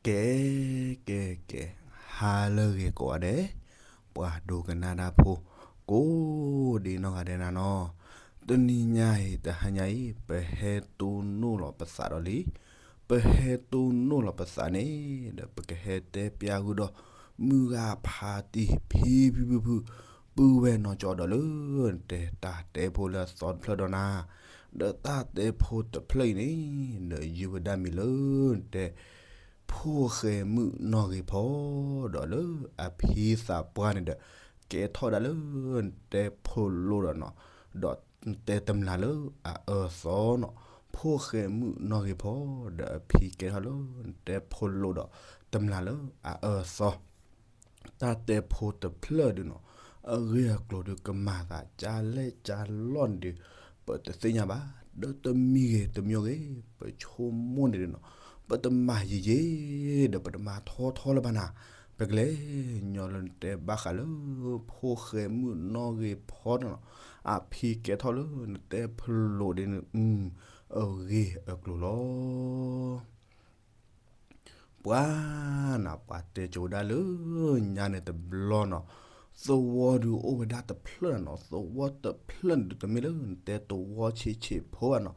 ကဲ ကဲ ကဲ, ဟါလၢအဂ့ၤကိးဂၤဒဲး, ပှၤဒိကနၣ်တၢ်ဖိ ကိးဒံနီၢ်ဂၤဒဲးနၤနီၤ, တနံၤညါအံၤတဟါညါအံၤ ပဟဲတိၢ်နီၣ်လီၤပသးဒီးလံ, ပဟဲတိၢ်နီၣ်လီၤပသးန့ၣ် ဒီးပကဟဲတဲပျၢ်ဃုာ်ဒီး မုၢ်ဂၤဖါတံၢ်ဖံဖံဖုဖု ပုၢ်ဝဲၢ်နီၢ်ကၠီဒီးလၢ နတဲတၢ်တဲဖိလၢအသီတဖျၢၣ်ဒီးနၤ, ဒီးတၢ်တဲဖိတဖျၢၣ်အံၤန့ၣ် ဒီးယုၢ်ဝဲဒၣ်မံၤလၢ နတဲ ဖိၣ်ဃဲမုၣ်နီၢ်ဂ့ၤဖီ ဒီးလၢအဖံသးပှၢ်န့ၣ်ဒီး ကဲထီၣ်ဒၣ်လၢ နတဲဖိလိာ်ဒီးနီၤ, ဒီးနတဲတမျၢ်လၢအအၢအသီနီၤ, ဖိၣ်ဃဲမုၣ်နီၢ်ဂ့ၤဖီ ဒီးအဖံကဲထီၣ်လၢ နတဲဖိလိာ်ဒီးတမျၢ်လၢအအၢအသီ တၢ်တဲဖိတဖျၢၣ်ဒုးနီၤ, အဂ့ၢ်အကျိၤဒုးကမၤသးကၢ်လဲၣ်ကၢ်လီၢ်န့ၣ်ဒုး ပတသ့ၣ်ညါဘၣ်, ဒီးတမံၤဂ့ၤတမံၤဂ့ၤ ပဆိကမိၣ်န့ၣ်ဒုးနီၤ, ပတမၤယံာ်ယံာ် ဒီးပတမၤထီထီလၢၤဘၣ်နၤ, ပကလဲၤညီလၢနတဲဘၣ်ဃးလၢ ဖိၣ်ဃဲမုၣ်နီၢ်ဂ့ၤဖီနီၤ, အဖံကဲထီၣ်လၢနတဲဖိလိာ်ဒ်န့ၣ် အဂ့ၢ်အကျိၤလီၤ. ပှၤနၤ ပှၤတဲကိၤဝဲဒၣ်လၢ ညါန့ၣ်တဘျီနီၤ, သဝီဒုးအိၣ်ဝဲဒၣ်တဖျၢၣ်နၤနီၤ, သဝီတဖျၢၣ်န့ၣ်ဒုး တမ့ၢ်လၢနတဲသဝီဆံးဆံးဖိဘၣ်နီၤ,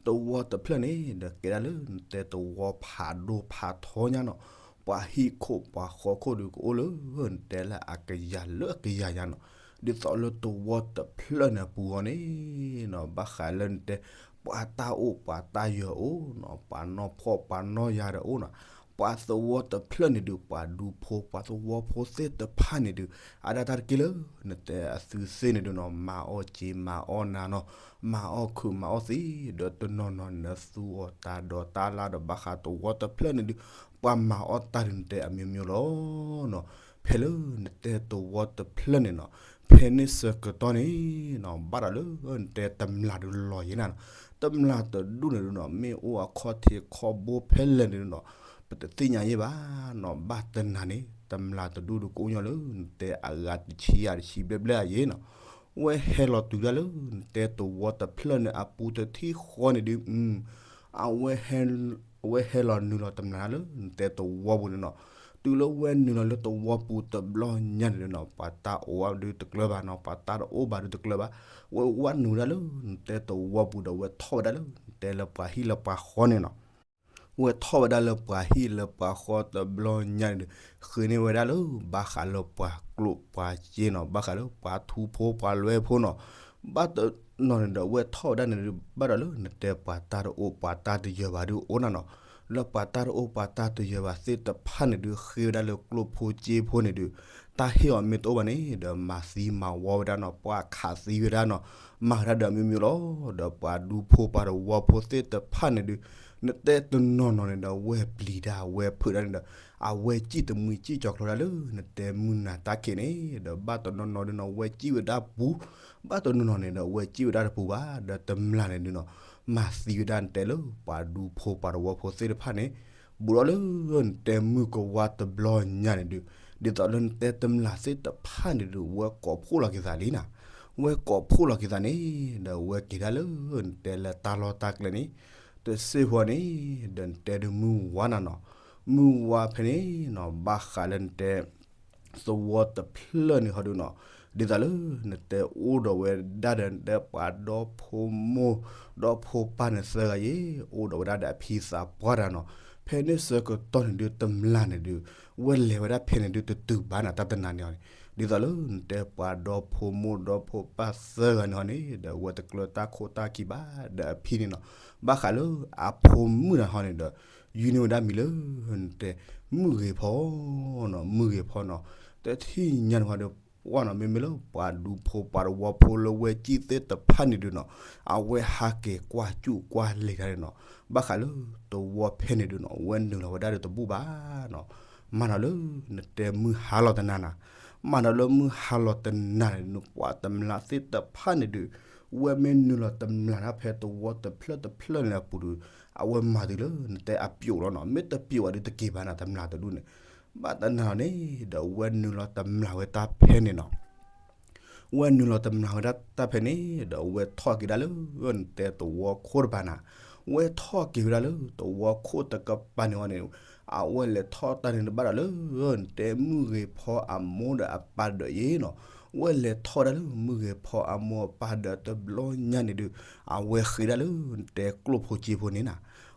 သဝီတဖျၢၣ်န့ၣ် ဒီးကဲဒၣ်လၢနတဲသဝီဖးဒိၣ်ဖးထီညါနီၤ, ပှၤဟံၣ်ခိၣ်ပှၤဃီခိၣ်ဒုးကအိၣ်လၢ နတဲလၢအကယၤလၢအကယၤညါနီၤ, ဒ်သိးလၢသဝီတဖျၢၣ်န့ၣ်အပူၤအဂီၢ်န့ၣ်နီၤ, ဘၣ်ဃးလၢနတဲ ပှၤတၢ်အိၣ်ပှၤတၢ်ယၢၤအိၣ်နီၤ, ပှၤနီၢ်ဖှီၣ်ပှၤနီၢ်ယၤဒီးအိၣ်နီၤ, ပှၤသဝီတဖျၢၣ်န့ၣ်ဒုး ပှၤဒူဖိပှၤသဝီဖိသ့ၣ်တဖၣ်န့ၣ်ဒုး အါဒၣ်တၢ်တက့ၢ်လၢ နတဲအသုသ့ၣ်န့ၣ်ဒုးနီၤ, မၤအီၣ်စ့မၤအီၣ်နၤနီၤ, မၤအီၣ်ခုးမၤအီၣ်သံ, ဒီးတနီၤနီၤန့ၣ် သူအီၤတၢ်ဒီးတၢ်လၢ်ဒီး ဘၣ်ဃးသဝီတဖျၢၣ်န့ၣ်ဒုး ပှၤမၤအီၣ်တၢ်ဒုး နတဲအမျိုးမျိုးလီၤနီၤ, ဖဲလၢနတဲသဝီတဖျၢၣ်န့ၣ်နီၤ, ဖဲန့ၣ်ဆၢကတီၢ်န့ၣ်နီၤ, ဘၣ်ဒီးလၢနတဲတမျၢ်ဒုးလီၤယံၤနၤနီၤ, တမျၢ်တဒူၣ်န့ၣ်ဒုးနီၤ, မ့ၢ်အိၣ်အခီၣ်ထံးခီၣ်ဘိဖဲလဲၣ်န့ၣ်ဒုးနီၤ, ပတသ့ၣ်ညါယဲၢ်ဘၣ်နီၤ, ဘၣ်တနၤန့ၣ် တမျၢ်တဒူၣ်ဒုးကအိၣ်ညီလၢ နတဲအဂၤတဆံယၤတဆံဘျဲၣ်ဘျဲၣ်အယဲၢ်နီၤ, ဝဲဟဲလီၤတုၤဒၣ်လၢ နတဲသဝီတဖျၢၣ်န့ၣ်အပူၤတထံၣ်ဃီန့ၣ်ဒုး အဝဲ အဝဲဟဲလီၤနုာ်လီၤတမျၢ်လၢ နတဲသဝီပူၤန့ၣ်နီၤ, တုၤလၢဝဲနုာ်လီၤလၢသဝီပူၤတဘျီညါန့ၣ်ဒုးနီၤ, ပှၤတၢ်အိၣ်ဘၣ်ဒုးတကျၢၤဘၣ်နီၤ, ပှၤတၢ်တအိၣ်ဘၣ်ဒုးတကျၢၤဘၣ်, ဝဲဝဲနုာ်ဒၣ်လၢ နတဲသဝီပူၤဒီး ဝဲထီၣ်ဝဲဒၣ်လၢ နတဲလၢပှၤဟံၣ်လၢပှၤဃီန့ၣ်နီၤ ဝဲထီၣ်ဝဲဒၣ်လၢပှၤဟံၣ်လၢပှၤဃီတဘျီညါန့ၣ်ဒုး ဃ့န့ၢ်ဝဲဒၣ်လၢ ဘၣ်ဃးလၢပှၤကျိာ်ပှၤစ့နီၤ, ဘၣ်ဃးလၢပှၤထူဖိပှၤလွဲဖိနီၤ, ဘၣ်တနီၤန့ၣ်ဒီး ဝဲထီၣ်ဝဲဒၣ်န့ၣ်ဒုး ဘၣ်ဒီးလၢနတဲပှၤတၢ်တအိၣ်ပှၤတၢ်တယၢၤဘၣ်ဒုးအိၣ်နၤနီၤ, လၢပှၤတၢ်တအိၣ်ပှၤတၢ်တယၢၤဘၣ်သ့ၣ်တဖၣ်န့ၣ်ဒုး ဃ့ဝဲဒၣ်လၢကျိာ်ဖိစ့ဖိန့ၣ်ဒုး တၢ်ဟ့ၣ်အီၤမ့ၢ်တအိၣ်ဘၣ်န့ၣ်ဒီး မၤသံမၤဝီဝဲဒၣ်နီၤ, ပှၤခးသံဝဲဒၣ်နီၤ, မၤဝဲဒၣ်ဒီးအမျိုးမျိုးလီၤ, ဒီးပှၤဒူဖိပှၤသဝီဖိသ့ၣ်တဖၣ်န့ၣ်ဒုး နတဲတနီၤနီၤန့ၣ်ဒီး ဝဲပျံၤဒၣ်ဝဲဖုးဒၣ်န့ၣ်ဒီး အဝဲစံၣ်တမှံစံၣ်ကၠီၤကျီၤဒၣ်လၢ နတဲမုၢ်နၤတၢ်ခံးန့ၣ်ဒီး ဘၣ်တနီၤနီၤဒုးနီၤ ဝဲစံၣ်ဝဲဒၣ်ပူၤ, ဘၣ်တနီၤနီၤန့ၣ်ဒီး ဝဲစံၣ်ဝဲဒၣ်တပူၤဘၣ်, ဒီးတမျၢ်န့ၣ်ဒုးနီၤ မၤသံဝဲဒၣ်နတဲလၢပှၤဒူဖိပှၤသဝီဖိသ့ၣ်တဖၣ်န့ၣ် ဘူးထီၣ်လၢ နတဲမုၢ်ကဝါတဘျီညါန့ၣ်ဒုး ဒ်သိးလၢနတဲတမျၢ်သ့ၣ်တဖၣ်န့ၣ်ဒုး ဝဲကိးဖှိၣ်လီၤက့ၤသးလံနၤ, ဝဲကိးဖှိၣ်လီၤက့ၤသးန့ၣ်ဒီး ဝဲက့ၤဒၣ်လၢ နတဲလၢတၢ်လီၢ်တၢ်ကျဲန့ၣ် တစ့ၢ်ကီးန့ၣ်ဒီး နတဲဒုးမုၢ်ဝါနၤနီၤ, မုၢ်ဝါဖဲန့ၣ်နီၤ ဘၣ်ဃးလၢနတဲ သဝီတဖျၢၣ်န့ၣ်ဟီဒုးနီၤ, ဒ်သိးလၢ နတဲအိၣ်ဒီးဝဲဒၣ်ဒီး နတဲပှၤဒီဖိမိၢ် ဒီဖိပၢ်န့ၣ်သၢဂၤယ့ၣ် အိၣ်ဒီးဝဲဒၣ်ဒီးအဖံသးပှၢ်တၢ်နီၤ, ဖဲန့ၣ်ဆၢကတီၢ်န့ၣ်ဒုး တမျၢ်န့ၣ်ဒုး ဝဲလဲၤဝဲဒၣ်ဖဲန့ၣ်ဒုး တတုၤဘၣ်နၤ တၢ်တနၤန့ၣ်အီၤန့ၣ်, ဒ်သိးလၢ နတဲပှၤဒီဖိမိၢ်ဒီဖိပၢ်သၢဂၤန့ၣ်ဟီန့ၣ်ဒီး ဝဲတကျၢၤတၢ်ခိၣ်တၢ်ခံဘၣ် ဒီးအဖံန့ၣ်နီၤ, ဘၣ်ဃးလၢအဖိမုၣ်နၤဟီန့ၣ်ဒီး ယုၢ်န့ၢ်ဝဲဒၣ်မံၤလၢ နတဲ မုၢ်ဂ့ၤဖီနီၤ, မုၢ်ဂ့ၤဖီနီၤ, တထံၣ်ညါန့ၣ်ဟီဒီး ပှၢ်နီၤ မ့မ့ၢ်လၢပှၤဒူဖိပှၤသဝီဖိလၢဝဲစံၣ်သ့ၣ်တဖၣ်န့ၣ်ဒုးနီၤ, အဝဲဟးက့ၤကွၢ်စူၣ်ကွၢ်လဲၤတၢ်န့ၣ်နီၤ, ဘၣ်ဃးလၢသဝီဖဲန့ၣ်ဒုးနီၤ ဝဲနုာ်လီၤဝဲဒၣ်ဒီးတဘူၣ်ဘၣ်နီၤ, မၤနီၤလၢ နတဲမုၢ်ဟါလီၤတနၤနၤ, မၤနီၤလၢမုၢ်ဟါလီၤတနၤန့ၣ် နပှၤတမျၢ်သ့ၣ်တဖၣ်န့ၣ်ဒုး ဝဲမ့ၢ်နုာ်လီၤတမျၢ်ဒၣ်ဖဲသဝီတဖျၢၣ်တဖျၢၣ်န့ၣ်အပူၤဒုး အဝဲမၤတုၤလၢ နတဲအပျိာ်လီၤနီၤ, မ့ၢ်တပျိာ်ဘၣ်ဒုးတက့ၤဘၣ်နၤ တမျၢ်တဒူၣ်န့ၣ်, ဘၣ်တနၤန့ၣ်ဒီး ဝဲနုာ်လီၤတမျၢ်ဝဲတၢ်ဖဲန့ၣ်နီၤ ဝဲနုာ်လီၤတမျၢ်ဝဲဒၣ်တၢ်ဖဲန့ၣ်ဒီး ဝဲထီၣ်က့ၤဒၣ်လၢ နတဲသဝီခိၣ်တဖၣ်နၤ, ဝဲထီၣ်က့ၤဝဲဒၣ်လၢသဝီခိၣ်တကပၤန့ၣ်ဝံၤန့ၣ်, အဝဲလဲၤထီၣ်တၢ်န့ၣ်တဘၣ်ဒီးလၢ တဲမုၢ်ဂ့ၤဖီအမိၢ်ဒီးအပၢ်ဒီးယ့ၣ်နီၤ, ဝဲလဲၤထီၣ်ဝဲဒၣ်လၢမုၢ်ဂ့ၤဖီအမိၢ်အပၢ်ဒီးတဘျီညါန့ၣ်ဒုး, အဝဲဃ့ဒၣ်လၢတဲကျိၣ်ဖိစ့ဖိန့ၣ်နီၤ,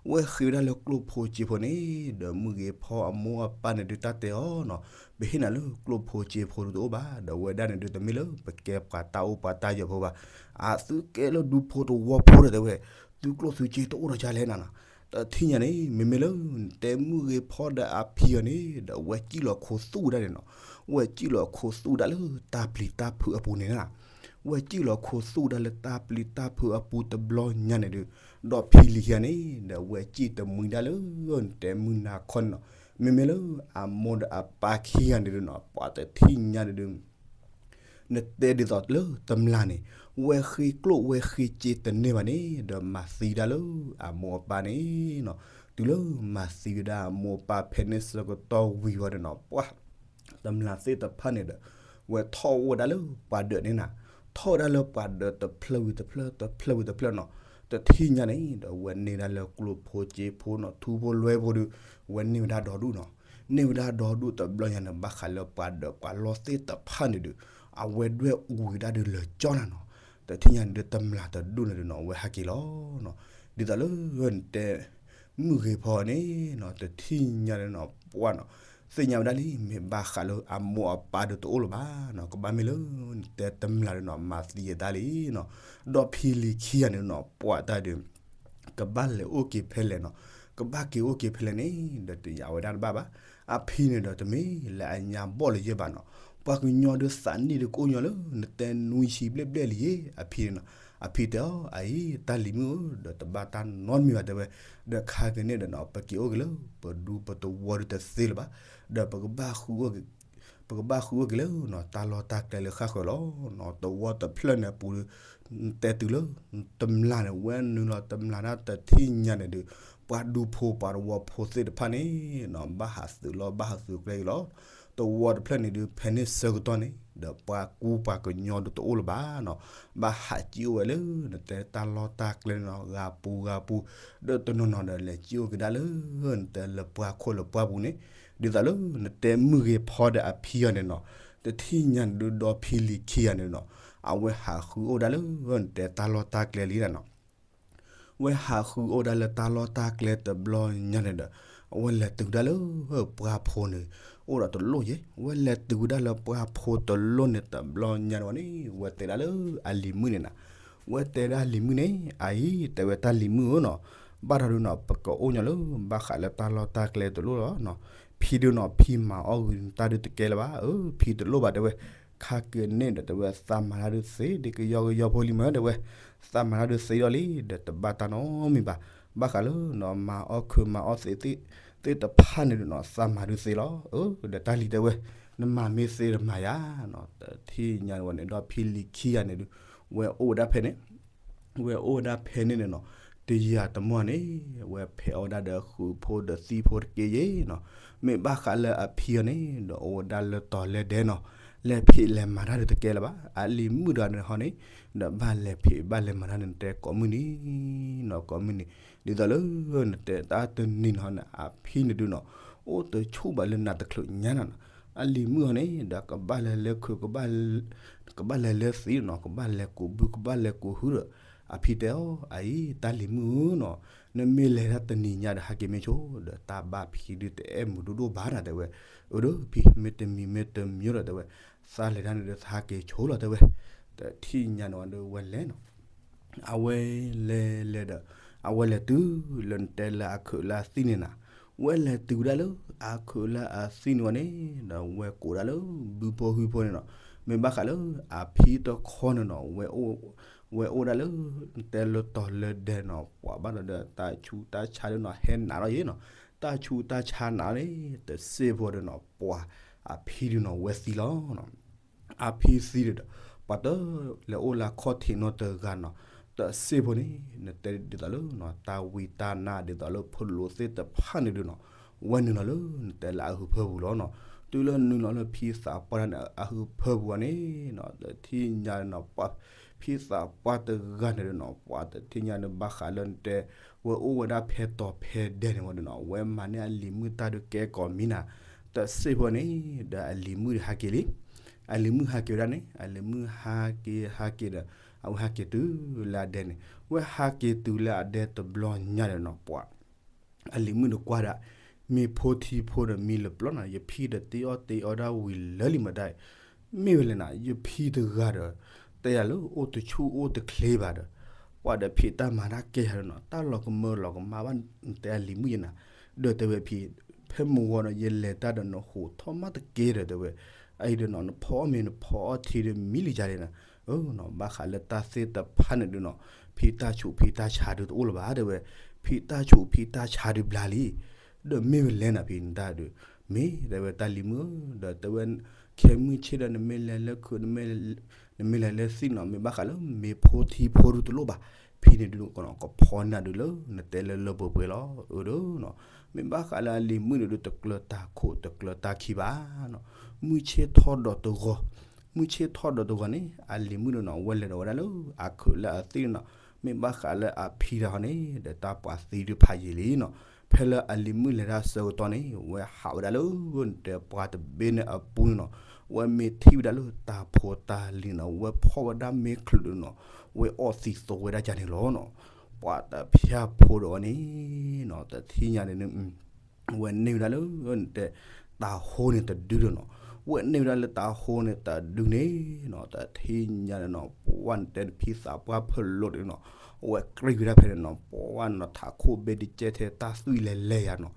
ဝဲဃ့ဝဲဒၣ်လၢကျိၣ်ဖိစ့ဖိန့ၣ်, ဒီးမုၢ်ဂ့ၤဖီအမိၢ်အပၢ်န့ၣ်ဒုးတၢ်တဲအီၤနီၤ, ပဟ့ၣ်နၤလၢကျိၣ်ဖိစ့ဖိဒုးတအိၣ်ဘၣ်, ဒီးဝဲဒၣ်န့ၣ်ဒုးတမ့ၢ်လၢပကဲပှၤတၢ်အိၣ်ပှၤတၢ်ယၢၤဖိဘၣ်, အသုကဲလၢဒူဖိတဝီဖိဒီးတဲဝဲ, သုကျိၣ်သုစ့တအိၣ်ဒီးဒ်လဲၣ်နၤနီၤ, တထံၣ်ညါန့ၣ် မ့မ့ၢ်လၢ တဲမုၢ်ဂ့ၤဖီဒီးအဖံအီၤန့ၣ် ဒီးဝဲစံၣ်လီၤခိသူၣ်ဝဲဒၣ်န့ၣ်နီၤ, ဝဲစံၣ်လီၤခိသူၣ်ဝဲဒၣ်လၢတၢ်ပျံၤတၢ်ဖုးအပူၤန့ၣ်နီၤ, ဝဲစံၣ်လီၤခိသူၣ်ဝဲဒၣ်လၢတၢ်ပျံၤတၢ်ဖုးအပူၤတဘျီညါန့ၣ်ဒုး, ဒီးဖံလံၤခံဂၤန့ၣ် ဒီးဝဲစံၣ်တမှံဒၣ်လၢ တဲမုၢ်နၤခီန့ၣ်နီၤ, မ့မ့ၢ်လၢအမိၢ်ဒီးအပၢ်ခံဂၤန့ၣ်ဒုးနီၤ, ပှၤတထံၣ်ညါန့ၣ်ဒုး နတဲဒ်သိးလၢတမျာ်န့ၣ်, ဝဲဃ့ကျိၣ်ဝဲဃ့စ့တန့ၢ်ဘၣ်န့ၣ် ဒီးမၤသံဒၣ်လၢအမိၢ်အပၢ်န့ၣ်နီၤ, တုၤလၢမၤသံဝဲဒၣ်အမိၢ်အပၢ်ဖဲန့ၣ်ဆၢကတီၢ်ဝံၤဝံၤန့ၣ်နီၤ, ပှၤ တမျာ်သ့ၣ်တဖၣ်န့ၣ်ဒီး ဝဲထီၣ်အိၣ်ဝဲဒၣ်လၢပှၤဒၢးန့ၣ်နီၤ, ထီၣ်ဝဲဒၣ်လၢပှၤဒၢးတဖျၢၣ်ဝံၤတဖျၢၣ် တဖျၢၣ်ဝံၤတဖျၢၣ်နီၤ, တထံၣ်ညါန့ၣ်ဒီး ဝဲန့ၢ်ဝဲဒၣ်လၢကျိၣ်ဖိစ့ဖိနီၤ, ထူဖိလွဲဖိဒီး ဝဲန့ၢ်ဝဲဒၣ်ဒီဒူၣ်နီၤ, န့ၢ်ဝဲဒၣ်ဒီဒူၣ်တဘျီညါန့ၣ် ဘၣ်ဃးလၢပှၤဒၢးပှၤလီၢ်သ့ၣ်တဖၣ်န့ၣ်ဒီး အဝဲဒွဲၣ်အူဝံၤဒၣ်ဒီးလၢာ်ကၠီနၤနီၤ, တထံၣ်ညါန့ၣ်ဒီးတမျာ်တဒူၣ်န့ၣ်ဒီးနီၤ အဝဲဟးက့ၤလီၤနီၤ, ဒ်သိးလၢနတဲ မုၢ်ဂ့ၤဖီန့ၣ်နီၤ, တထံၣ်ညါန့ၣ်နီၤ ပှၢ်နီၤ, သ့ၣ်ညါဝဲဒၣ်လံ မ့ၢ်ဘၣ်ဃးလၢအမိၢ်အပၢ်ဒီးတအိၣ်လၢၤဘၣ်နီၤ, ကဘၣ်မ့ၢ်လၢ နတဲတမျာ်ဒီးနီၤ မၤသံအတၢ်လံနီၤ, ဒီးဖံလံၤခံဂၤန့ၣ်နီၤ ပှၢ်တၢ်ဒီး ကဘၣ်လဲၤအိၣ်က့ၤဖဲလဲၣ်နီၤ, ကဘၣ်က့ၤအိၣ်က့ၤဖဲလဲၣ်န့ၣ် ဒီးတယာ်ဝဲဒၣ်တဘၣ်ဘၣ်, အဖံန့ၣ်ဒီးတမ့ၢ်လၢအညါဘီၣ်လၢၤယဲၢ်ဘၣ်နီၤ, ပှၤကညီဒီးသးနံၣ်ဒီးကအိၣ်ညီလၢ နတဲနွံဆံဘျဲၣ်ဘျဲၣ်လံယ့ၣ် အဖံန့ၣ်နီၤ, အဖံတဲအီၤ အအံၤ တၢ်လံၤမုၣ်ဧၢ ဒီးတဘၣ်တၢ်နီတမံၤဘၣ်တဲဝဲ, ဒီးခါက့ၤန့ၣ်ဒီးနီၤ ပက့ၤအိၣ်က့ၤလၢ ပဒူပတဝီဒီးတသ့လၢၤဘၣ်, ဒီးပကဘၣ်ဃု ပကဘၣ်ဃုအိၣ်က့ၤလၢနီၤ တၢ်လီၢ်တၢ်ကျဲလၢဃၣ်ဃၢၤလီၤနီၤ, သဝီတဖျၢၣ်န့ၣ်အပူၤဒီး တဲတုၤလၢ တမျာ်န့ၣ် ဝဲနုာ်လီၤတမျာ်ဒၣ်တထံၣ်ညါန့ၣ်ဒီး ပှၤဒူဖိပှၤတဝီဖိသ့ၣ်တဖၣ်န့ၣ်နီၤ ဘၣ်ဟးသုးလီၢ်ဘၣ်ဟးသုးကျဲက့ၤလီၤ, သဝီတဖျၢၣ်န့ၣ်ဒီး ဖဲန့ၣ်ဆၢကတီၢ်န့ၣ် ဒီးပှၤကူပှၤကညီဒီးတအိၣ်လၢၤဘၣ်နီၤ, ဘၣ်ဟးစံၣ်အိၣ်ဝဲလၢ နတဲတၢ်လီၢ်တၢ်ကျဲန့ၣ်နီၤ ဂၤပူၤဂၤပူၤ, ဒီးတနီၤနီၤဒီးလဲၤစံၣ်အိၣ်က့ၤဒၣ်လၢ နတဲလၢပှၢ်ခိၣ်လၢပှၢ်ပူၤန့ၣ်, ဒ်သိးလၢနတဲမုၢ်ဂ့ၤဖီဒီးအဖံအီၤန့ၣ်နီၤ, တထံၣ်ညါန့ၣ်ဒီး ဒီဖံလံၤခံဂၤန့ၣ်နီၤ, အဝဲဟးဃုအိၣ်ဒၣ်လၢ နတဲတၢ်လီၢ်တၢ်ကျဲလံနီၤ ဝဲဟးဃုအိၣ်ဒၣ်လၢတၢ်လီၢ်တၢ်ကျဲတဘျီညါန့ၣ်ဒီး အဝဲလဲၤတုၤဒၣ်လၢ ပှၢ်ဖိန့ၣ် အိၣ်ဒီးတလိၣ်ယဲၢ်, ဝဲလဲၤတုၤဝဲဒၣ်လၢပှၢ်ဖိတလိၣ်န့ၣ်တဘျီညါန့ၣ်ဝံၤန့ၣ် ဝဲတဲဒၣ်လၢအလံၤမုၣ်န့ၣ်နီၤ, ဝဲတဲဒၣ်လံၤမုၣ်န့ၣ် အအံၤ တဲဝဲတၢ်လံၤမုၣ်ဧၢနီၤ, ဘၣ်ဒီးဒုးနီၤ ပကအိၣ်ညီလၢ ဘၣ်ဃးလၢတၢ်လီၢ်တၢ်ကျဲတလိၣ်လီၤနီၤ, ဖံဒုးနီၤ ဖံမၤအီၣ်ဂ့ၤတၢ်ဒုးတကဲလၢၤဘၣ်, အၢ ဖံတလိၣ်ဘၣ်တဲဝဲ, ခါက့ၤန့ၣ်ဒီးတဲဝဲ သးမၤတၢ်ဒုးသ့ ဒ်ကယီကယီဖိလံမ့ၢ်တဲဝဲ, သးမၤတၢ်ဒုးသ့ဒီးလံ ဒီးတဘၣ်တၢ်နီတမံၤဘၣ်, ဘၣ်ဃးလၢနီၤ မၤအီၣ်ခုးမၤအီၣ်သ့ သ့ၣ်တဖၣ်န့ၣ်ဒုးနီၤ သးမၤဒုးသ့လီၤ, အၢ ဒီးတၢ်လံၤတဲဝဲ, နမၤမ့ၢ်သ့ဒီးမၤယၤနီၤ, တထံၣ်ညါန့ၣ်ဝံၤန့ၣ် ဒီဖံလံၤခံဂၤန့ၣ်ဒုး ဝဲအိၣ်ဝဲဒၣ်ဖဲန့ၣ် ဝဲအိၣ်ဝဲဒၣ်ဖဲန့ၣ်န့ၣ်နီၤ, တယၤတမီၢ်န့ၣ် ဝဲဖဲးအီၣ်ဝဲဒၣ်ဒီးဃုာ်ဖိဒီးသံၣ်ဖိတက့ၢ်ယဲၢ်နီၤ, မ့ၢ်ဘၣ်ဃးလၢအဖံအီၤန့ၣ် ဒီးအိၣ်ဝဲဒၣ်လၢတီၤလၢဒဲနီၤ, လဲၤဖံးလဲၤမၤတၢ်ဒုးတကဲလၢၤဘၣ်, အလံၤမုၣ်ဒီးန့ၣ်ဟီန့ၣ်, ဒီးဘၣ်လဲၤဖံးဘၣ်လဲၤမၤတၢ်န့ၣ် နတဲကိးမုၢ်နံၤနီၤ ကိးမုၢ်နံၤ, ဒ်သိးလၢ နတဲတၢ်တနံၤန့ၣ်ဟီန့ၣ် အဖံန့ၣ်ဒုးနီၤ, အိၣ်တဆူၣ်ဘၣ်လၢနးတချုးညါနီၤ, အလံၤမုၣ်ဟီန့ၣ် ဒီးကဘၣ်လဲၤလၢခုး ကဘၣ်လဲၤလၢသံနီၤ, ကဘၣ်လဲၤကူးဘု ကဘၣ်လဲၤကူးဟုဒီး အဖံတဲအီၤ အအံၤ တၢ်လံၤမုၣ်ဧၢနီၤ, နမ့ၢ်လဲၤတၢ်တနံၤညါဒီးဟဲက့ၤမ့ၢ်ဆိ, ဒီးတၢ်ဘၣ်ဖံဒုးတအဲၣ်မုာ်ဒိၣ်ဒိၣ်ဘၣ်နီၤတဲဝဲ, အၢ ဒီးဖံ မ့ၢ်တမံၤမ့ၢ်တမံၤဒီးတဲဝဲ, သးလဲၤတၢ်န့ၣ်ဒီးသးဟဲက့ၤဆိလီၤတဲဝဲ, တထံၣ်ညါန့ၣ်ဝံၤဒီးဝဲလဲၤနီၤ အဝဲလဲၤလဲၤဒီး အဝဲလဲၤတုၤလၢနတဲလၢအခုးလၢအသံၣ်န့ၣ်နီၤ, ဝဲလဲၤတုၤဒၣ်လၢအခုးလၢအသံၣ်န့ၣ်ဝံၤန့ၣ် ဒီးဝဲကိးဒၣ်လၢဘုဖိဟုဖိန့ၣ်နီၤ, မ့ၢ်ဘၣ်ဃးလၢအဖံတခီန့ၣ်နီၤ, ဝဲအိၣ်ဒၣ်လၢ နတဲလၢတီၤလၢဒဲနီၤ, ပှၤဘၣ်ဒီးတၢ်ဆူးတၢ်ဆါဒုးနီၤ ဟဲနးထီၣ်ယဲၢ်နီၤ, တၢ်ဆူးတၢ်ဆါနးန့ၣ် တစ့ၢ်ဖိဒီးနီၤ ပှၤအဖံဒုးနီၤ ဝဲသံလီၤ အဖံသံဒီး ပှၤတလဲၤအိၣ်လၢအခီၣ်ထံးနီတဂၤနီၤ, တစ့ၢ်ဖိန့ၣ် နတဲဒ်သိးလၢ တၢ်ဝံတၢ်နါဒ်သိးလၢဖိလိာ်သ့ၣ်တဖၣ်န့ၣ်ဒုးနီၤ, ဝဲနုာ်လီၤလၢနတဲလၢအဟုးဖၢပူၤလီၤနီၤ, တုၤလၢနုာ်လီၤလၢဖံသးပှၢ်တၢ်န့ၣ် အဟုးဖၢပူၤန့ၣ်နီၤ, တထံၣ်ညါနီၤ ပှၤ ဖံသးပှၢ်တဂၤန့ၣ်ဒုးနီၤ ပှၤတထံၣ်ညါန့ၣ် ဘၣ်ဃးလၢနတဲ ဝဲအိၣ်ဝဲဒၣ်ဖဲတီၤဖဲဒဲးန့ၣ်ဝဲဒုးနီၤ ဝဲမၤန့ၢ်အလံၤမုၣ်တၢ်ဒုးကဲကိးမံၤနၤ တစ့ၢ်ဖိန့ၣ် ဒီးအလံၤမုၣ်ဒီးဟးက့ၤလံ. အလံၤမုၣ်ဟးက့ၤဝဲဒၣ်န့ၣ် အလံၤမုၣ်ဟးက့ၤဟးက့ၤဒီး အဝဲဟးက့ၤတုၤလၢအဒဲန့ၣ် ဝဲဟးက့ၤတုၤလၢအဒဲတဘျီညါန့ၣ်နီၤ ပှၤ အလံၤမုၣ်ဒီးကွၢ်ဒၣ် မ့ၤဖိထံဖိဒီးမံလၢပျီနၤ ယဖံဒီးတ့အီၣ်တ့အီဒၣ်ဝံၤလၢာ်လံမတၤအံၤ, မ့ၢ်ဝဲလဲၣ်နၤ ယဖံတဂၤဒီး တဲယၤလၢအိၣ်တဆူၣ်အိၣ်တချ့ဘၣ်ဒီး ပှၤဒီးဖံးတၢ်မၤတၢ်ကဲယၤဒီးနီၤ တၢ်လီၤကမၢလီၤကမၣ်ဘၣ်တဲအလံၤမုၣ်ယဲနၤ, ဒီးတဲဝဲဖံ ဖဲမုၢ်ဂီၤဒီး ယလဲၤတၢ်ဒီးနဟူးထီၣ်မးတက့ၢ်ဒီးတဲဝဲ, အအံၤဒီးနီၤ နဖီအီၣ်မ့ၤနဖီအီၣ်ထံဒီးမံလံယၤန့ၣ်နၤ, အနီၤ ဘၣ်ဃးလၢတၢ်သ့ၣ်တဖၣ်န့ၣ်ဒုးနီၤ ဖံတၢ်ဆူးဖံတၢ်ဆါဒုးတအိၣ်လၢၤဘၣ်တဲဝဲ, ဖံတၢ်ဆူးဖံတၢ်ဆါဒုးဘျါလံ, ဒီးမ့ၢ်ဝဲလဲၣ်နၤဖံနတၢ်ဒုး, မ့ၢ်တဲဝဲတၢ်လံၤမုၣ်ဧၢ ဒီးတဲဝဲ, ခဲမုၢ်ဆ့ၣ်ဒီးနမ့ၢ်လဲၤလၢခုး နမ့ၢ်လဲၤလၢသံၣ်နီၤ မ့ၢ်ဘၣ်ဃးလၢမ့ၤဖိထံဖိဒုးတလိၣ်ဘၣ်, ဖံန့ၣ်ဒုးကဖီနၤဒုးလၢနတဲလၢလၢပှဲၤပှဲၤလီၤ, အၢဒီးနီၤ, မ့ၢ်ဘၣ်ဃးလၢအလံၤမုၣ်န့ၣ်ဒုး တကျၢၤတၢ်ခိၣ်တကျၢၤတၢ်ခံဘၣ်နီၤ, မုၢ်ဆ့ၣ်ထီၣ်ဒီးတဂီၤ မုၢ်ဆ့ၣ်ထီၣ်ဒီးတဂီၤန့ၣ် အလံၤမုၣ်ဒီးနီၤ ဝဲလဲၤဒီးဝဲဒၣ်လၢ အခုးလၢအသံၣ်နီၤ, မ့ၢ်ဘၣ်ဃးလၢအဖံတၢ်ဟီန့ၣ် ဒီးတၢ်ပှၤသံဒုးဖးယံာ်လံနီၤ, ဖဲလၢအလံၤမုၣ်လဲၤတၢ်ဆၢကတီၢ်န့ၣ် ဝဲဟးဝဲဒၣ်လၢ တဲပှၤတဘ့ၣ်န့ၣ်အပူၤန့ၣ်နီၤ, ဝဲမ့ၢ်ထံၣ်ဝဲဒၣ်လၢတၢ်ဖိတၢ်လံၤနီၤ ဝဲဖီၣ်ဝဲဒၣ်မ့ၢ်ချုးဒုးနီၤ, ဝဲအီၣ်သံသိဝဲဒၣ်ယၤန့ၣ်လီၤနီၤ, ပှၤတဖၠၣ်ဖိဒီးအီၤန့ၣ်နီၤ တထံၣ်ညါန့ၣ် ဝဲန့ၢ်ဝဲဒၣ်လၢ တဲ တၤဟိန့ၣ်တဒုဒီးနီၤ, ဝဲန့ၢ်ဝဲဒၣ်လၢတၤဟိန့ၣ်တဒုန့ၣ်နီၤ တထံၣ်ညါန့ၣ်နီၤ ပှၤန့ၣ်တဲဖံသးပှၢ်ဖၢလိာ်န့ၣ်နီၤ, ဝဲကြံၢ်ဝဲဒၣ်ဖဲန့ၣ်နီၤ ပှၤနီၤ ထးခိၣ်ဘ့ၣ်တကဲထဲတၢ်သွံၣ်လဲၤလဲၤယၤနီၤ,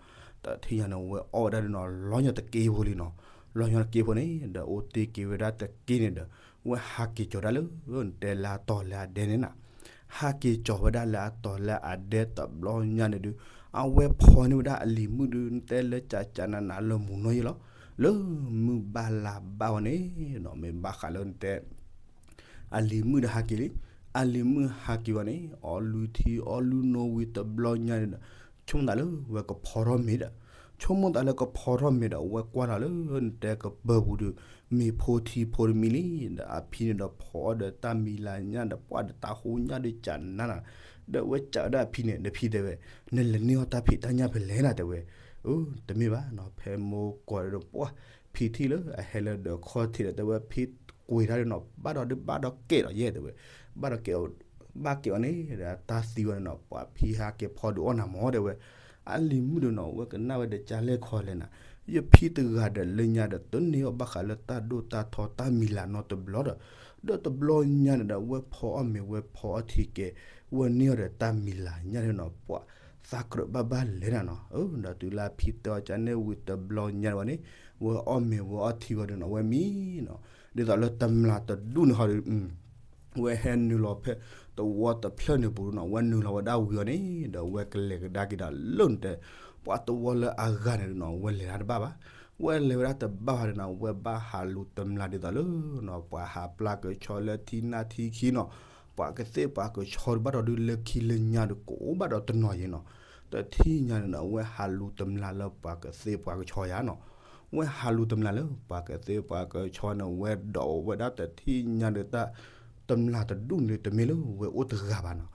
တထံၣ်ညါန့ၣ် ဝဲအီၣ်ဝဲဒၣ်န့ၣ်နီၤ လီၤညီတက့ၢ်ဖိလံနီၤ, လီၤညီတက့ၢ်ဖိန့ၣ် ဒီးအိၣ်တ့ၢ်က့ၤဝဲဒၣ်တက့ၢ်န့ၣ်ဒီး ဝဲဟးက့ၤကီၤဒၣ်လၢ တဲလၢအတီၤလၢအဒဲန့ၣ်နၤ ဟးက့ၤကီၤဝဲဒၣ်လၢအတီၤလၢအဒဲတဘျီညါန့ၣ်ဒုး, အဝဲဖီန့ၢ်ဝဲဒၣ်အလံၤမုၣ်ဒုး တဲလၢကကနနၤလၢမူနီၢ်ယ့လီၤ, လၢမုၢ်ဘၣ်လါဘၣ်ဝဲန့ၣ်နီၤ မ့ၢ်ဘၣ်ဃးလၢနတဲ အလံၤမုၣ်ဒီးဟးက့ၤလံ, အလံၤမုၣ်ဟးက့ၤဝဲန့ၣ် အီၣ်လုၢ်ထံအီၣ်လုၢ်နိဝံၤတဘျီညါန့ၣ်ဒီး ဆိကမိၣ်သးလၢဝဲကဖီထီၣ်မ့ၤဒီး, ဆိကမိၣ်သးလၢကဖီထီၣ်မ့ၤဒီး ဝဲကွၢ်ထီၣ်လၢနတဲကပၢၤပူၤဒီး မ့ၤဖိထံဖိတမံၤလံ, ဒီးအဖံန့ၣ်ဒီးဖီအီၣ်ဒီးတၢ်မံၤလၤညၣ်ဒီးပှၤဒီးတၤဟိညၣ်ဒီးကနါနၤ, ဒီးဝဲစံးဝဲဒၣ်အဖံန့ၣ် နဖံတဲဝဲ, နလဲၤန့ၢ်အီၣ်တၢ်ဖံးတၢ်ညၣ်ဖဲလဲၣ်နၤတဲဝဲ, အၢ တမ့ၢ်ဘၣ်နီၤ ဖဲမိၢ်ကီၢ်ဒီးပှၤ ဖံထံၣ်လၢအဟဲလၢဒီးခီၣ်ထံးဒီးတဲဝဲဖံကွံာ်တၢ်ဒီးနီၤ ဘၣ်ဒီးဒုးဘၣ်ဒီးကဲးဒီးယဲၢ်တဲဝဲ, ဘၣ်ဒီးကဲး ဘၣ်ကဲးအီၤန့ၣ်ဒီးတၢ်သံဝဲန့ၣ်နီၤ ပှၤဖံဟးက့ၤဖီဒုးအီၣ်နၤမၢ်တဲဝဲ, အလံၤမုၣ်ဒီးနီၤ ဝဲကနၣ်ဝဲဒီးကလဲၣ်ခီလဲၣ်နၤ, ယဖံတဂၤဒီးလၢညါဒီးတန့ၢ်အီၣ်ဘၣ်ဃးလၢတၢ်ဒိၣ်တၢ်ထီတၢ်မံၤလၤနီတဘျီဒီး, ဒီးတဘျီညါန့ၣ်ဒီး ဝဲဖီအီၣ်မ့ၤဝဲဖီအီၣ်ထံကဲး, ဝဲန့ၢ်အီၤဒီးတၢ်မံၤလၤညၣ်န့ၣ်နီၤ ပှၤသးကြၢးဘၣ်ဘၣ်လဲၣ်နၤနီၤ, အၢ ဒီးတုၤလၢအဖံတဲအီၤကန့ၣ်ဝံၤတဘျီညါန့ၣ်ဝဲန့ၣ်, ဝဲအီၣ်မ့ၤဝဲအီၣ်ထံဝဲဒီးနီၤ ဝဲမံနီၤ, ဒ်သိးလၢတမျာ်တဒူၣ်န့ၣ်ဟီဒီး ဝဲဟဲနုာ်လီၤဖဲ တဝီတဖျၢၣ်န့ၣ်ပူၤနီၤ ဝဲနုာ်လီၤဝဲဒၣ်ဝံၤအီၤန့ၣ် ဒီးဝဲကလဲၤကဒါက့ၤဒီးလၢနတဲ ပှၤတဝီလၢအဂၤန့ၣ်နီၤ ဝဲလဲၤဒၣ်တဘၣ်ဘၣ်, ဝဲလဲၤဝဲဒၣ်တဘၣ်ဘၣ်ဒီးနီၤ ဝဲဘၣ်ဟးလူၤတမျာ်ဒ်သိးလၢနီၤ ပှၤဟးပျၢ်ကဆီလၢထံနၢ်ထံခံနီၤ, ပှၤကသ့ၣ်ပှၤကဆီဒီးဘၣ်ဒီးဒုးလၢခံလၢညါဒီးကအိၣ်ဘၣ်ဒီးတနီၤယဲနီၤ, တထံၣ်ညါန့ၣ်နီၤ ဝဲဟးလူၤတမျာ်လၢပှၤကသ့ၣ်ပှၤကဆီယၤနီၤ ဝဲဟးလူၤတမျာ်လၢပှၤကသ့ၣ်ပှၤကဆီန့ၣ် ဝဲဒိးဝဲဒၣ်တထံၣ်ညါဒီးတၢ် တမျာ်တဒူၣ်န့ၣ် တမ့ၢ်လၢဝဲအိၣ်တဂၤဘၣ်နီၤ,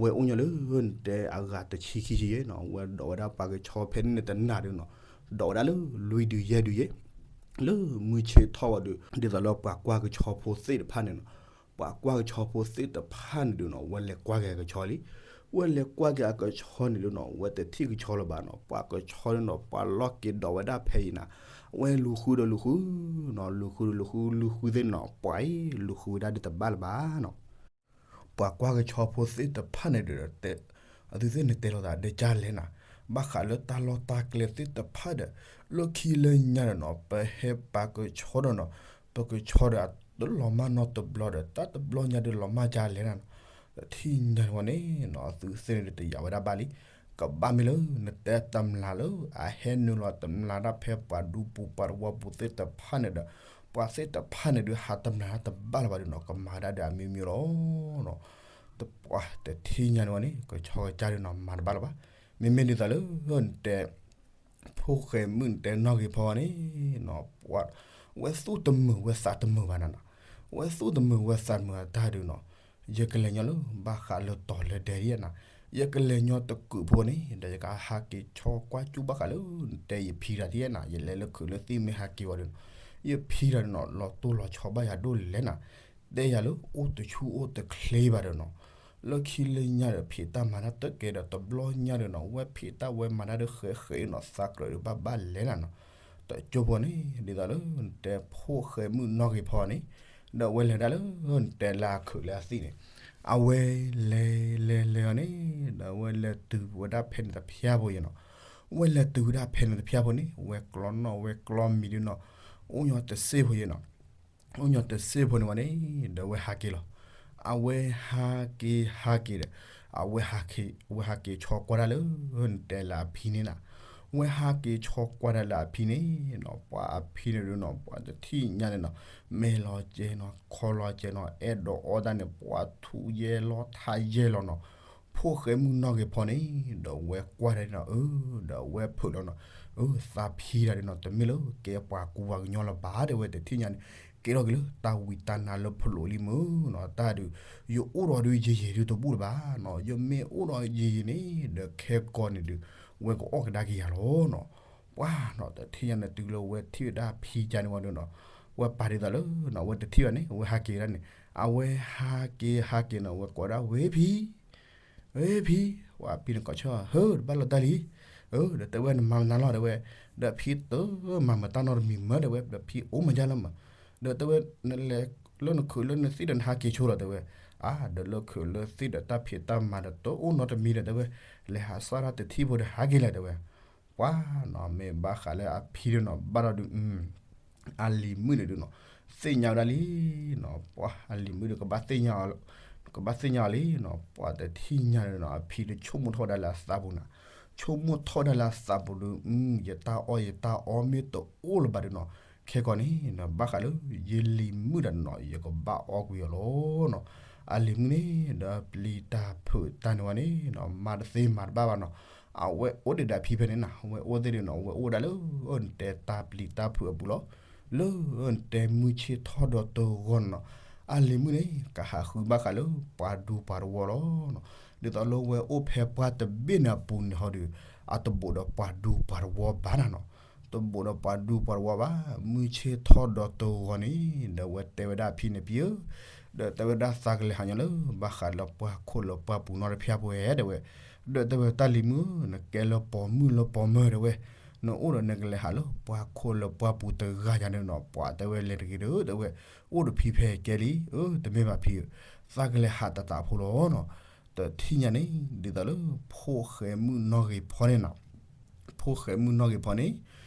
ဝဲအိၣ်ညီလၢနတဲအဂၤတဆံခံဆံယဲနီၤ, ဝဲဒိးဝဲဒၣ်ပှၤကဆီဖဲန့ၣ်တမျာ်ဒီးနီၤ, ဒိးဝဲဒၣ်လၢလွံၢ်ဒုးယဲၢ်ဒုးယဲၢ်, လၢမုၢ်ဆ့ၣ်ထီၣ်ဝဲဒီး ဒ်သိးလၢပှၤကွၢ်ကဆီဖိသ့ၣ်တဖၣ်န့ၣ်နီၤ, ပှၤကွၢ်ကဆီဖိသ့ၣ်တဖၣ်န့ၣ်ဒီးနီၤ ဝဲလဲၤကွၢ်က့ၤအကဆီလံ, ဝဲလဲၤကွၢ်က့ၤအကဆီန့ၣ်ဒီးနီၤ ဝဲတထံၣ်ကဆီလၢၤဘၣ်နီၤ, ပှၤကဆီန့ၣ်နီၤ ပှၤလီၤက့ၤဒိးဝဲဒၣ်ဖဲအံၤနၤ, ဝဲလူၤဃုဒီးလူၤဃုနီၤ, လူၤဃုဒီးလူၤဃု လူၤဃုသ့ၣ်န့ၣ်နီၤ ပှၤအံၤ လူၤဃုဝဲဒၣ်ဒ်တဘၣ်လၢၤဘၣ်နီၤ ပှၤကွၢ်ကဆီဖိသ့ၣ်တဖၣ်န့ၣ်ဒီး အသုသ့ၣ်န့ၣ်တဲလိာ်သးဒ်ကၢ်လဲၣ်နၤ, ဘၣ်ဃးလၢတၢ်လီၢ်တၢ်ကျဲသ့ၣ်တဖၣ်ဒီး လၢခံလၢညါဒီးနီၤ ပဟဲပာ်ကဆီဒီးနီၤ, ပကဆီဒီးအတလီၤမၢ်နီတဘျီဒီး တၢ်တဘျီညါဒီးလီၤမၢ်ကၢ်လဲၣ်နၤနီၤ, တထံၣ်ညါန့ၣ်ဝဲန့ၣ်နီၤ အသုသ့ၣ်န့ၣ်ဒီးတယာ်ဝဲဒၣ်ဘၣ်လံ, ကဘၣ်မ့ၢ်လၢနတဲတမျာ်လၢ အဟဲနုာ်လီၤတမျာ်ဒၣ်ဖဲပှၤဒူပူၤပှၤတဝီပူၤသ့ၣ်တဖၣ်န့ၣ်ဒီး ပှၤသ့ၣ်တဖၣ်န့ၣ်ဒုးဟးတမျာ်တဘၣ်လၢၤဘၣ်ဒီးနီၤ ကမၤဒၣ်ဒီးအမ့ၢ်မ့ၢ်လီၤ တပှၤတထံၣ်ညါန့ၣ်ဝဲန့ၣ် ကဆီကစၢ်ဒုးနီၤ မၤတဘၣ်လၢၤဘၣ်. မ့မ့ၢ်ဒ်သိးလၢ နတဲ ဖိၣ်ဃဲမုၣ်နတဲနီၣ်ဂ့ၤဖီန့ၣ်နီၤ ပှၤ ဝဲသူၣ်တမုာ်ဝဲသးတမုာ်ဘၣ်နၤနီၤ, ဝဲသူၣ်တမုာ်ဝဲသးတမုာ်အတၢ်ဒုးနီၤ, ယကလဲၤညီလၢဘၣ်ဃးလၢတီၤလၢဒဲဒ်နၤ, ယကလဲၤညီတကုးဖိန့ၣ် ဒီးယကဟးက့ၤဆီကွၢ်ကၠူၣ်ဘၣ်ဃးလၢ နတဲယဖံတၢ်ဒ်နၤ, ယလဲၤလၢခုးလၢသ့ၣ်မ့ၢ်ဟးက့ၤဝံၤဒီးနီၤ, ယဖံတၢ်ဒီးနီၤ လီၤတိၢ်လီၤဆီဘၣ်ယၤဒိၣ်လဲၣ်နၤ, တဲယၤလၢအိၣ်တဆူၣ်အိၣ်တချ့ဘၣ်ဒီးနီၤ, လၢခံလၢညါဒီးဖံးတၢ်မၤတၢ်တကဲဒီးတဘျီညါဒီးနီၤ ဝဲဖံးတၢ်ဝဲမၤတၢ်ဒီးဃဲးဃဲးနီၤ သးကြၢးဒီးဘၣ်ဘၣ်လဲၣ်နၤနီၤ, တကၠိဖိန့ၣ် ဒ်သိးလၢနတဲဖိၣ်ဃဲမုၣ်နီၢ်ဂ့ၤဖီန့ၣ် ဒီးအဝဲလဲၤဒၣ်လၢ နတဲလၢအခုးလၢအသ့ၣ်န့ၣ်, အဝဲလဲၤလဲၤလဲၤအီၤန့ၣ် ဒီးအဝဲလဲၤတုၤဝဲဒၣ်ဖဲန့ၣ်တဖျၢၣ်ဖိယဲနီၤ, ဝဲလဲၤတုၤဝဲဒၣ်ဖဲန့ၣ်တဖျၢၣ်ဖိန့ၣ် ဝဲကျီနီၣ်ဝဲကျီမံၤဒုးနီၤ, အိၣ်ညီတစ့ၢ်ဖိယဲနီၤ, အိၣ်ညီတစ့ၢ်ဖိန့ၣ်ဝဲန့ၣ် ဒီးအဝဲဟးက့ၤလီၤ, အဝဲဟးက့ၤဟးက့ၤဒီး အဝဲ အဝဲဟးက့ၤဆီကွၢ်တၢ်လၢ နတဲလၢအဖံန့ၣ်နၤ, ဝဲဟးက့ၤဆီကွၢ်တၢ်လၢအဖံန့ၣ်နီၤ ပှၤအဖံန့ၣ်ဒုးနီၤ ပှၤတထံၣ်ညါန့ၣ်နီၤ မဲာ်လီၤကဲနီၤ ခီလီၤကဲနီၤ အဲၣ်ဒိးအီၣ်တၢ်န့ၣ် ပှၤထူးယဲၢ်လီၤထးယဲၢ်လီၤနီၤ, ဖိၣ်ဃဲမုၣ်နီၢ်ဂ့ၤဖီန့ၣ် ဒီးဝဲကွၢ်တၢ်န့ၣ်နီၤ အၢ ဒီးဝဲဖုးလီၤနီၤ, အၢ သးဖံတၢ်ဒုးနီၤ တမ့ၢ်လၢကဲပှၤကူပှၤကညီလၢၤဘၣ် တဲဝဲတထံၣ်ညါန့ၣ် ကဲထီၣ်က့ၤလၢတၢ်ဝံတၢ်နါလၢဖလိးလံမုၢ်နီၤ, တၢ်ဒုး ယအိၣ်ဒီးဒုးယံာ်ယံာ်ဒုးတဘူၣ်လၢၤဘၣ်နီၤ, ယမ့ၢ်အိၣ်ဒီးယံာ်ယံာ်န့ၣ် ဒီးခဲကိာ်န့ၣ်ဒုး ဝဲကအီၣ်ကဒါက့ၤယၤလီၤနီၤ, ပှၤနီၤ တထံၣ်ညါန့ၣ် တုၤလၢဝဲထံၣ်ဝဲဒၣ်ဖံကါန့ၣ်ဝံၤဒီးနီၤ, ဝဲပာ်ဒ်သိးလၢနီၤ ဝဲတထံၣ်ဘၣ်န့ၣ် ဝဲဟးက့ၤဝဲဒၣ်န့ၣ် အဝဲဟးက့ၤဟးက့ၤနီၤ ဝဲကိးဒၣ်ဝဲဖံ ဝဲဖံ, ဝဲဖံန့ၣ်ကိးဆၢ ဟၢ တဘၣ်လီၤတၢ်လံ, အၢ ဒီးတဲဝဲနမၤမနုၤလီၤ တဲဝဲ, ဒီးဖံတမၤမတၢ်နီတမံၤမၢ တဲဝဲ, ဒီးဖံအိၣ်မၤယါလီၤမး, ဒီးတဲဝဲ နလဲၤလၢနခုးလၢနသ့ၣ်ဒီးနဟးက့ၤဆိလီၤ တဲဝဲ, အါ ဒီးလၢခုးလၢသ့ၣ်ဒီးတၢ်ဖံးတၢ်မၤဒီးတအိၣ်နီတမံၤဒီး တဲဝဲ, လဲၤဟးစၢ်တၢ်တထံၣ်ဖိဒီးဟးက့ၤလဲၣ် တဲဝဲ, ပှၤနီၤ မ့ၢ်ဘၣ်ဃးလၢအဖံဒုးနီၤ ဘၣ်ဒီးဒုး အလံၤမုၣ်န့ၣ်ဒုးနီၤ သ့ၣ်ညါဝဲဒၣ်လံနီၤ, ပှၤအလံၤမုၣ်ဒုး ကဘၣ်သ့ၣ်ညါ ကဘၣ်သ့ၣ်ညါအီၤလံနီၤ, ပှၤတထံၣ်ညါန့ၣ်နီၤ အဖံဒုးဆိကမိၣ်ထီၣ်ဝဲဒၣ်လၢအသးပူၤနၤ, ဆိကမိၣ်ထီၣ်ဝဲဒၣ်လၢအသးပူၤဒုး ယတၢ်အီၣ်ယတၢ်အီမ့ၢ်တအိၣ်လၢၤဘၣ်ဒုးနီၤ, ခဲကိာ်န့ၣ်နီၤ ဘၣ်ဃးလၢ ယလံၤမုၣ်တၢ်န့ၣ်နီၤ ယကဘၣ်အီကွံာ်အီၤလီၤနီၤ, အလံၤမုၣ်န့ၣ်ဒီးပျံၤတၢ်ဖုးတၢ်န့ၣ်ဝဲန့ၣ်နီၤ မၤတသ့မၤတဘၣ်ဘၣ်နီၤ, အဝဲအိၣ်ဒံးဒီးအဖံဖဲန့ၣ်နၤ, အဝဲအိၣ်သ့ၣ်ဒုးနီၤ အဝဲအိၣ်ဝဲဒၣ်လၢ နတဲတၢ်ပျံၤတၢ်ဖုးအပူၤလီၤ, လၢ နတဲမုၢ်ဆ့ၣ်ထီၣ်ဒီးတဂီၤန့ၣ်နီၤ, အလံၤမုၣ်န့ၣ် ကဟးဃုဘၣ်ဃးလၢ ပှၤဒူပှၤတဝီလီၤနီၤ, ဒ်သိးလၢဝဲအိၣ်ဖဲပှၢ်တဘ့ၣ်န့ၣ်အပူၤန့ၣ်ဟီဒုး အတဘူးဒီးပှၤဒူပှၤတဝီဘၣ်နၤနီၤ, တဘူးဒီးပှၤဒူပှၤတဝီဘၣ်, မုၢ်ဆ့ၣ်ထီၣ်ဒီးတဂီၤန့ၣ် ဒီးဝဲတဲဝဲဒၣ်အဖံန့ၣ် ဖံဧၢ, ဒီးတဲဝဲဒၣ်သးကလဲၤဟးညီလၢ ဘၣ်ဃးလၢပှၢ်ခိၣ်လၢပှၢ်ပူၤနီတဖၣ်ဖိဧဲ တဲဝဲ, ဒီးတဲဝဲတၢ်လံၤမုၣ် နကဲလၢပိာ်မုၣ်လၢပိာ်မၢၤ တဲဝဲ, နအိၣ်ဒီးနကလဲၤဟးလၢပှၢ်ခိၣ်လၢပှၢ်ပူၤတဂၤယၤန့ၣ်နီၤ, ပှၤတဲဝဲလဲၤတဂ့ၤဒီး တဲဝဲ, အိၣ်ဒီးဖံဖဲကဲလံ, အၢ တမ့ၢ်ဘၣ်ဖံဧၢ, သးကလဲၤဟးတၢ်တၢ်ဖိလီၤနီၤ, တထံၣ်ညါန့ၣ် ဒ်သိးလၢ ဖိၣ်ဃဲမုၣ်နီၢ်ဂ့ၤဖီန့ၣ်နီၤ ဖိၣ်ဃဲမုၣ်နီၢ်ဂ့ၤဖီန့ၣ်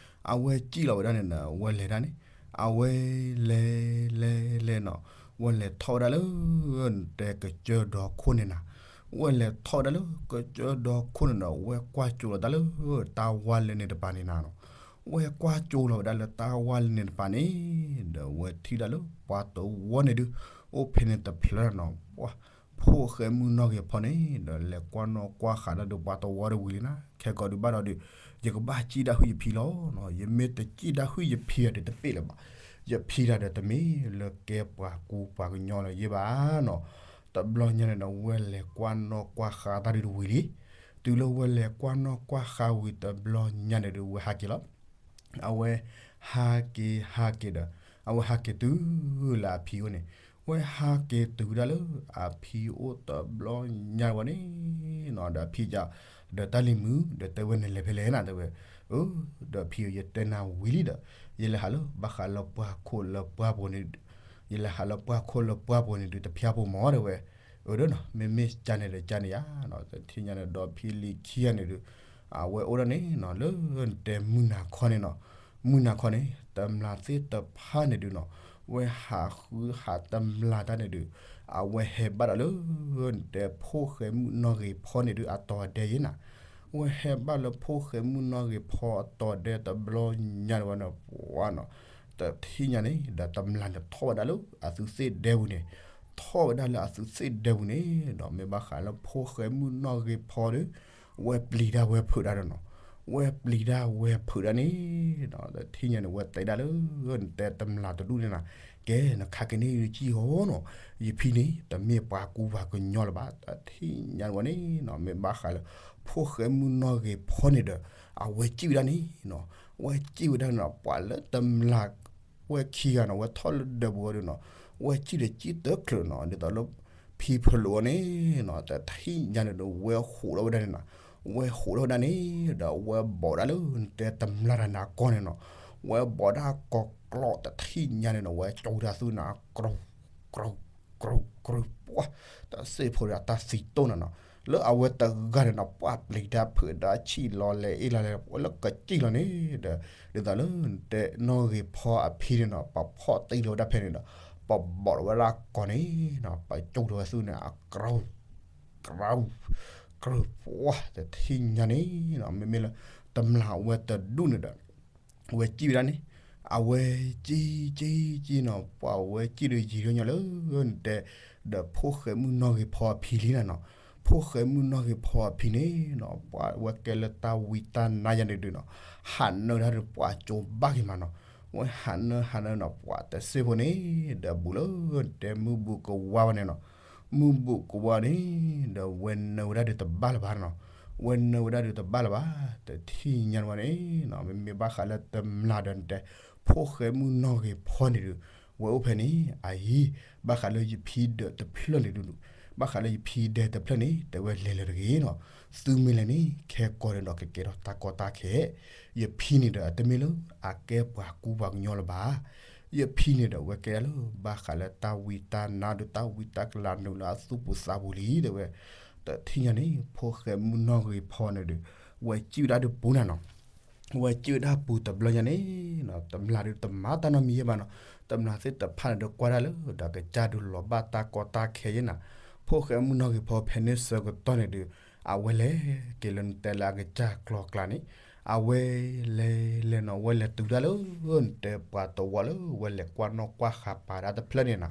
အဝဲစံၣ်လီၤဝဲဒၣ်န့ၣ်ဒီး အဝဲလဲၤဒၣ်န့ၣ်, အဝဲလဲၤလဲၤလဲၤနီၤ, ဝဲလဲၤထီၣ်ဝဲဒၣ်လၢ နတဲကစၢၢ်ဒီခိၣ်န့ၣ်နၤ, ဝဲလဲၤထီၣ်ဝဲဒၣ်လၢကစၢၢ်ဒီခိၣ်န့ၣ်ဒီး ဝဲကွၢ်ကၠိလီၤတၢ်လၢ တၢ်ဝါလဲန့ၣ်တပၤန့ၣ်နၤနီၤ, ဝဲကွၢ်ကၠိလီၤဝဲဒၣ်လၢတၢ်ဝါလဲန့ၣ်တပၤန့ၣ် ဒီးဝဲထံၣ်ဒၣ်လၢပှၤတဝီန့ၣ်ဒုး အိၣ်ဖဲန့ၣ်တဖျၢၣ်နီၤ, ပှၤ ဖိၣ်ဃဲမုၣ်နီၢ်ဂ့ၤဖီန့ၣ် ဒီးလဲၤကွၢ်နီၣ်ကွၢ်ဃာ်တၢ်ဒီးပှၤတဝီတဝံၤလံနၤ, ခဲကိာ်ဒုးဘၣ်ဒီးဒုး ယကဘၣ်စံၣ်ဒၣ်ဟုၣ်ယဖံလီၤနီၤ, ယမ့ၢ်တစံၣ်ဒၣ်ဟုၣ်ယဖံဒီးတပ့ၢ်လၢၤဘၣ်, ယဖံတၢ်ဒီးတမ့ၢ်လၢကဲပှၤကူပှၤကညီလၢၤယဲဘၣ်နီၤ, တဘျီညါန့ၣ်ဒီး ဝဲလဲၤကွၢ်နီၣ်ကွၢ်ဃာ်တၢ်ဒုးတဝံၤလံ, တုၤလၢဝဲလဲၤကွၢ်နီၣ်ကွၢ်ဃာ်ဝံၤတဘျီညါန့ၣ်ဒီး ဝဲဟးက့ၤလီၤ အဝဲဟးက့ၤဟးက့ၤဒီး အဝဲဟးက့ၤတုၤလၢအဖံအိၣ်န့ၣ်, ဝဲဟးက့ၤတုၤဒၣ်လၢအဖံအိၣ်တဘျီညါဝဲန့ၣ်နီၤ, ဒီးအဖံက ဒီးတၢ်လံၤမုၣ် ဒီးတဲဝဲနလဲၤဖဲလဲၣ်နၤ တဲဝဲ, အၢ ဒီးဖံဧၢ ယတဲနၤဝံၤလံဒီး ယလဲၤဟးလၢဘၣ်ဃးလၢပှၢ်ခိၣ်လၢပှၢ်ပူၤန့ၣ်, ယလဲၤဟးလၢပှၢ်ခိၣ်လၢပှၢ်ပူၤန့ၣ်ဒုးတဖျၢၣ်ဖိမၢ တဲဝဲ, အၢ ဒီးနီၤ မ့မ့ၢ်ကန့ၣ်ဒီးကန့ၣ်ယါနီၤ, တထံၣ်ညါန့ၣ်ဒီးဖံလံၤခံဂၤန့ၣ်ဒုး အဝဲအိၣ်ဒၣ်န့ၣ်နီၤ လၢနတဲမုၢ်နၤခီန့ၣ်နီၤ, မုၢ်နၤခီန့ၣ် တမျာ်သ့ၣ်တဖၣ်န့ၣ်ဒုးနီၤ, ဝဲဟးဃုဟးတမျာ်တၢ်န့ၣ်ဒုး အဝဲဟဲဘၣ်ဒီးလၢ နတဲဖိၣ်ဃဲမုၣ်နီၢ်ဂ့ၤဖီန့ၣ်ဒုးအတီၤဒဲယဲနၤ, ဝဲဟဲဘၣ်လၢဖိၣ်ဃဲမုၣ်နီၢ်ဂ့ၤဖီအတီၤဒဲတဘျီညါန့ၣ်ဝဲန့ၣ် ပှၤနီၤ, တထံၣ်ညါန့ၣ် ဒီးတမျာ်န့ၣ်ထီၣ်ဝဲဒၣ်လၢအသုးသ့ၣ်ဒဲပူၤန့ၣ်, ထီၣ်ဝဲဒၣ်လၢအသုးသ့ၣ်ဒဲပူၤန့ၣ်ဒီး မ့ၢ်ဘၣ်ဃးလၢဖိၣ်ဃဲမုၣ်နီၢ်ဂ့ၤဖီဒီး ဝဲပျံၤတၢ်ဝဲဖုးတၢ်ဒီးနီၤ, ဝဲပျံၤတၢ်ဝဲဖုးတၢ်န့ၣ်, တထံၣ်ညါန့ၣ် ဝဲတဲဒၣ်လၢ နတဲတမျၢ်တဒူၣ်န့ၣ်နၤ, ကဲ နခါက့ၤန့ၢ်ယကံၢ်အီၤနီၤ, ယဖံန့ၣ် တမ့ၢ်ပှၤကူပှၤကညီလၢၤဘၣ်. တထံၣ်ညါန့ၣ်ဝဲန့ၣ်နီၤ မ့ၢ်ဘၣ်ဃးလၢ ဖိၣ်ဃဲမုၣ်နီၢ်ဂ့ၤဖီန့ၣ်ဒီး အဝဲစံၣ်ဝဲဒၣ်န့ၣ်နီၤ, ဝဲစံၣ်ဝဲဒၣ်န့ၣ်နီၤ ပှၤလၢတမျၢ် ဝဲခံဂၤနီၤ ဝဲထီၣ်လၢဒၢးပူၤအီၤဒီးနီၤ, ဝဲစံၣ်ဒီးစံၣ်တချုးနီၤ ဒ်သိးလၢ ဖံဖလူးအီၤန့ၣ်နီၤ တထံၣ်ညါန့ၣ်ဒီး ဝဲဟးထီၣ်ဝဲဒၣ်န့ၣ်နီၤ, ဝဲဟးထီၣ်ဝဲဒၣ်န့ၣ် ဒီးဝဲဘိးဒၣ်လၢ နတဲတမျၢ်တၢ်န့ၣ်အကီၢ်န့ၣ်နီၤ, ဝဲဘိးဒၣ်ကီးကျီး တထံၣ်ညါန့ၣ်နီၤ ဝဲကၠိတၢ်သူန့ၣ် ကြူး ကြူး ကြူး ကြူး ပှၢ်, တၢ်စံၣ်ဖိဒီးတၢ်သံတိၢ်န့ၣ်နီၤ, လၢအဝဲတဂၤန့ၣ်နီၤ ပှၢ်ပျံၤတၢ်ဖုးတၢ်ဆံၣ်လီၤလဲၤအ့ၣ်လီၤလဲၤ လၢကစံၣ်လီၤန့ၣ်ဒီး ဒ်သိးလၢနတဲနီၢ်ဂ့ၤဖီအဖံန့ၣ်နီၤ ပဖီၣ်တံၢ်လီၤဝဲဒၣ်ဖဲန့ၣ်ဒီး ပဘိးလီၤဝဲဒၣ်ကီးန့ၣ်နီၤ ပကၠိထီၣ်ဝဲသူန့ၣ် အကြူး ကြူး ကြူး ပှၢ် တထံၣ်ညါန့ၣ်နီၤ မ့မ့ၢ်လၢ တမျၢ်ဝဲတဒူၣ်န့ၣ်ဒီး ဝဲစံၣ်ဝဲဒၣ်န့ၣ်, အဝဲစံၣ်စံၣ်စံၣ်နီၤ ပှၢ်ဝဲစံၣ်ဒီးယံာ်ထီၣ်ညီလၢ နတဲ ဒီးဖိၣ်ဃဲမုၣ်နီၢ်ဂ့ၤဖီအဖံလံနၤနီၤ, ဖိၣ်ဃဲမုၣ်နီၢ်ဂ့ၤဖီအဖံန့ၣ်နီၤ ပှၢ်ဝဲကဲလၢတၢ်ဝံတၢ်နါယါန့ၣ်ဒုးနီၤ, ဟးနၢဝဲဒၣ်ဒီးပှၢ်ကၠိဘၣ်က့ၤမးနီၤ, ဝဲဟးနၢဟးနၢနီၤ ပှၢ်တစ့ၢ်ဖိန့ၣ် ဒီးဘူးလၢ နတဲမုၢ်ဘူးကဝါဝဲန့ၣ်နီၤ, မုၢ်ဘူးကဝါန့ၣ် ဒီးဝဲနၢဝဲဒၣ်ဒီးတဘၣ်လၢၤဘၣ်နီၤ, ဝဲနၢဝဲဒၣ်ဒီးတဘၣ်လၢၤဘၣ်, တထံၣ်ညါန့ၣ်ဝဲန့ၣ်နီၤ မ့မ့ၢ်ဘၣ်ဃးလၢတမျၢ်ဒီးနတဲ ဖိၣ်ဃဲမုၣ်နီၢ်ဂ့ၤဖီန့ၣ်ဒုး ဝဲအိၣ်ဖဲန့ၣ် အအံၤ ဘၣ်ဃးလၢယဖံဒီးတဖျၢၣ်န့ၣ်ဒုး ဘၣ်ဃးလၢယဖံဒဲတဖျၢၣ်န့ၣ် တဲဝဲလဲၤလၢၤတဂ့ၤနီၤ, သုမ့ၢ်လဲၤန့ၣ် ခဲကိာ်န့ၣ်ဒီးကကဲထီၣ်တၢ်ကီတၢ်ခဲ, ယဖံန့ၣ်ဒီးအတမ့ၢ်လၢ အကဲပှၤကူပှၤကညီလၢၤဘၣ်, ယဖံန့ၣ်ဒီးဝဲကဲဒၣ်လၢ ဘၣ်ဃးလၢတၢ်ဝံတၢ်နါဒီးတၢ်ဝံတၢ်ကလၤနုာ်လၢအသူၣ်ပူၤသးပူၤလံ တဲဝဲ, တထံၣ်ညါန့ၣ် ဖိၣ်ဃဲမုၣ်နီၢ်ဂ့ၤဖီန့ၣ်ဒီး ဝဲစံၣ်ဝဲဒၣ်ဒီးပူၤနၤနီၤ ဝဲစံၣ်ဝဲဒၣ်ပူၤတဘျီညါန့ၣ်နီၤ တမျၢ်ဒုးတမၤတၢ်နီတမံၤယဲဘၣ်နီၤ, တမျၢ်သ့ၣ်တဖၣ်န့ၣ်ဒီးကွၢ်ဒၣ်လၢ ဒီးကစၢ်ဒုးလီၤဘၣ်တၢ်ကီတၢ်ခဲယဲနၤ, ဖိၣ်ဃဲမုၣ်နီၢ်ဂ့ၤဖီဖဲန့ၣ်ဆၢကတီၢ်န့ၣ်ဒုး အဝဲလဲၤက့ၤလၢနတဲလၢအကစၢ်ကျီကျါန့ၣ်, အဝဲလဲၤလဲၤနီၤ ဝဲလဲၤတုၤဒၣ်လၢ နတဲပှၤတဝီလၢ ဝဲလဲၤကွၢ်နီၣ်ကွၢ်ဃာ်ပာ်ဒၣ်တဖျၢၣ်န့ၣ်နၤ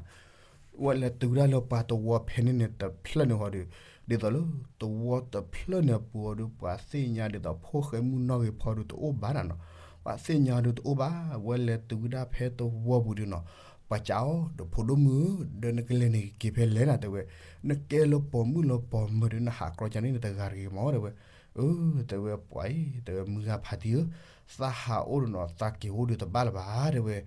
ဝဲလဲၤတုၤဒၣ်လၢပှၤတဝီဖဲန့ၣ်န့ၣ်တဖျၢၣ်န့ၣ်ဃီဒီး ဒ်သိးလၢ တဝီတဖျၢၣ်န့ၣ်အပူၤအီၤဒီး ပှၤသ့ၣ်ညါဒ်သိးဖိၣ်ဃဲမုၣ်နီၢ်ဂ့ၤဖီဒီးတအိၣ်ဘၣ်နၤနီၤ, ပှၤသ့ၣ်ညါဒီးတအိၣ်ဘၣ်, ဝဲလဲၤတုၤဒၣ်ဖဲတဝီပူၤဒီးနီၤ, ပှၤစံးအီၤဒီး ဖိဒိၣ်မုၣ်ဧၢ, ဒီးနကလဲၤန့ၣ်ကက့ၤဖဲလဲၣ်နၤ တဲဝဲ, နကဲလၢပိာ်မုၣ်လၢပိာ်မၢၤဒီး နဟးကြီကန့ၣ်နတဂၤတဂ့ၤမး တဲဝဲ, အၢ တဲဝဲပှၤအံၤ တဲဝဲမုၢ်ဂၤဖးတံၢ်ဧၢ, သးဟးအိၣ်ဒီးနီၤ သးက့ၤအိၣ်ဒီးတဘၣ်လၢၤဘၣ် တဲဝဲ,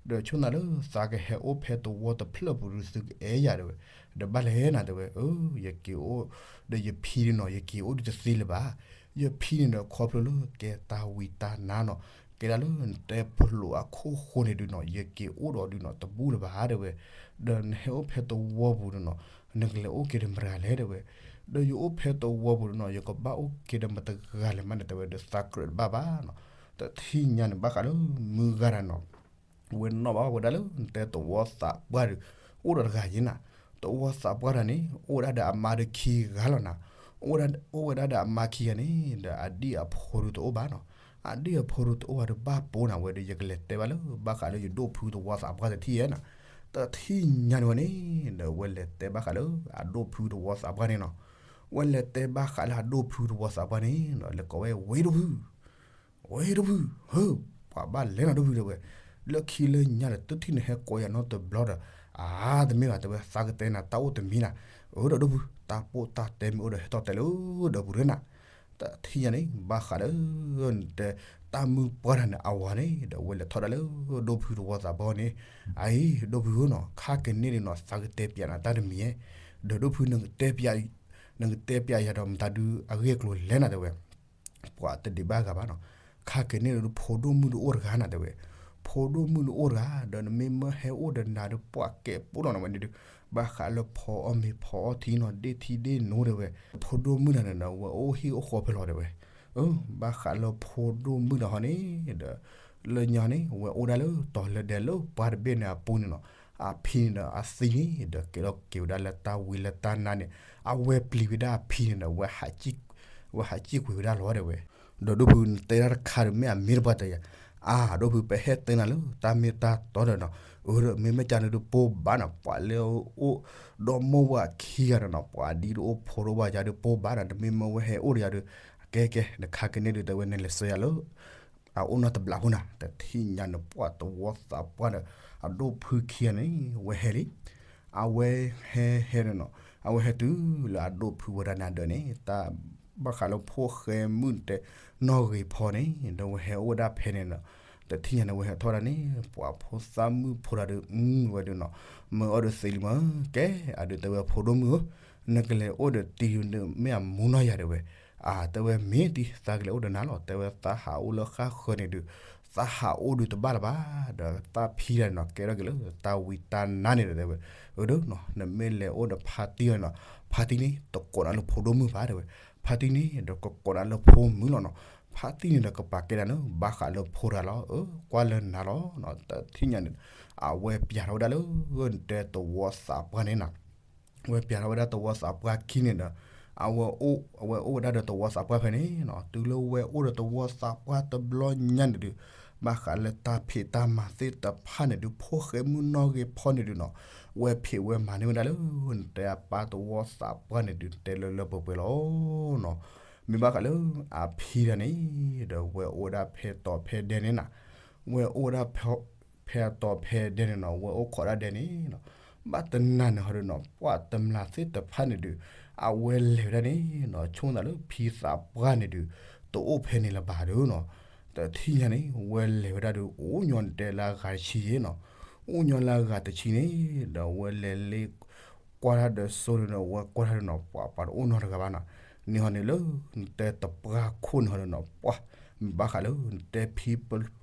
ဒီးဆိၣ်နၤလၢသးကဟဲအိၣ်ဖဲတဝီတဖျၢၣ်ပူၤဒီးသုကအဲၣ်ယၤ တဲဝဲ, ဒီးဘၣ်လဲၣ်နၤ တဲဝဲ, အၢ ယက့ၤအိၣ် ဒီးယဖံန့ၣ်နီၤ ယက့ၤအိၣ်ဒီးတသ့လၢၤဘၣ်, ယဖံန့ၣ်ဒီးခီဖျိလၢကဲတၢ်ဝံတၢ်နါနီၤ, ကဲဒၣ်လၢနတဲဖျိးအခိၣ်ဃိန့ၣ်ဒုးနီၤ ယက့ၤအိၣ်ဒီးဒုးနီၤ တဘူးလၢၤဘၣ် တဲဝဲ, ဒီးနဟဲအိၣ်ဖဲတဝီပူၤဒီးနီၤ နကလဲၤအိၣ်က့ၤဒီးမတၤတဂၤလဲၣ် တဲဝဲ, ဒီးယအိၣ်ဖဲတဝီပူၤဒီးနီၤ ယကဘၣ်အိၣ်က့ၤဒီးမတၤတဂၤလဲၣ်မးန့ၣ် တဲဝဲ ဒီးသးကြၢးတဘၣ်ဘၣ်နီၤ, တထံၣ်ညါန့ၣ် ဘၣ်ဃးလၢမုၢ်ဂၤတဂၤနီၤ ဝဲနီၣ်ဘၣ်ဝဲဒၣ်လၢနတဲတဝီသးပှၢ်ဒီး အိၣ်ဒီးတဂၤယဲနၤ, တဝီသးပှၢ်တဂၤန့ၣ် အိၣ်ဝဲဒၣ်ဒီးအမါဒီးခံဂၤလီၤနၤ, အိၣ်ဝဲဒၣ်ဒီးအမါခံဂၤန့ၣ် ဒီးအဒံၣ်အဖိဒီးတအိၣ်ဘၣ်နီၤ, အဒံၣ်အဖိဒီးတအိၣ်ဘၣ်ဒီးဘၣ်ပိာ်နၤဝဲဒီး ယကလဲၤတဲဘၣ်လၢ ဘၣ်ဃးလၢယဒိၣ်ဖုတဝီသးပှၢ်တထံၣ်ယဲနၤ, တထံၣ်ညါန့ၣ်ဝဲန့ၣ် ဒီးဝဲလဲၤတဲဘၣ်ဃးလၢ အဒိၣ်ဖုတဝီသးပှၢ်န့ၣ်နီၤ, ဝဲလဲၤတဲဘၣ်ဃးလၢအဒိၣ်ဖုတဝီသးပှၢ်န့ၣ်နီၤ လဲၤကိးဝဲ ဝ့ၢ်ဒိၣ်ဖု ဝ့ၢ်ဒိၣ်ဖု ဟၢ ပှၤဘၣ်လဲၤနၤဒိၣ်ဖု တဲဝဲ, လၢခံလၢညါဒီး တုၤထံၣ်နဟဲကိးယၤနီတဘျီဒီး အါ တမ့ၢ်ဘၣ် တဲဝဲ သးကတဲနၤတၢ်အိၣ်တမံၤနၤ, အၢ ဒီးဒိၣ်ဖု တၢ်ပိၢ်တၢ်တဲမ့ၢ်အိၣ်ဒီး ဟဲထီၣ်တဲလၢဒီးပူၤရ့နၤ, တထံၣ်ညါန့ၣ် ဘၣ်ဃးလၢ နတဲ တၢ်မုၢ်ပှၢ်တဂၤန့ၣ် အဝၤန့ၣ် ဒီးဝဲလဲၤထီၣ်ဒၣ်လၢ ဒိၣ်ဖုတဝီသးပှၢ်န့ၣ်, အအံၤ ဒိၣ်ဖုဧၢနီၤ ခါကန့ၢ်ဒုးနီၤ သးကတဲပျးနၤတၢ်တမံၤဧဲ, ဒီးဒိၣ်ဖု နကတဲပျး နကတဲပျးယၤဒီးမတၤဒုးအဂ့ၢ်အကျိၤလဲၣ်နၤ တဲဝဲ, ပှၤတဒံးဘၣ်ဂၤဘၣ်နီၤ, ခါကန့ၢ်ဒုး ဖိဒိၣ်မုၣ်ဒုးအိၣ်တဂၤနၤ တဲဝဲ, ဖိဒိၣ်မုၣ်ဒုးအိၣ်တဂၤ ဒီးနမ့ၢ်မၢဟဲအိၣ်ဒီးနၤဒီး ပှၤကဲပိၢ်လီၤနၤဝဲန့ၣ်ဒုး, ဘၣ်ဃးလၢဖီအီၣ်မ့ၤဖီအီၣ်ထံနီၤ ဒ့ၣ်ထံဒ့ၣ်နိ တဲဝဲ, ဖိဒိၣ်မုၣ်တဂၤန့ၣ်ဒီး ဝဲအိၣ်ဟံၣ်အိၣ်ဃီဖဲလဲၣ် တဲဝဲ, အၢ ဘၣ်ဃးလၢဖိဒိၣ်မုၣ်တဂၤဟီန့ၣ်ဒီး လၢညါန့ၣ် ဝဲအိၣ်ဒၣ်လၢတီၤလၢဒဲးလၢပှၢ်တဘ့ၣ်န့ၣ်အပူၤန့ၣ်နီၤ, အဖံန့ၣ်ဒီးအသံန့ၣ် ဒီးကဲထီၣ်က့ၤဝဲဒၣ်လၢတၢ်ဝံလၢတၢ်နါန့ၣ် အဝဲပျံၤဝဲဒၣ်အဖံန့ၣ်ဒီး ဝဲဟးစံၣ်ကွံာ်ဝဲဒၣ်လီၤ တဲဝဲ, ဒီးဒိၣ်ဖု နတဲဒၣ်တခါဒီး မ့ၢ်အမ့ၢ်တပှၢ်တယၤ, အါ ဒိၣ်ဖု ပဟဲတဲနၤလၢတၢ်မ့ၢ်တၢ်တီဒီးနီၤ, အၢ မ့မ့ၢ်ကန့ၣ်ဒုးပိၢ်ဘၣ်နီၤ ပှၤလၢအိၣ် ဒီမိၢ်ဝၤခံဂၤဒီးနီၤ ပှၤဒ်တအိၣ်ဖိဒိၣ်ဘၣ်ယၤဒုးပိၢ်ဘၣ်နီၤ နမ့ၢ်မၢဝဲဟဲအိၣ်ဒီးယၤဒုး ကဲကဲ နခါကန့ၣ်ဒုး တဲဝဲ နလဲၤဆှၢယၤလၢ အအိၣ်နီတဘျီဖိနၤ, တထံၣ်ညါန့ၣ် ပှၢ်သဝီသးပှၢ်ဒီး အဒိၣ်ဖုခံဂၤန့ၣ် ဝဲဟဲလံ. အဝဲဟဲဟဲန့ၣ်နီၤ, အဝဲဟဲတုၤလၢအဒိၣ်ဖုဝဲဒၣ်န့ၣ်အဒၢးန့ၣ် တၢ်ဘၣ်ဃးလၢဖိၣ်ဃဲမုၣ်တဲ နီၣ်ဂ့ၤဖီန့ၣ် ဒီးဝဲဟဲအိၣ်ဝဲဒၣ်ဖဲန့ၣ်ဒီး တထံၣ်ညါန့ၣ် ဝဲဟဲထီၣ်ဝဲဒၣ်န့ၣ် ပှၤဖိသၣ်မုၣ်ဖိတဂၤဒီး အဝဲဒုးနီၤ, မၢအီၤဒီးသ့လံမၢ်, ကဲ အဒုးတဲဝဲ ဖိဒိၣ်မုၣ်ဧၢ, နကလဲၤအိၣ်ဒီးတံၤဒုး မ့ၢ်အမူနီၢ်ယၤ တဲဝဲ. အါ တဲဝဲ မ့ၢ်တံၤ သးကလဲၤအိၣ်ဒီးနၤလီၤ, တဲဝဲ သးဟးအိၣ်လၢဃၣ်ဃၢၤန့ၣ်ဒုး သးဟးအိၣ်ဒုးတဘၣ်လၢၤဘၣ်, ဒီးသးဖံဒၣ်န့ၣ်နီၤ ကဲထီၣ်က့ၤလၢတၢ်ဝံတၢ်နါန့ၣ်ဒီး တဲဝဲ, အၢ ဒီးနီၤ နမ့ၢ်လဲၤအိၣ်ဒီးဖါတံၢ်န့ၣ်နီၤ, ဖါတံၢ်န့ၣ် တကိးနၤလၢဖိဒိၣ်မုၣ်ဘၣ် တဲဝဲ, ဖါတံၢ်န့ၣ်ဒီးကကိးနၤလၢဖိမုၣ်လီၤနီၤ, ဖါတံၢ်န့ၣ်ဒီးကပာ်ကဲနၤလၢ ဘၣ်ဃးလၢဖိတဂၤလီၤ, အၢ ကွၢ်လၢနၤလီၤနီၤ, တထံၣ်ညါန့ၣ် အဝဲပျးထီၣ်ဝဲဒၣ်လၢ နတဲသဝီသးပှၢ်န့ၣ်နီၤ ဝဲပျးထီၣ်ဝဲဒၣ်သဝီသးပှၢ်ခံန့ၣ်ဒီး အဝဲအိၣ် အဝဲအိၣ်ဝဲဒၣ်ဒီးသဝီသးပှၢ်ဖဲန့ၣ်နီၤ, တုၤလၢဝဲအိၣ်ဒီးသဝီသးပှၢ်တဘျီညါန့ၣ်ဒုး ဘၣ်ဃးလၢတၢ်ဖံးတၢ်မၤသ့ၣ်တဖၣ်န့ၣ်ဒုး ဖိၣ်ဃဲမုၣ်နီၣ်ဂ့ၤဖီန့ၣ်ဒုးနီၤ, ဝဲဖံးဝဲမၤန့ၢ်ဝဲဒၣ်လၢ နတဲအပၢ်သဝီသးပှၢ်န့ၣ်ဒုး နတဲလၢလၢပှဲၤပှဲၤလီၤနီၤ, မ့ၢ်ဘၣ်ဃးလၢ အဖံဒၣ်န့ၣ် ဒီးဝဲအိၣ်ဝဲဒၣ်ဖဲတီၤဖဲဒဲန့ၣ်နီၤ, ဝဲအိၣ်ဝဲဒၣ်ဖဲ ဖဲအတီၤဖဲဒဲန့ၣ်နီၤ, ဝဲအိၣ်ခိးဒၣ်ဒဲန့ၣ်နီၤ, ဘၣ်တနၤန့ၣ်ဟီဒုးနီၤ ပှၢ်တမျၢ်သ့ၣ်တဖၣ်န့ၣ်ဒုး အဝဲလဲၤဝဲဒၣ်န့ၣ်နီၤ, ဆိကမိၣ်သးလၢဖံသးပှၢ်န့ၣ်ဒုး တအိၣ်ဖဲန့ၣ်လၢၤဘၣ်ဒီးနီၤ, တထံၣ်ညါန့ၣ် ဝဲလဲၤဝဲဒၣ်ဒီး အိၣ်ညီနတဲလၢအဂၤတဆံယဲနီၤ, အိၣ်ညီလၢအဂၤတဆံန့ၣ် ဒီးဝဲလဲၤလ့ ကွၢ်တၢ်ဒီးစိန့ၣ်ဒီး ဝဲကွၢ်တၢ်ဒီးနီၤ ပှၢ်ပှၤတအိၣ်နီတဂၤဘၣ်နီၤ, န့ၣ်ဟီန့ၣ်လၢ နတဲတပှၢ်ခိၣ်န့ၣ်ဟီဒုးနီၤ ပှၢ် မ့ၢ်ဘၣ်ဃးလၢ နတဲဖံ ဒ်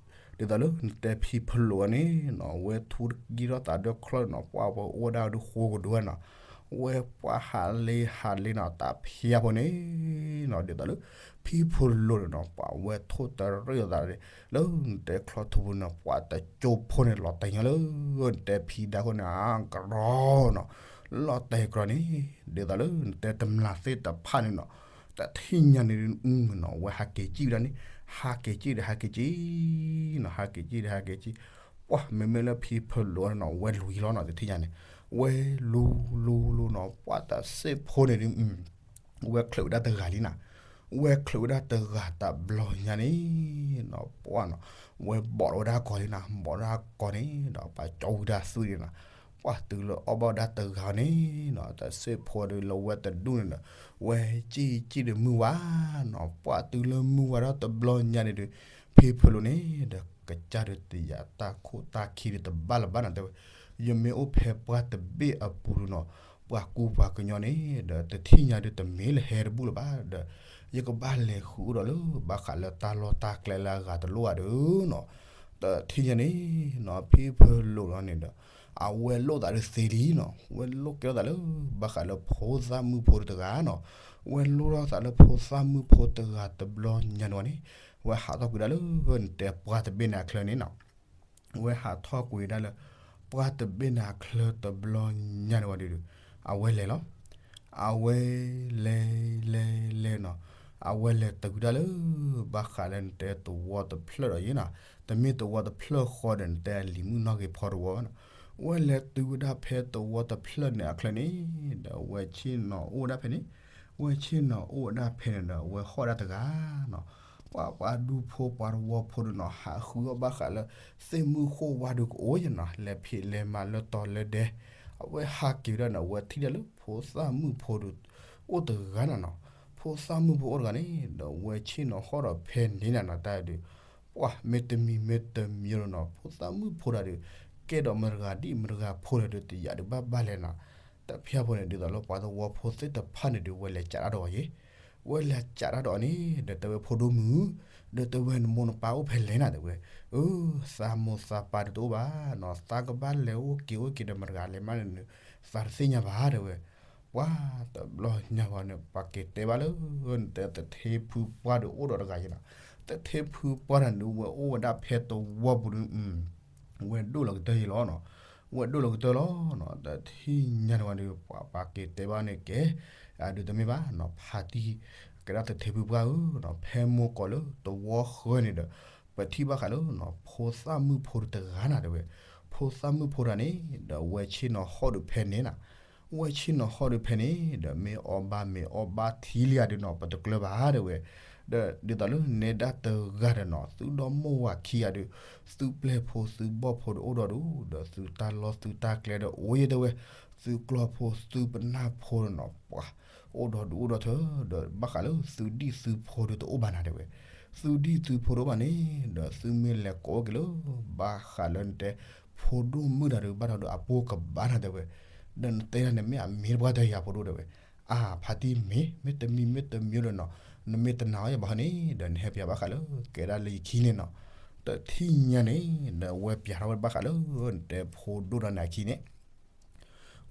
သိးလၢနတဲဖံဖလိာ်န့ၣ်နီၤ ဝဲထူတကံထီၣ်သးဒီးချီၣ်န့ၣ်နီၤ ပှၢ်ဝဲအိၣ်ဝဲဒၣ်ဒီးဃိကဒိၣ်နီၤ, ဝဲပှၢ်ဟးလ့ဟးလ့နီၤ တၢ်ဖံးအါဖိန့ၣ်နီၤ ဒ်သိးလၢ ဖံဖလိာ်န့ၣ်နီၤ ပှၢ်ဝဲထိၣ်တရံးအသးန့ၣ် လၢနတဲချီၣ်ထူပူၤန့ၣ် ပှၢ်တကၠိဖိန့ၣ် လီၤတဲာ်ညီလၢ နတဲဖံဒါခိၣ်န့ၣ် အကရီနီၤ လီၤတဲာ်ကရီန့ၣ် ဒ်သိးလၢနတဲတမျၢ်သ့ၣ်တဖၣ်န့ၣ်နီၤ တထံၣ်ညါန့ၣ်နီၤ ဝဲဟးက့ၤကံၣ်ဝဲဒၣ်န့ၣ် ဟးက့ၤကံၣ်ဒီးဟးက့ၤကံၣ်နီၤ ဟးက့ၤကံၣ်ဒီးဟးက့ၤကံၣ် ပှၢ်မ့မ့ၢ်လၢဖံဖလိာ်န့ၣ်နီၤ ဝဲလူၤလီၤနီၤ တထံၣ်ညါန့ၣ် ဝဲလူၤလူၤလူၤနီၤ ပှၢ်တၢ်စ့ၢ်ဖိန့ၣ်ဒုး ဝဲချုးဝဲဒၣ်တဂၤလံနီၤ, ဝဲချုးဝဲဒၣ်တဂၤတဘျီညါန့ၣ်နီၤ ပှၢ်နီၤ ဝဲဘီးထီၣ်ဝဲဒၣ်ကီၤလံနီၤ ဘီးထီၣ်ကီၤန့ၣ်ဒီး ပှၢ်ကၠီဝံဒၣ်သွံၣ်န့ၣ်နီၤ, ပှၢ်တုၤလၢအီၣ်ဘၣ်ဒၣ်တဂၤန့ၣ်နီၤ တၢ်စ့ၢ်ဖိဒီးလၢဝဲတဒူၣ်န့ၣ်ဒီး ဝဲကံၣ်ကံၣ်ဒီးမုၢ်ဝါနီၤ, ပှၢ်တုၤလၢမုၢ်ဝါထီၣ်တဘျီညါန့ၣ်ဒီး ဖံဖလိာ်န့ၣ်ဒီး ကစၢ်ဒီးတယာ်တၢ်ခိၣ်တၢ်ခံဒီးတဘၣ်လၢၤဘၣ်နီၤ တဲဝဲ, ယမ့ၢ်အိၣ်ဖဲပှၢ်တဘ့ၣ်အပူၤဒုးနီၤ ပှၤကူပှၤကညီန့ၣ်ဒီး တထံၣ်ညါဒုးတမ့ၢ်လၢဟဲတဘူၣ်လၢၤဘၣ်ဒီး ယကဘၣ်လဲၤဃုအိၣ်ဒီးလၢ ဘၣ်ဃးလၢတၢ်လီၢ်တၢ်ကျဲလၢအဂၤတလိၣ်ဧါဒီးနီၤ, တထံၣ်ညါန့ၣ်နီၤ ဖံဖလိာ်လီၤန့ၣ်ဒီး အဝဲလိၣ်သးဒုးသ့လံနီၤ, ဝဲလိၣ်ကဲထီၣ်သးလၢ ဘၣ်ဃးလၢဖိသၣ်မုၣ်ဖိတဂၤနီၤ, ဝဲလိၣ်ထီၣ်သးလၢဖိသၣ်မုၣ်ဖိတဂၤတဘျီညါန့ၣ်ဝဲန့ၣ် ဝဲဟးထီၣ်ကွံာ်ဒၣ်လၢ နတဲပှၢ်တဘ့ၣ်န့ၣ်အချၢန့ၣ်နီၤ ဝဲဟးထီၣ်ကွံာ်ဒၣ်လၢ ပှၢ်တဘ့ၣ်န့ၣ်အချၢတဘျီညါန့ၣ်ဝဲဒီး အဝဲလဲၤလီၤ. အဝဲလဲၤလဲၤလဲၤနီၤ, အဝဲလဲၤတုၤဝဲဒၣ်လၢ ဘၣ်ဃးလၢနတဲသဝီတဖျၢၣ်ဒီးယဲနီၤ, တမ့ၢ်သဝီတဖျၢၣ်ဃီဒီး နတဲအလံၤမုၣ်နီၣ်ဂ့ၤဖီတဝီဘၣ်နီၤ, ဝဲလဲၤတုၤဝဲဒၣ်ဖဲသဝီတဖျၢၣ်န့ၣ်အချၢန့ၣ်ဒီး ဝဲဆ့ၣ်နီၤအိၣ်ဝဲဒၣ်ဖဲန့ၣ်, ဝဲဆ့ၣ်နီၤအိၣ်ဝဲဒၣ်ဖဲန့ၣ်ဒီး ဝဲဟီၣ်ဝဲဒၣ်တဂၤနီၤ, ပှၤပှၤဒူဖိပှၤတဝီဖိဒုးနီၤ ဟးဃုအီၣ်ဘၣ်ဃးလၢ သ့ၣ်မုၢ်ဃိၣ်ဝါဒုးကအိၣ်ယဲနီၤ, လဲၤဖံးလဲၤမၤလၢတီၤလၢဒဲ, အဝဲဟးက့ၤဝဲဒၣ်န့ၣ် အဝဲထံၣ်ဒၣ်လၢဖိသၣ်မုၣ်ဖိဒုး အိၣ်တဂၤန့ၣ်နီၤ, ဖိသၣ်မုၣ်ဖိအိၣ်တဂၤန့ၣ်ဒီး ဝဲဆ့ၣ်နီၤဟီၣ်ဒီးဖဲန့ၣ်နၤနီၤ တၢ်ဒုး ပှၢ်မ့တမံၤမ့တမံၤလီၤနီၤ, ဖိသၣ်မုၣ်ဖိတဂၤဒီး ကဲဒီးမတဂၤဒ်မတဂၤဖိတဂၤဒီး တယာ်ဒုးဘၣ်ဘၣ်လဲၣ်နီၤ, တဖၣ်ဖိန့ၣ် ဒ်သိးလၢပှၤသဝီဖိသ့ၣ်တဖၣ်န့ၣ်ဒီး ဝဲလဲၤကးတၢ်ဒီးအီၤယဲ, ဝဲလဲၤကးတၢ်ဒီးအီၤန့ၣ်ဒီး တဲဝဲဖိဒိၣ်မုၣ်, ဒီးတဲဝဲနမိၢ်နပၢ်အိၣ်ဖဲလဲၣ်နၤ တဲဝဲ, အၢ သးမိၢ်သးပၢ်ဒီးတအိၣ်ဘၣ်နီၤ, သးကဘၣ်လဲၤအိၣ်က့ၤအိၣ်က့ၤဒီးမတဂၤလဲၤမးန့ၣ် သးတသ့ၣ်ညါဘၣ် တဲဝဲ, ပှၢ်တဘျီညါဝဲန့ၣ် ပှၤက့ၤတဲဘၣ်လၢ နတဲသထ့ဖုပှၢ်ဒီးအိၣ်ဒီးတဂၤယဲနီၤ, သထ့ဖုပှၢ်န့ၣ်ဒီး ဝဲအိၣ်ဝဲဒၣ်ဖဲသဝီပူၤဒီး ဝဲဒိၣ်လီၤကတၢၢ်ယဲလီၤနီၤ, ဝဲဒိၣ်လီၤကတၢၢ်လီၤနီၤ, တထံၣ်ညါန့ၣ်ဝဲဒီး ပှၤပှၤက့ၤတဲဘၣ်န့ၣ်ကဲ, အဒုးတမ့ၢ်ဘၣ်နီၤ, ဖါတံၢ် ကဲဒၣ်သထ့ဖုပှၢ်ဧၢနီၤ, ဖဲမိၢ်ကီးလၢသဝီဃၢၤန့ၣ်ဒီး ပထံၣ်ဘၣ်ဃးလၢ ဖိသၣ်မုၣ်ဖိတဂၤနၤ တဲဝဲ, ဖိသၣ်မုၣ်ဖိတဂၤန့ၣ်ဒီး ဝဲဆ့ၣ်နီၤဟီၣ်ဒီးဖဲန့ၣ်နၤ, ဝဲဆ့ၣ်နီၤဟီၣ်ဒီးဖဲန့ၣ်ဒီး မ့ၢ်အီၣ်ဘၣ်မ့ၢ်အီၣ်ဘၣ်ထံလံဧါဒီးနီၤ ပတကျၢၤဘၣ် တဲဝဲ, ဒီးဒ်သိးလၢနဲဒၣ်တဂၤဒီးနီၤ သုဒီမိၢ်ဝၤခံဂၤဒီး သုပျဲၢ်ဖိသုဘီၣ်ဖိဒီးအိၣ်ဒီးဒူၣ် ဒီးသုတၢ်လီၢ်သုတၢ်ကျဲဒီးအိၣ်ယဲတဲဝဲ, သုကျီၢ်ဖိသုပနၢ်ဖိဒီးနီၤ ပှၤ အိၣ်ဒီးဒူၣ်အိၣ်ဒီးထၢ ဒီးဘၣ်ဃးလၢသုဒံၣ်သုဖိဒီးတအိၣ်ဘၣ်နၤတဲဝဲ, သုဒံၣ်သုဖိတအိၣ်ဘၣ်န့ၣ် ဒီးသုမ့ၢ်လဲၤကိးအိၣ်က့ၤလၢ ဘၣ်ဃးလၢနတဲ ဖိဒိၣ်မုၣ်တဂၤဒီး ဘၣ်ဒီးအပိၢ်ကဘၣ်နၤတဲဝဲ, ဒီးနတဲဒၣ်န့ၣ်မ့ၢ်အမ့ၢ်တပှၢ်တၢ်ယၤဖိဒိၣ်တဲဝဲ, အါ ဖါတံၢ်မ့ၢ် မ့ၢ်တမံၤမ့ၢ်တမံၤဒီးနီၤ နမ့ၢ်တနာ်အီၤယၤဘၣ်ဃီန့ၣ် ဒီးနဟဲပၠးဘၣ်ဃးလၢ ကဲဒၣ်လၢယခံန့ၣ်နီၤ, တထံၣ်ညါန့ၣ် ဒီးဝဲပၠးထီၣ်ဝဲဘၣ်ဃးလၢ နတဲဖိဒိၣ်ဒီးနၤခံန့ၣ်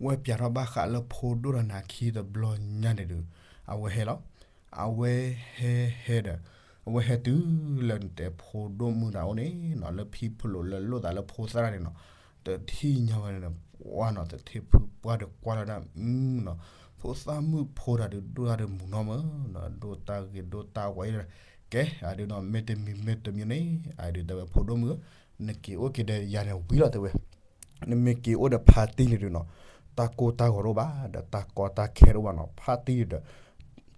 ဝဲပၠးထီၣ်ဘၣ်ဃးလၢဖိဒိၣ်ဒီးနၤခံတဘျီညါန့ၣ်ဒီး အဝဲဟဲလီၤ, အဝဲဟဲဟဲဒီး အဝဲဟဲတုၤလၢနတဲဖိဒိၣ်မုၣ်တဂၤအိၣ်န့ၣ်နီၤ လၢဖံဖလိးလၢလိၣ်သးလၢဖိသၣ်တဂၤန့ၣ်နီၤ, တထံၣ်ညါဝဲန့ၣ် ပှၤနီၤ တထ့ဖုပှၢ်ဒီးကွၢ်လီၤဒၣ် အၢနီၤ ဖိသၣ်မုၣ်ဖိတဂၤဒီး ဒိၣ်တၢ်ဒီးမုာ်နီၢ်မးနီၤ ဒိၣ်တၢ်ဂ့ၤဒိၣ်တၢ်ဝါအံၤဒီး ကဲ အဒုးနီၤ မ့ၢ်တမံၤမ့ၢ်တမံၤန့ၣ် အဒုးတဲဝဲဖိဒိၣ်မုၣ်ဧၢ, နက့ၤအိၣ်က့ၤဒီးယၤန့ၣ်ဝံၤလီၤတဲဝဲ နမ့ၢ်က့ၤအိၣ်ဒီးဖါတံၢ်န့ၣ်ဒုးနီၤ တၢ်ကိၢ်တၢ်ဂီၤတအိၣ်ဘၣ် ဒီးတၢ်ကီတၢ်ခဲတအိၣ်ဘၣ်နီၤ ဖါတံၢ်န့ၣ်ဒီး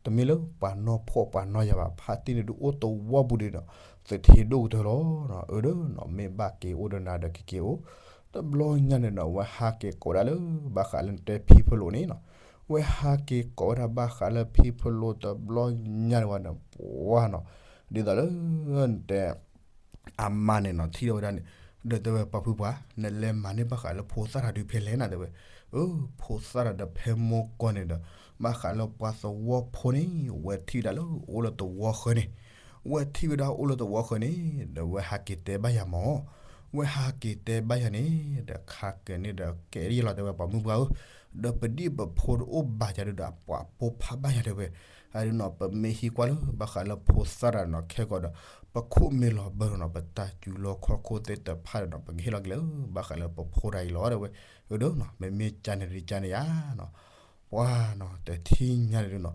တမ့ၢ်လၢပှၤနီၢ်ဖှီၣ်ပှၤနီၢ်ယာ်ဘၣ် ဖါတံၢ်န့ၣ်ဒုးအိၣ်သဝီပူၤဒီးနီၤ သထ့ဒိၣ်ကတၢၢ်လီၤ, အၢဒီးနီၤ မ့ၢ်ဘၣ်က့ၤအိၣ်ဒီးနၤဒီးကက့ၤအိၣ်, တဘျီညါန့ၣ်နီၤ ဝဲဟးက့ၤကိးဒၣ်လၢ ဘၣ်ဃးလၢနတဲဖံဖလိးန့ၣ်နီၤ, ဝဲဟးက့ၤကိးဝဲဒၣ်ဘၣ်ဃးလၢဖံဖလိးတဘျီညါန့ၣ်ဝဲဒီး ပှၤနီၤ ဒ်သိးလၢ နတဲ အမါန့ၣ်နီၤ ထံၣ်ထီၣ်ဝဲဒၣ်န့ၣ် ဒီးတဲဝဲပှၤဖုပှၢ် နလဲၤမၤန့ၢ်ဘၣ်ဃးလၢဖိသၣ်တဂၤဒုးဖဲလဲၣ်နၤတဲဝဲ, အၢ ဖိသၣ်တဂၤဒီးဖဲမိၢ်ကီၢ်န့ၣ်ဒီး ဘၣ်ဃးလၢပှၤသဝီဖိန့ၣ် ဝဲထံၣ်ဝဲဒၣ်လၢအိၣ်လၢသဝီဃၢၤန့ၣ်, ဝဲထံၣ်ဝဲဒၣ်အိၣ်လၢသဝီဃၢၤန့ၣ် ဒီးဝဲဟးက့ၤတဲဘၣ်ယၤမး, ဝဲဟးက့ၤတဲဘၣ်ယၤန့ၣ် ဒီးခါကဲန့ၣ်ဒီးကဲယလီၤတဲဝဲပှၤမုၣ်ပှၢ်ဧၢ, ဒီးပဒံၣ်ပဖိတအိၣ်ဘၣ်ယၤဒီး ဒီးပှၤပိာ်ဖးဘၣ်ယၤတဲဝဲ, အဒုးနီၤ ပမ့ၢ်ဟံးကွၢ်လၢဘၣ်ဃးလၢဖိသၣ်တဂၤနီၤ ခဲကီးဒီး ပခိၣ်မ့ၢ်လီၤဘၢဒီးနီၤ ပတၢ်စူၤလီခီၣ်ခိၣ်သ့ၣ်တဖၣ်ဒီးနီၤ ပကဟ့ၣ်လီၤက့ၤလၢ ဘၣ်ဃးလၢပဖိတဂၤအံၤလီၤတဲဝဲ, အၢဒီးနီၤ မ့မ့ၢ်ကန့ၣ်ဒုးကန့ၣ်ယါနီၤ, ပှၤနီၤ တထံၣ်ညါန့ၣ်ဒုးနီၤ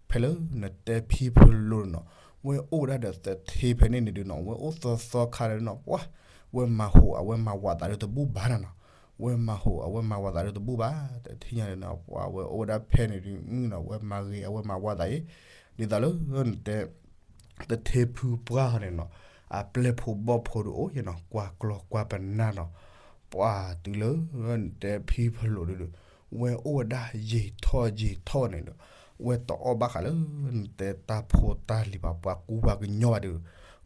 ဖဲလၢနတဲဖံဖလိးနီၤ ဝဲအိၣ်ဝဲဒၣ်ဒီးသထ့ဖဲန့ၣ်န့ၣ်ဒုးနီၤ ဝဲအိၣ်သီသီခါဒီးနီၤ ပှၤ ဝဲမၤဟူးအဝဲမၤဝးသးဒီးတဘူၣ်ဘၣ်နၤနီၤ, ဝဲမၤဟူးအဝဲမၤဝးသးဒီးတဘူၣ်ဘၣ် တထံၣ်ညါန့ၣ်နီၤ ပှၤဝဲအိၣ်ဝဲဒၣ်ဖဲန့ၣ်ဒုးနီၤ ဝဲမၤဂ့ၤအဝဲမၤဝးသးအံၤ ဒ်သိးလၢနတဲ သထ့ဖုပှၢ်န့ၣ်နီၤ အပျဲၢ်ဖိဘီၣ်ဖိဒုးအိၣ်ယဲနီၤ ကွၢ်ကျီကွၢ်ပနၢ်နီၤ, ပှၤတုၤလၢ နတဲဖံဖလိးဒုး ဝဲအိၣ်ဝဲဒၣ်ယံာ်ထီၣ်ယံာ်ထီၣ်န့ၣ်ဒီး ဝဲတအီၣ်ဘၣ်ဃးလၢ နတဲတၢ်ဖိတၢ်လံၤဘၣ် ပှၤကူပှၤကညီဘၣ်ဒုး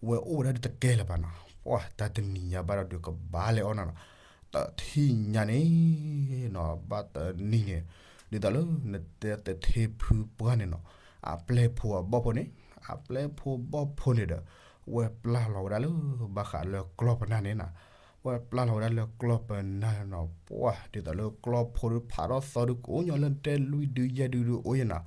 ဝဲအိၣ်ဝဲဒၣ်ဒုးတကဲလၢၤဘၣ်နီၤ, ပှၤတၢ်တနံၤညါဘၣ်ဒီးဒုးကဘၣ်လဲၤအီၣ်နၤနီၤ, တထံၣ်ညါန့ၣ်နီၤ ဘၣ်တနံၤန့ၣ် ဒ်သိးလၢနတဲသထ့ဖုပှၢ်န့ၣ်နီၤ အပျဲၢ်ဖိအဘီၣ်ဖိန့ၣ် အပျဲၢ်ဖိဘီၣ်ဖိန့ၣ်ဒီး ဝဲပျၢ်လီၤဝဲဒၣ်လၢ ဘၣ်ဃးလၢကျီၢ်ပနၢ်န့ၣ်နီၤ, ဝဲပျၢ်လီၤဝဲဒၣ်လၢကျီၢ်ပနၢ်နီၤ ပှၤဒ်သိးလၢကျီၢ်ဖိဒုးဖးထီၣ်သီဒုး ကိးညီလၢနတဲလွံၢ်ဒုယဲၢ်ဒုဒုးအိၣ်ယဲနီၤ,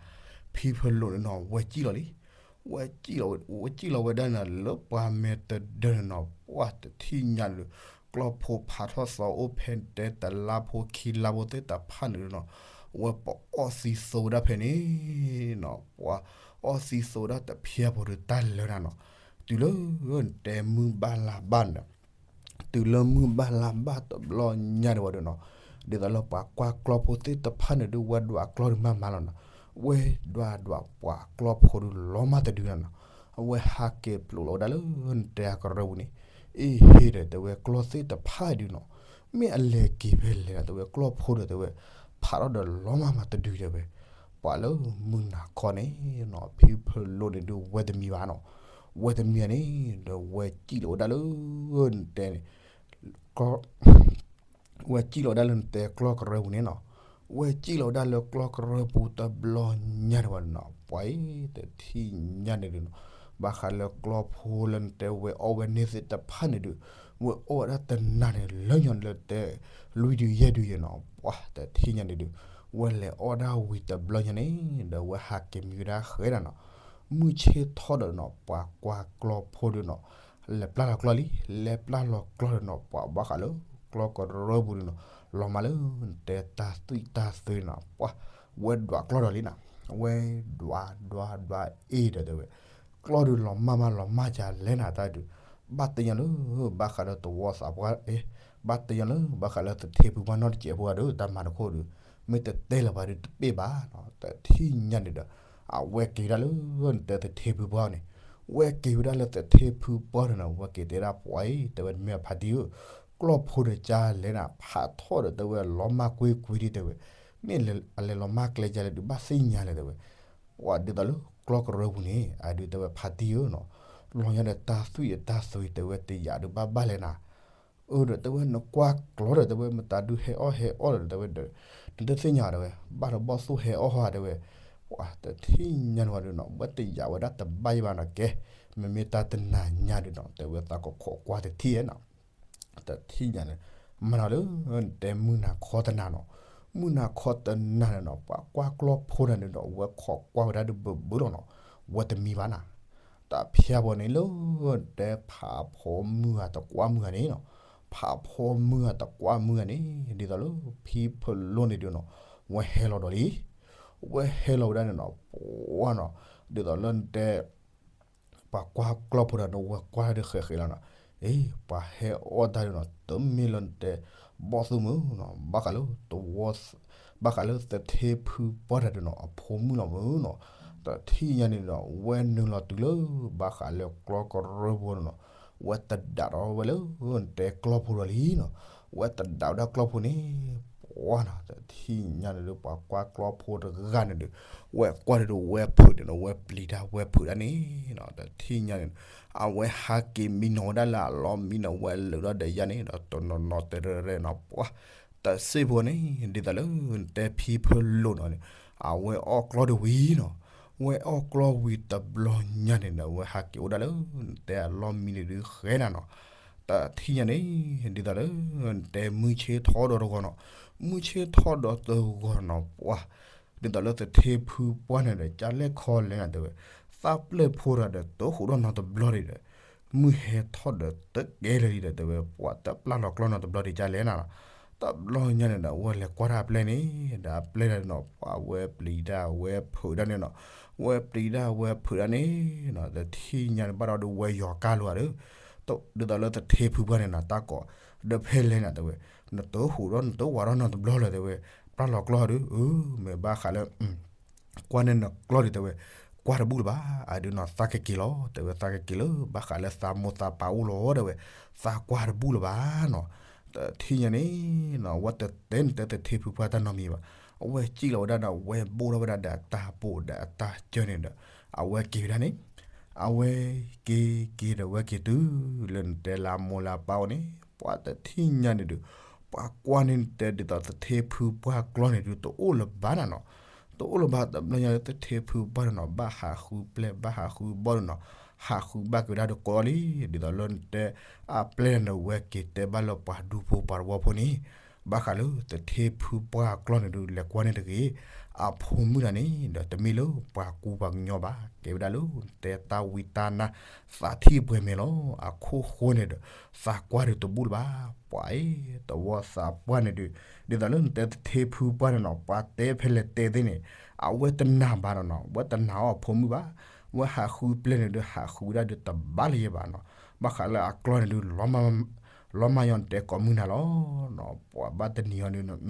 ဖံဖလိးန့ၣ်နီၤ ဝဲစံၣ်လီၤလံ ဝဲစံၣ်လီၤဝဲဒၣ်န့ၣ် လၢပှၤမဲာ်တဒၢန့ၣ်နီၤ ပှၤတထံၣ်ညါန့ၣ်ဒီး ကျီၢ်ဖိဖးထီၣ်သီအိၣ်ဖဲတဲတလါဖိခံလါဖိသ့ၣ်တဖၣ်န့ၣ်ဒုးနီၤ ဝဲပအီၣ်သံသိဝဲဒၣ်ဖဲန့ၣ်နီၤ ပှၤအီၣ်သံသိဝဲဒၣ်တဖျဲၣ်ဖိဒုးတၢ်လၢနၤနီၤ, တုၤလၢနတဲမုၢ်ဘၣ်လါဘၣ်န့ၣ် တုၤလၢမုၢ်ဘၣ်လါဘၣ်တဘျီညါန့ၣ်ဝဲဒုးနီၤ, ဒ်သိးလၢပှၤကွၢ်ကျီၢ်ဖိသ့ၣ်တဖၣ်န့ၣ်ဒုး ဝဲဒွးဒွးကျီၢ်ဒုးမၤမၤလီၤနီၤ, ဝဲဒွးဒွးပှၤကျီၢ်ဖိဒုးလီၤမၢ်တဒုနၤနီၤ, အဝဲဟးက့ၤပျိးလီၤဝဲဒၣ်လၢနတဲအကရၢပူၤန့ၣ်, အ့ၣ်ဟ့ၣ်ဒီးတဲဝဲ ကျီၢ်သ့ၣ်တဖၣ်ဒုးနီၤ, မ့ၢ်အလဲၤက့ၤဖဲလဲၣ်ဒီးတဲဝဲ ကျီၢ်ဖိဒီးတဲဝဲ ဖးထီၣ်ဒီးလီၤမၢ်မၤတဒုတဲဝဲ, ပှၤလၢမုၢ်နၤခီန့ၣ်နီၤ ဖံဖလိးန့ၣ်ဒုးဝဲတမံၤဘၣ်နီၤ, ဝဲတမံၤန့ၣ် ဒီးဝဲစံၣ်လီၤဝဲဒၣ်လၢနတဲန့ၣ် ဝဲစံၣ်လီၤဝဲဒၣ်လၢနတဲကျီၢ်ကရၢပူၤန့ၣ်နီၤ, ဝဲစံၣ်လီၤဝဲဒၣ်လၢကျီၢ်ကရၢပူၤတဘျီညါန့ၣ်ဝဲနီၤ, ပှၤအံၤတထံၣ်ညါန့ၣ်ဒုးနီၤ, ဘၣ်ဃးလၢကျီၢ်ဖိလၢနတဲဝဲအီၣ်ဝဲန့ၢ်သ့ၣ်တဖၣ်န့ၣ်ဒုး, ဝဲအီၣ်ဝဲဒၣ်တနၤန့ၣ် လၢညါလၢတဲ လွံၢ်ဒုယဲၢ်ဒုယဲၢ်နီၤ, ပှၤတထံၣ်ညါန့ၣ်ဒုး, ဝဲလဲၤအီၣ်ဒၣ်ဝံၤတဘျီညါန့ၣ် ဒီးဝဲဟးက့ၤမံဝဲဒၣ်ဃဲဒၣ်နီၤ, မုၢ်ဆ့ၣ်ထီၣ်ဒီးနီၤ ပှၤကွၢ်ကျီၢ်ဖိဒုးနီၤ, လဲၤပျၢ်လီၤကျီၢ်လံ, လဲၤပျၢ်လီၤကျီၢ်ဒီးနီၤ ပှၤဘၣ်ဃးလၢ ကျီၢ်ကရၢပူၤဒုးနီၤ, လီၤမၢ်လၢနတဲတၢ်သွံၣ်တၢ်သွဲနီၤ, ပှၤ ဝဲဒွးကျီၢ်ဒီးလံနီၤ, ဝဲဒွးဒွးဒွးအ့ၣ်ဒီးတဲဝဲ, ကျီၢ်ဒုးလီၤမၢ်မၢ်လီၤမၢ်ကလဲၣ်နၤတၢ်ဒုး, ဘၣ်တယီၤလၢ ဘၣ်ဃးဒီးသဝီသးပှၢ်, ဘၣ်တယီၤလၢ ဘၣ်ဃးလၢသထ့ဖုပှၢ်နီတစဲးဖိဂၤဒီး တၢ်မၤတခိၣ်ဒုး, မ့ၢ်တတဲလၢၤဘၣ်ဒုးတပ့ၢ်ဘၣ်နီၤ, တထံၣ်ညါန့ၣ်ဒီး, အဝဲက့ၤဝဲဒၣ်လၢနတဲသထ့ဖုပှၢ်န့ၣ်, ဝဲက့ၤဝဲဒၣ်လၢသထ့ဖုပှၢ်န့ၣ်နီၤ ဝဲက့ၤတဲဒၣ်ပှၤအံၤ တဲဝဲ နမ့ၢ်အဖါတံၢ်ဧၢ, ကျီၢ်ဖိဒီးကလဲၣ်နၤ ဖးထီၣ်ဒီးတဲဝဲလီၤမၢ်ကွ့ၢ်ကွ့ၢ်ဒံးတဲဝဲ, မ့ၢ်အလဲၤလီၤမၢ်ကျဲကလဲၣ်ဒုးဘၣ်သ့ၣ်ညါလဲၣ်တဲဝဲ, ပှၤဒ်သိးလၢကျီၢ်ကရၢပူၤန့ၣ် အဒုးတဲဝဲဖါတံၢ်ဧၢနီၤ, လီၤညါဒီးတၢ်သွံၣ်အတၢ်သွံၣ်တဲဝဲတယာ်ဒုးဘၣ်ဘၣ်လဲၣ်နၤ အၢဒီးတဲဝဲ နကွၢ်ကျီၢ်ဒီးတဲဝဲ မတၤဒုးဟဲအီၣ်ဟဲအီၣ်ဒီးတဲဝဲဒီး နတသ့ၣ်ညါတဲဝဲ ဘၣ်ဒီးဘီၣ်သိၣ်ဟဲအီၣ်ဟါတဲဝဲ, ပှၤတထံၣ်ညါန့ၣ်ဝဲဒုးနီၤ ဝဲတယာ်ဝဲဒၣ်တဘၣ်ယဘၣ်နီၤကဲ, မ့မ့ၢ်တၢ်တနၤညါဒုးနီၤ တဲဝဲသးကခိးကွၢ်တထံၣ်နီၤ တထံၣ်ညါန့ၣ် မၤနီၤလၢ တဲမုၢ်နၤခီတနၤနီၤ, မုၢ်နၤခီတနၤန့ၣ်နီၤ ပှၤကွၢ်ကျီၢ်ဖိတဂၤန့ၣ်ဒီး ဝဲခိးကွၢ်ဝဲဒၣ်ဒုးဘၢဘၢလီၤနီၤ, ဝဲတမံဘၣ်နၤ တၢ်ဖၠါဘီန့ၣ်လၢ တဲဖးဖိမုၢ်ဂၤတကွၢ်မုၢ်ဂၤန့ၣ်နီၤ, ဖးဖိမုၢ်ဂၤတကွၢ်မုၢ်ဂၤန့ၣ် ဒ်သိးလၢဖံဖလိန့ၣ်ဒုးနီၤ ဝဲဟဲလီၤဒီးလံ, ဝဲဟဲလီၤဝဲဒၣ်န့ၣ်နီၤ ပှၤနီၤ ဒ်သိးလၢနတဲ ပှၤကွၢ်ကျီၢ်ဖိတဂၤန့ၣ် ဝဲကွၢ်တၢ်ဒုးဃဲးဃဲးလီၤနီၤ, အ့ ပှၤဟဲအီၣ်တၢ်ဒုးနီၤ တမ့ၢ်လၢနတဲ ဘီၣ်သိၣ်မုၣ်နီၤ ဘၣ်ဃးလၢတဝီ ဘၣ်ဃးလၢသထ့ဖုပှၢ်တဂၤဒုးနီၤ အဖိမုၣ်လီၤမုၣ်နီၤ, တထံၣ်ညါန့ၣ်ဒီး ဝဲနုာ်လီၤတုၤလၢ ဘၣ်ဃးလၢကျီၢ်ကရၢဖိန့ၣ်နီၤ, ဝဲတဒၣ်ဒီးဝဲလၢ နတဲကျီၢ်ဖိဒီးလံနီၤ, ဝဲတဒၣ်ဝဲဒၣ်ကျီၢ်ဖိန့ၣ် ပှၤနီၤ တထံၣ်ညါန့ၣ်ဒီး ပှၤကွၢ်ကျီၢ်ဖိတဂၤန့ၣ်ဒီး ဝဲကွၢ်ဒုးဝဲဖုးန့ၣ်နီၤ ဝဲပျံၤတၢ်ဝဲဖုးတၢ်န့ၣ်နီၤ တထံၣ်ညါန့ၣ် အဝဲဟးက့ၤမံနီၤဝဲဒၣ်လၢအလီၢ်မံနီၤ ဝဲလုာ်ထီၣ်ဒီးယါန့ၣ်ဒီး တနီၤနီၤတရဲၣ်ရဲၣ်နီၤ ပှၤ တစ့ၢ်ဖိန့ၣ် ဒ်သိးလၢနတဲဖံဖလိနီၤန့ၣ် အဝဲအီၣ်ကျီၢ်တဝံၤနီၤ, ဝဲအီၣ်ကျီၢ်ဝံၤတဘျီညါန့ၣ်ဒီး အဝဲဟးက့ၤအိၣ်ဒၣ်လၢ နတဲအလီၢ်မံန့ၣ်ဒုးဃဲနၤနီၤ, တထံၣ်ညါန့ၣ် ဒ်သိးလၢ နတဲမုၢ်ဆ့ၣ်ထီၣ်ဒီးတဂီၤနီၤ, မုၢ်ဆ့ၣ်ထီၣ်ဒီးတဂီၤနီၤ ပှၤ ဒ်သိးလၢသထ့ဖုပှၢ်န့ၣ်ဒီး ကလဲၣ်ခီလဲၣ်နၤတဲဝဲ, သးပျဲၢ်ဖိတဂၤဒီး တဟူးထီၣ်နီတဘျီဒံးဒီး မုၢ်ဟဲထီၣ်ဒီးတကဲလၢာ်ဒံးဒီးတဲဝဲ ပှၤတပျၢ်လီၤကျီၢ်နီတဘျီဒံးကလဲၣ်နၤလီၤ, တဘျီညါန့ၣ်ဒီး အဝဲလဲၤကွၢ်တၢ်အပျဲၢ်န့ၣ် ဒီးအပျဲၢ်တဂၤန့ၣ်နီၤ ပှၤဝဲပျံၤတၢ်ဝဲဖုးတၢ်န့ၣ်နီၤ, ဝဲပျံၤတၢ်ဝဲဖုးတၢ်န့ၣ်နီၤ တထံၣ်ညါန့ၣ် ဘၣ်ဒီးဒုးဝဲယီၤကၢ်လိာ်ဧါဒီး ဒ်သိးလၢသထ့ဖုပှၢ်န့ၣ်နီၤ တၢ်ကိးဒီးဖဲလဲၣ်နၤတဲဝဲ, နတဟူးထီၣ်နတဝးထီၣ်နီတဘျီလၢၤတဲဝဲ, ပျၢ်လီၤကျီၢ်ဒီး အၢ မ့ၢ်ဘၣ်ဃးလၢ ကွၢ်န့ၢ်နကျီၢ်ဒံးတဲဝဲ, ကွၢ်တဘူၣ်လၢၤဘၣ်, အဒုးနီၤ သးကက့ၤလီၤ တဲဝဲ သးကက့ၤလၢ ဘၣ်ဃးလၢသးမိၢ်သးပၢ်အိၣ်လီၤတဲဝဲ, သးကွၢ်တဘူၣ်လၢၤဘၣ်နီၤ, တထံၣ်ညါန့ၣ်နီၤ ဝဲတတဲနတဲသထ့ဖုပှၢ်တၢ်နီတမံၤဘၣ်, အဝဲစံၣ်လီၤဝဲဒၣ်ဒီး ဝဲဘိၣ်ထီၣ်ဝဲဒၣ်ဒီးအတၢ်ဘိၣ်ဒီးအတၢ်စၢၢ်န့ၣ်ဒီး အဝဲက့ၤဝဲဒၣ်န့ၣ် အဝဲက့ၤက့ၤဒီးဝဲက့ၤတုၤလၢနတဲလၢအမိၢ်လၢအပၢ်အိၣ်န့ၣ် ပှၤတထံၣ်ညါန့ၣ်ဒုး ပှၤကွၢ်န့ၢ်နတဲဒ်သိးသထ့ဖုပှၢ်ကျီၢ်န့ၣ်ဒုး တအိၣ်လၢၤဘၣ်နၤနီၤ, တအိၣ်လၢၤဘၣ် တဘျီညါလၢသထ့ဖုပှၢ်န့ၣ်နီၤ ဘၣ်ဟးဃုပျဲၢ်ဘၣ်ဟးဃုဘီၣ်ဒီးနီၤ ဟးဃုဘၣ်က့ၤဝဲဒၣ်ဒီးကိးလံ, ဒ်သိးလၢနတဲ အပျဲၢ်န့ၣ်ဝဲက့ၤတဲဘၣ်လၢပှၤဒူဖိပှၤတဝီဖိန့ၣ် ဘၣ်ဃးလၢသထ့ဖုပှၢ်ကျီၢ်န့ၣ်ဒုး လဲၤကွၢ်န့ၢ်တဂ့ၤ, အဖိမုၣ်တဂၤန့ၣ်ဒီး တမ့ၢ်လၢပှၤကူပှၤကညီဘၣ်, ကဲဝဲဒၣ်လၢနတဲတၢ်ဝံတၢ်နါ သးထံၣ်ပှဲၤမဲာ်လီၤ, အခိၣ်ဃိန့ၣ်ဒီး သးကွၢ်ဒုးတဘူၣ်လၢၤဘၣ်, ပှၤအံၤ သဝီသးပှၢ်န့ၣ်ဒုး ဒ်သိးလၢနတဲသထ့ဖုပှၢ်န့ၣ်နီၤ ပှၤတဲဖဲလဲၣ်တဲသ့ၣ်န့ၣ် အဝဲတနာ်ဘၣ်ဒီးနီၤ ဝဲတနာ်အီၤအဖိမုၣ်ဘၣ်, ဝဲဟးဃုပျဲၢ်န့ၣ်ဒုး ဟးဃုဝဲဒၣ်ဒုးတဘၣ်လၢၤယဲဘၣ်နီၤ, ဘၣ်ဃးလၢအကျီၢ်န့ၣ်ဒုး လီၤမၢ်ယီၤနတဲကိးမုၢ်နၤလီၤ, ပှၤဘၣ်တနံၤအီၤဒုး ဒ်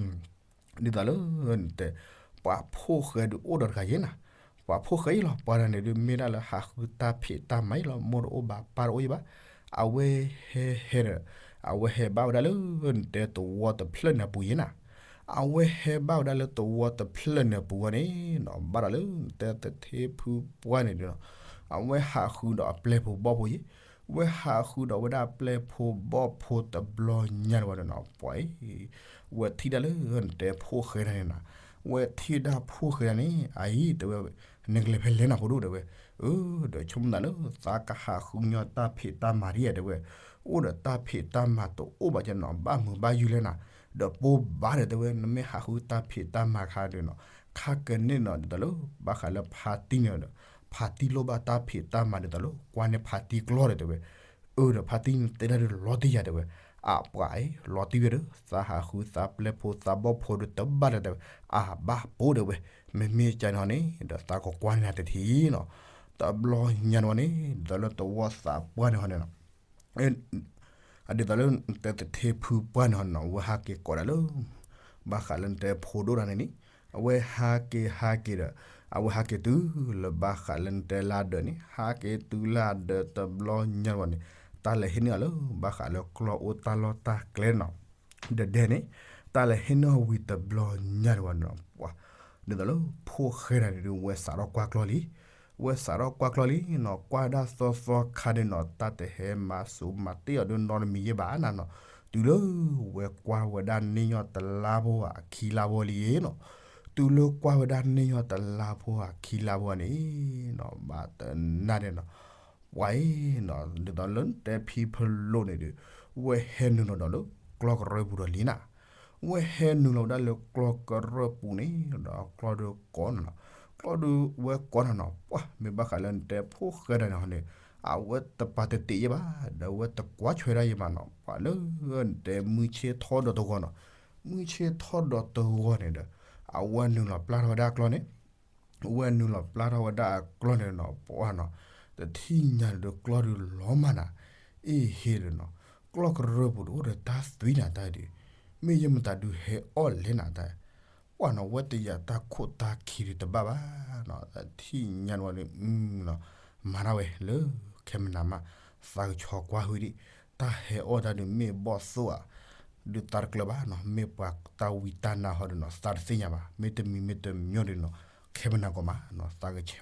သိးလၢနတဲ ပှၤဖိၣ်ဃဲဒုးအိၣ်ဒီးတဂၤယဲနၤ, ပှၤဖိၣ်ဃဲအံၤလီၤ ပှၤတဂၤန့ၣ်ဒုး မ့ၢ်ဒၣ်လၢဟးဃုတၢ်ဖံးတၢ်မၤအံၤလီၤ မိၢ်တအိၣ်ဘၣ်ပၢ်တအိၣ်အံၤဘၣ်, အဝဲဟဲဟဲဒီး အဝဲဟဲဘၣ်ဝဲဒၣ်လၢနတဲသဝီတဖျၢၣ်န့ၣ်အပူၤယဲနၤ, အဝဲဟဲဘၣ်ဝဲဒၣ်လၢသဝီတဖျၢၣ်န့ၣ်အပူၤဝဲန့ၣ်နီၤ ဘၣ်ဒီးလၢနတဲသထ့ဖုပှၢ်န့ၣ်ဒုး အဝဲဟးဃုဒီးအပျဲၢ်ဖိဘီၣ်ဖိယဲ ဝဲဟးဃုဒီးဝဲဒၣ်ပျဲၢ်ဖိဘီၣ်ဖိတဘျီညါန့ၣ်ဝဲန့ၣ်နီၤ ပှၤအံၤ ဝဲထံၣ်ဒၣ်လၢနတဲဖိၣ်ဃဲတဂၤန့ၣ်နီၤ, ဝဲထံၣ်ဒၣ်ဖိၣ်ဃဲတဂၤန့ၣ် အအံၤတဲဝဲ နကလဲၤဖဲလဲၣ်နၤဖိဒိၣ်တဲဝဲ, အၢ ဒီးဆိကမိၣ်သးလၢ သးကဟးဃုညီတၢ်ဖံးတၢ်မၤဒ်ယဲတဲဝဲ, အိၣ်ဒီးတၢ်ဖံးတၢ်မၤတအိၣ်ဘၣ်ကနီၤ ဘၣ်မုာ်ဘၣ်ယုၢ်လဲၣ်နၤ, ဒီးပိၢ်ဘၣ်ဒီးတဲဝဲ နမ့ၢ်ဟးဃုတၢ်ဖံးတၢ်မၤခါဒုးနီၤ ခါကန့ၣ်နီၤ ဒ်သိးလၢ ဘၣ်ဃးလၢဖါတံၢ်န့ၣ်ဒီး ဖါတံၢ်လိၣ်ဘၣ်တၢ်ဖံးတၢ်မၤဒ်သိးလၢ ကွၢ်န့ၢ်ဖါတံၢ်ကျီၢ်ဒီးတဲဝဲ, အၢ ဒီးဖါတံၢ်န့ၣ်တဲဒၣ်ဒုးလီၤတံၢ်ယၤတဲဝဲ, အပှၤအံၤ လီၤတံၢ်ဝဲဒီး သးဟးဃုသးပျဲၢ်ဖိသးဘီၣ်ဖိဒုးတဘၣ်ဒီးတဲဝဲ, အဘၣ်ပိာ်တဲဝဲ, မ့မ့ၢ်ကန့ၣ်ဟီန့ၣ် ဒီးသးကကွၢ်န့ၢ်နၤတထံၣ်နီၤ, တဘျီညါန့ၣ်ဝဲန့ၣ် ဒ်သိးလၢသဝီသးပှၢ်န့ၣ်ဟီန့ၣ်နီၤ အဒ်သိးလၢနတဲသထ့ဖုပှၢ်န့ၣ်ဟီန့ၣ်နီၤ အဝဲဟးက့ၤကိးဒၣ်လၢ ဘၣ်ဃးလၢနတဲဖိဒိၣ်တဂၤန့ၣ်န့ၣ် အဝဲဟးက့ၤဟးက့ၤဒီး အဝဲဟးက့ၤတုၤလၢဘၣ်ဃးလၢနတဲလၢဒၢးန့ၣ် ဟးက့ၤတုၤလၢအဒၢးတဘျီညါတဝီန့ၣ် တၢ်လဲၤဟ့ၣ်နုာ်အီၤလၢ ဘၣ်ဃးလၢကျီၢ်အိၣ်တၢ်လီၢ်တၢ်ကျဲနီၤ ဒၢးဒဲန့ၣ် တၢ်လဲၤဟ့ၣ်နုာ်ဝံၤတဘျီညါတဝီန့ၣ်နီၤ ပှၤ ဒ်သိးလၢဖိၣ်ဃဲတဂၤန့ၣ်ဒုး ဝဲစးထီၣ်ကွၢ်ကျီၢ်လံ ဝဲစးထီၣ်ကွၢ်ကျီၢ်လံနီၤ ကွၢ်ဒၣ်သီသီခါန့ၣ်နီၤ တၢ်တဟဲမၤစူၤမၤတ့ၢ်အီၤဒုးနီတမံၤယဲၢ်ဘၣ်နၤနီၤ တုၤလၢ ဝဲကွၢ်ဝဲဒၣ်န့ၢ်ညီတလါဖိအခံလါဖိလံနီၤ တုၤလၢကွၢ်ဝဲဒၣ်န့ၢ်ညီတလါဖိအခံလါဖိန့ၣ်နီၤ ဘၣ်တနၢ်ဒဲးနီၤ ပှၤအံၤနီၤ ဒ်သိးလၢနတဲဖံဖလိးန့ၣ်ဒီး ဝဲဟဲနုာ်လီၤဒီးလၢ ကျီၢ်ကရၢပူၤဒီးလံနၤ ဝဲဟဲနုာ်လီၤဝဲဒၣ်လၢကျီၢ်ကရၢပူၤန့ၣ်ဒီး ကျီၢ်ဒုးကိးနၤနီၤ ကျီၢ်ဒုးဝဲကိးနၤနီၤ ပှၤမ့ၢ်ဘၣ်ဃးလၢနတဲဖိၣ်ဃဲတဂၤန့ၣ်ဟီန့ၣ် အဝဲတပာ်တတ့ၢ်ယဲၢ်ဘၣ် ဒီးအဝဲတကွၢ်ဆွဲဒၣ်ယဲၢ်ဘၣ်နီၤ ပှၤလၢနတဲမုၢ်ဆ့ၣ်ထီၣ်ဒီးတဂီၤနီၤ မုၢ်ဆ့ၣ်ထီၣ်ဒီးတဂီၤန့ၣ်ဒီး အဝဲနုာ်လီၤပျၢ်ထီၣ်ဝဲဒၣ်ကျီၢ်န့ၣ် ဝဲနုာ်လီၤပျၢ်ထီၣ်ဝဲဒၣ်အကျီၢ်န့ၣ်နီၤ ပှၤနီၤ တထံၣ်ညါန့ၣ်ဒီးကျီၢ်ဒုးလီၤမၢ်နၤ အ့ၣ်ဟ့ၣ်ဒီးနီၤ ကျီၢ်ကရၢပူၤဒီးအိၣ်ဒီးတၢ်သွံနၤတၢ်ဒုး မ့ၢ်ယဲၢ်မတၤဒုးဟဲအီၣ်လဲၣ်နၤတၢ် ပှၤနီၤ ဝဲတယာ်တၢ်ခိၣ်တၢ်ခံဒုးတဘၣ်ဘၣ်နီၤ တထံၣ်ညါန့ၣ်ဝဲဒုး မၤဒၣ်ဝဲလၢခဲမနၤမး သးကဆီကွၢ်ဟုၣ်ဒံး တၢ်ဟဲအီၣ်တၢ်ဒုးမ့ၢ်ဘီၣ်သိၣ်ဧါ ဒုးသးတကျၢၤဘၣ်နီၤ မ့ၢ်ပှၤတၢ်ဝံတၢ်နါဟီဒုးနီၤ သးတသ့ၣ်ညါဘၣ် မ့ၢ်တမံၤမ့ၢ်တမံၤဒုးနီၤ ခဲမနၤကီးမးနီၤ သးကဆီ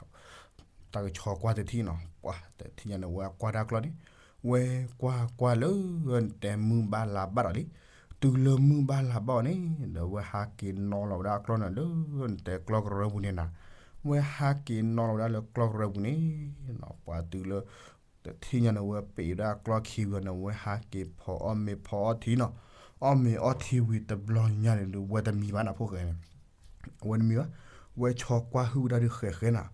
ကွၢ်တထံၣ်နီၤ ပှၤတထံၣ်ညါန့ၣ် ဝဲကွၢ်ဒၣ်ကျီၢ်န့ၣ် ဝဲကွၢ်ကွၢ်လၢ တဲမုၢ်ဘၣ်လါဘၣ်ဒီးလံ တုၤလၢမုၢ်ဘၣ်လါဘၣ်အီၤန့ၣ် ဒီးဝဲဟးက့ၤနီၤလီၤဝဲဒၣ်အကျီၢ်န့ၣ်လၢ တဲကျီၢ်ကရၢပူၤန့ၣ်နၤ ဝဲဟးက့ၤနီၤလီၤဝဲဒၣ်လၢကျီၢ်ကရၢပူၤန့ၣ်နီၤ ပှၤတုၤလၢ တထံၣ်ညါန့ၣ် ဝဲပ့ၤဝဲဒၣ်ကျီၢ်ခံဝံၤအီၤန့ၣ် ဝဲဟးက့ၤဖီအီၣ်မ့ၤဖီအီထံနီၤ အီၣ်မ့ၤအီထံဝံၤတဘျီညါန့ၣ်ဒီး ဝဲတမံဘၣ်နၤဖိၣ်ဃဲန့ၣ် အဝဲတမံဘၣ် ဝဲဆီကွၢ်ဟုၣ်ဝဲဒၣ်ဒုးဃဲးဃဲနၤ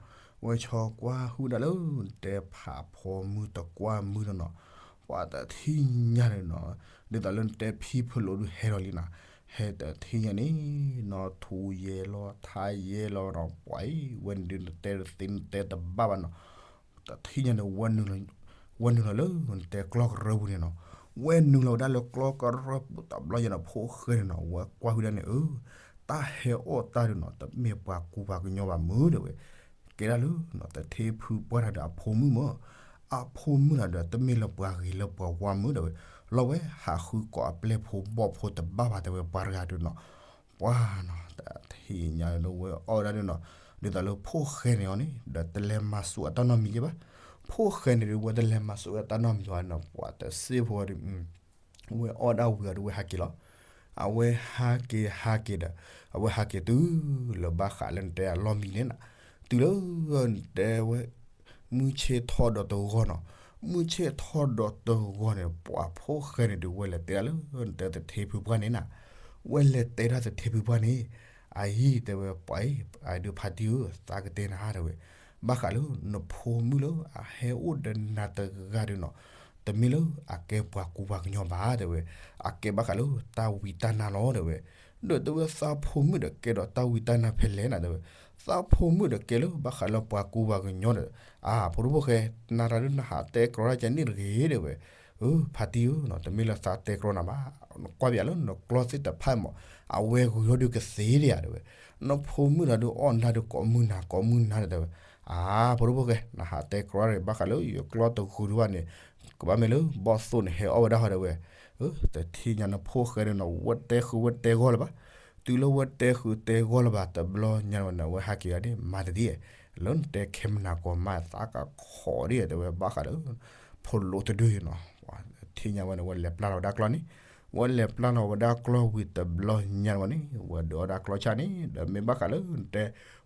ဝဲဆီကွၢ်ဟုၣ်ဝဲဒၣ်လၢ တဲဖးဖိမုၢ်တကွၢ်မုၢ်နီၤနီၤ ပှၤတထံၣ်ညါန့ၣ်နီၤ ဒ်သိးလၢနတဲဖံဖလိးဒုးဟဲလီၤလံနၤ ဟဲတထံၣ်ညါန့ၣ်နီၤ ထူယဲလီၤထါယဲလီၤနီၤ ပှၤအံၤ ဝဲန့ၣ်ဒုးနတဲတသ့နတဲတဘၣ်ဘၣ်နီၤ တထံၣ်ညါန့ၣ် ဝဲနုာ်လီၤလၢနတဲကျီၢ်ကရၢပူၤန့ၣ်နီၤ ဝဲနုာ်လီၤဝဲဒၣ်လၢကျီၢ်ကရၢပူၤတဘျီညါနီၤ ဖိၣ်ဃဲန့ၣ်နီၤ ဝဲကွၢ်ဟုၣ်ဒၣ်န့ၣ် အၢ တၢ်ဟဲအီၣ်တၢ်ဒုးနီၤ တမ့ၢ်ပှၤကူပှၤကညီဘၣ်မုၢ်တဲဝဲ ကဲဒၣ်လၢ တထ့ဖုပှၢ်တၢ်ဒီးအဖိမုၣ်မၢ် အဖိမုၣ်တၢ်ဒီး တမ့ၢ်လၢပှၤဂ့ၤလၢပှၤဝါမုၢ်တဲဝဲ လီၤဝဲဟးဃုကိးအပျဲၢ်ဖိဘီၣ်ဖိတဘၣ်ဘၣ်တဲဝဲ ပှၤတဂၤဒုးနီၤ ပှၤနီၤ တထံၣ်ညါဒီးဝဲအီၣ်ဝဲဒၣ်ဒုးနီၤ ဒ်သိးလၢဖိၣ်ဃဲန့ၣ်အီၤန့ၣ် ဒီးတလဲၤမၤစူၤအတၢ်နီတမံၤယဲၢ်ဘၣ် ဖိၣ်ဃဲန့ၣ်ဒုး ဝဲတလဲၤမၤစူၤဝဲတၢ်နီတမံၤဘၣ်နီၤ ပှၤတစ့ဖိဝဲဒုး ဝဲအီၣ်ဒၣ်ဝံၤအီၤဒီးဝဲဟးက့ၤလီၤ အဝဲဟးက့ၤဟးက့ၤဒီး အဝဲဟးက့ၤတုၤလၢဘၣ်ဃးလၢနတဲအလီၢ်မံၤန့ၣ်နၤ တုၤလၢနတဲဝဲ မုၢ်ဆ့ၣ်ထီၣ်ဒီးတဂီၤနီၤ မုၢ်ဆ့ၣ်ထီၣ်ဒီးတဂီၤန့ၣ် ပှၤဖိၣ်ဃဲန့ၣ်ဒုး ဝဲလဲၤတဲဒၣ်လၢ နတဲသထ့ဖုပှၢ်န့ၣ်နၤ ဝဲလဲၤတဲဒၣ်သထ့ဖုပှၢ်န့ၣ် အအံၤတဲဝဲ ပှၤအံၤ အဒုးဖါတံၢ်ဧၢ သးကတဲနၤတဲဝဲ ဘၣ်ဃးလၢ နဖိမုၣ်လၢအဟဲအိၣ်ဒီးနၤတဂၤဒုးနီၤ တမ့ၢ်လၢအကဲပှၤကူပှၤကညီဘၣ်တဲဝဲ အကဲဘၣ်ဃးလၢတၢ်ဝံတၢ်နါလီၤတဲဝဲ ဒီးတဲဝဲသးဖိမုၣ်ဒီးကဲဒီးတၢ်ဝံတၢ်နါဖဲလဲၣ်နၤတဲဝဲ သးဖိမုၣ်ဒီးကဲလၢဘၣ်ဃးလၢပှၤကူပှၤကညီဒီး အါ ဖိဒိၣ်ဖိၣ်ဃဲ နၤတၢ်ဒုးနဟးတဲကြီတၢ်ကဲန့ၣ်တဂ့ၤတဲဝဲ အၢ ဖါတံၢ်ဧၢ တမ့ၢ်လၢသးတဲကြီနၤဘၣ် နကွၢ်ပယီၤလၢနကျီၢ်သ့ၣ်တဖၣ်မး အဝဲဂုၤထီၣ်ဒုးကသ့ဒံးဧါတဲဝဲ နဖိမုၣ်တၢ်ဒုးအီၣ်နၤဒုးကိးမုၢ်နၤကိးမုၢ်နၤတဲဝဲ အါ ဖိဒိၣ်ဖိၣ်ဃဲ နဟးတဲကြီတၢ်ဘၣ်ဃးလၢယကျီၢ်တဂုၤဒုးဘၣ်န့ၣ် ကဘၣ်မ့ၢ်လၢဘီၣ်သိၣ်န့ၣ်ဟဲအီၣ်ဝဲဒၣ်ဟီတဲဝဲ တထံၣ်ညါနဖိၣ်ဃဲန့ၣ်နီၤ ဝဲတဲဃုာ်ဝဲတဲဂီၢ်လၢၤဘၣ် တုၤလၢဝဲတဲဃုာ်တဲဂီၢ်လၢၤဘၣ်တဘျီညါန့ၣ် ဝဲဟးက့ၤဂၤဒ်မၤတဒ် လၢနတဲခဲမနၤကီးမး သးကခိးဒ်တဲဝဲဘၣ်ဃးဒီး ဖိလိတဒုနီၤ ထံၣ်ညါဝဲန့ၣ် ဝဲလဲၤပျၢ်လီၤဝဲဒၣ်ကျီၢ်န့ၣ် ဝဲလဲၤပျၢ်လီၤဝဲဒၣ်ကျီၢ်ဝံၤတဘျီညါန့ၣ်ဝဲန့ၣ် ဝဲဒုးအီၣ်ဒၣ်ကျီၢ်ဆၣ်န့ၣ် ဒီးမ့ၢ်ဘၣ်ဃးလၢနတဲ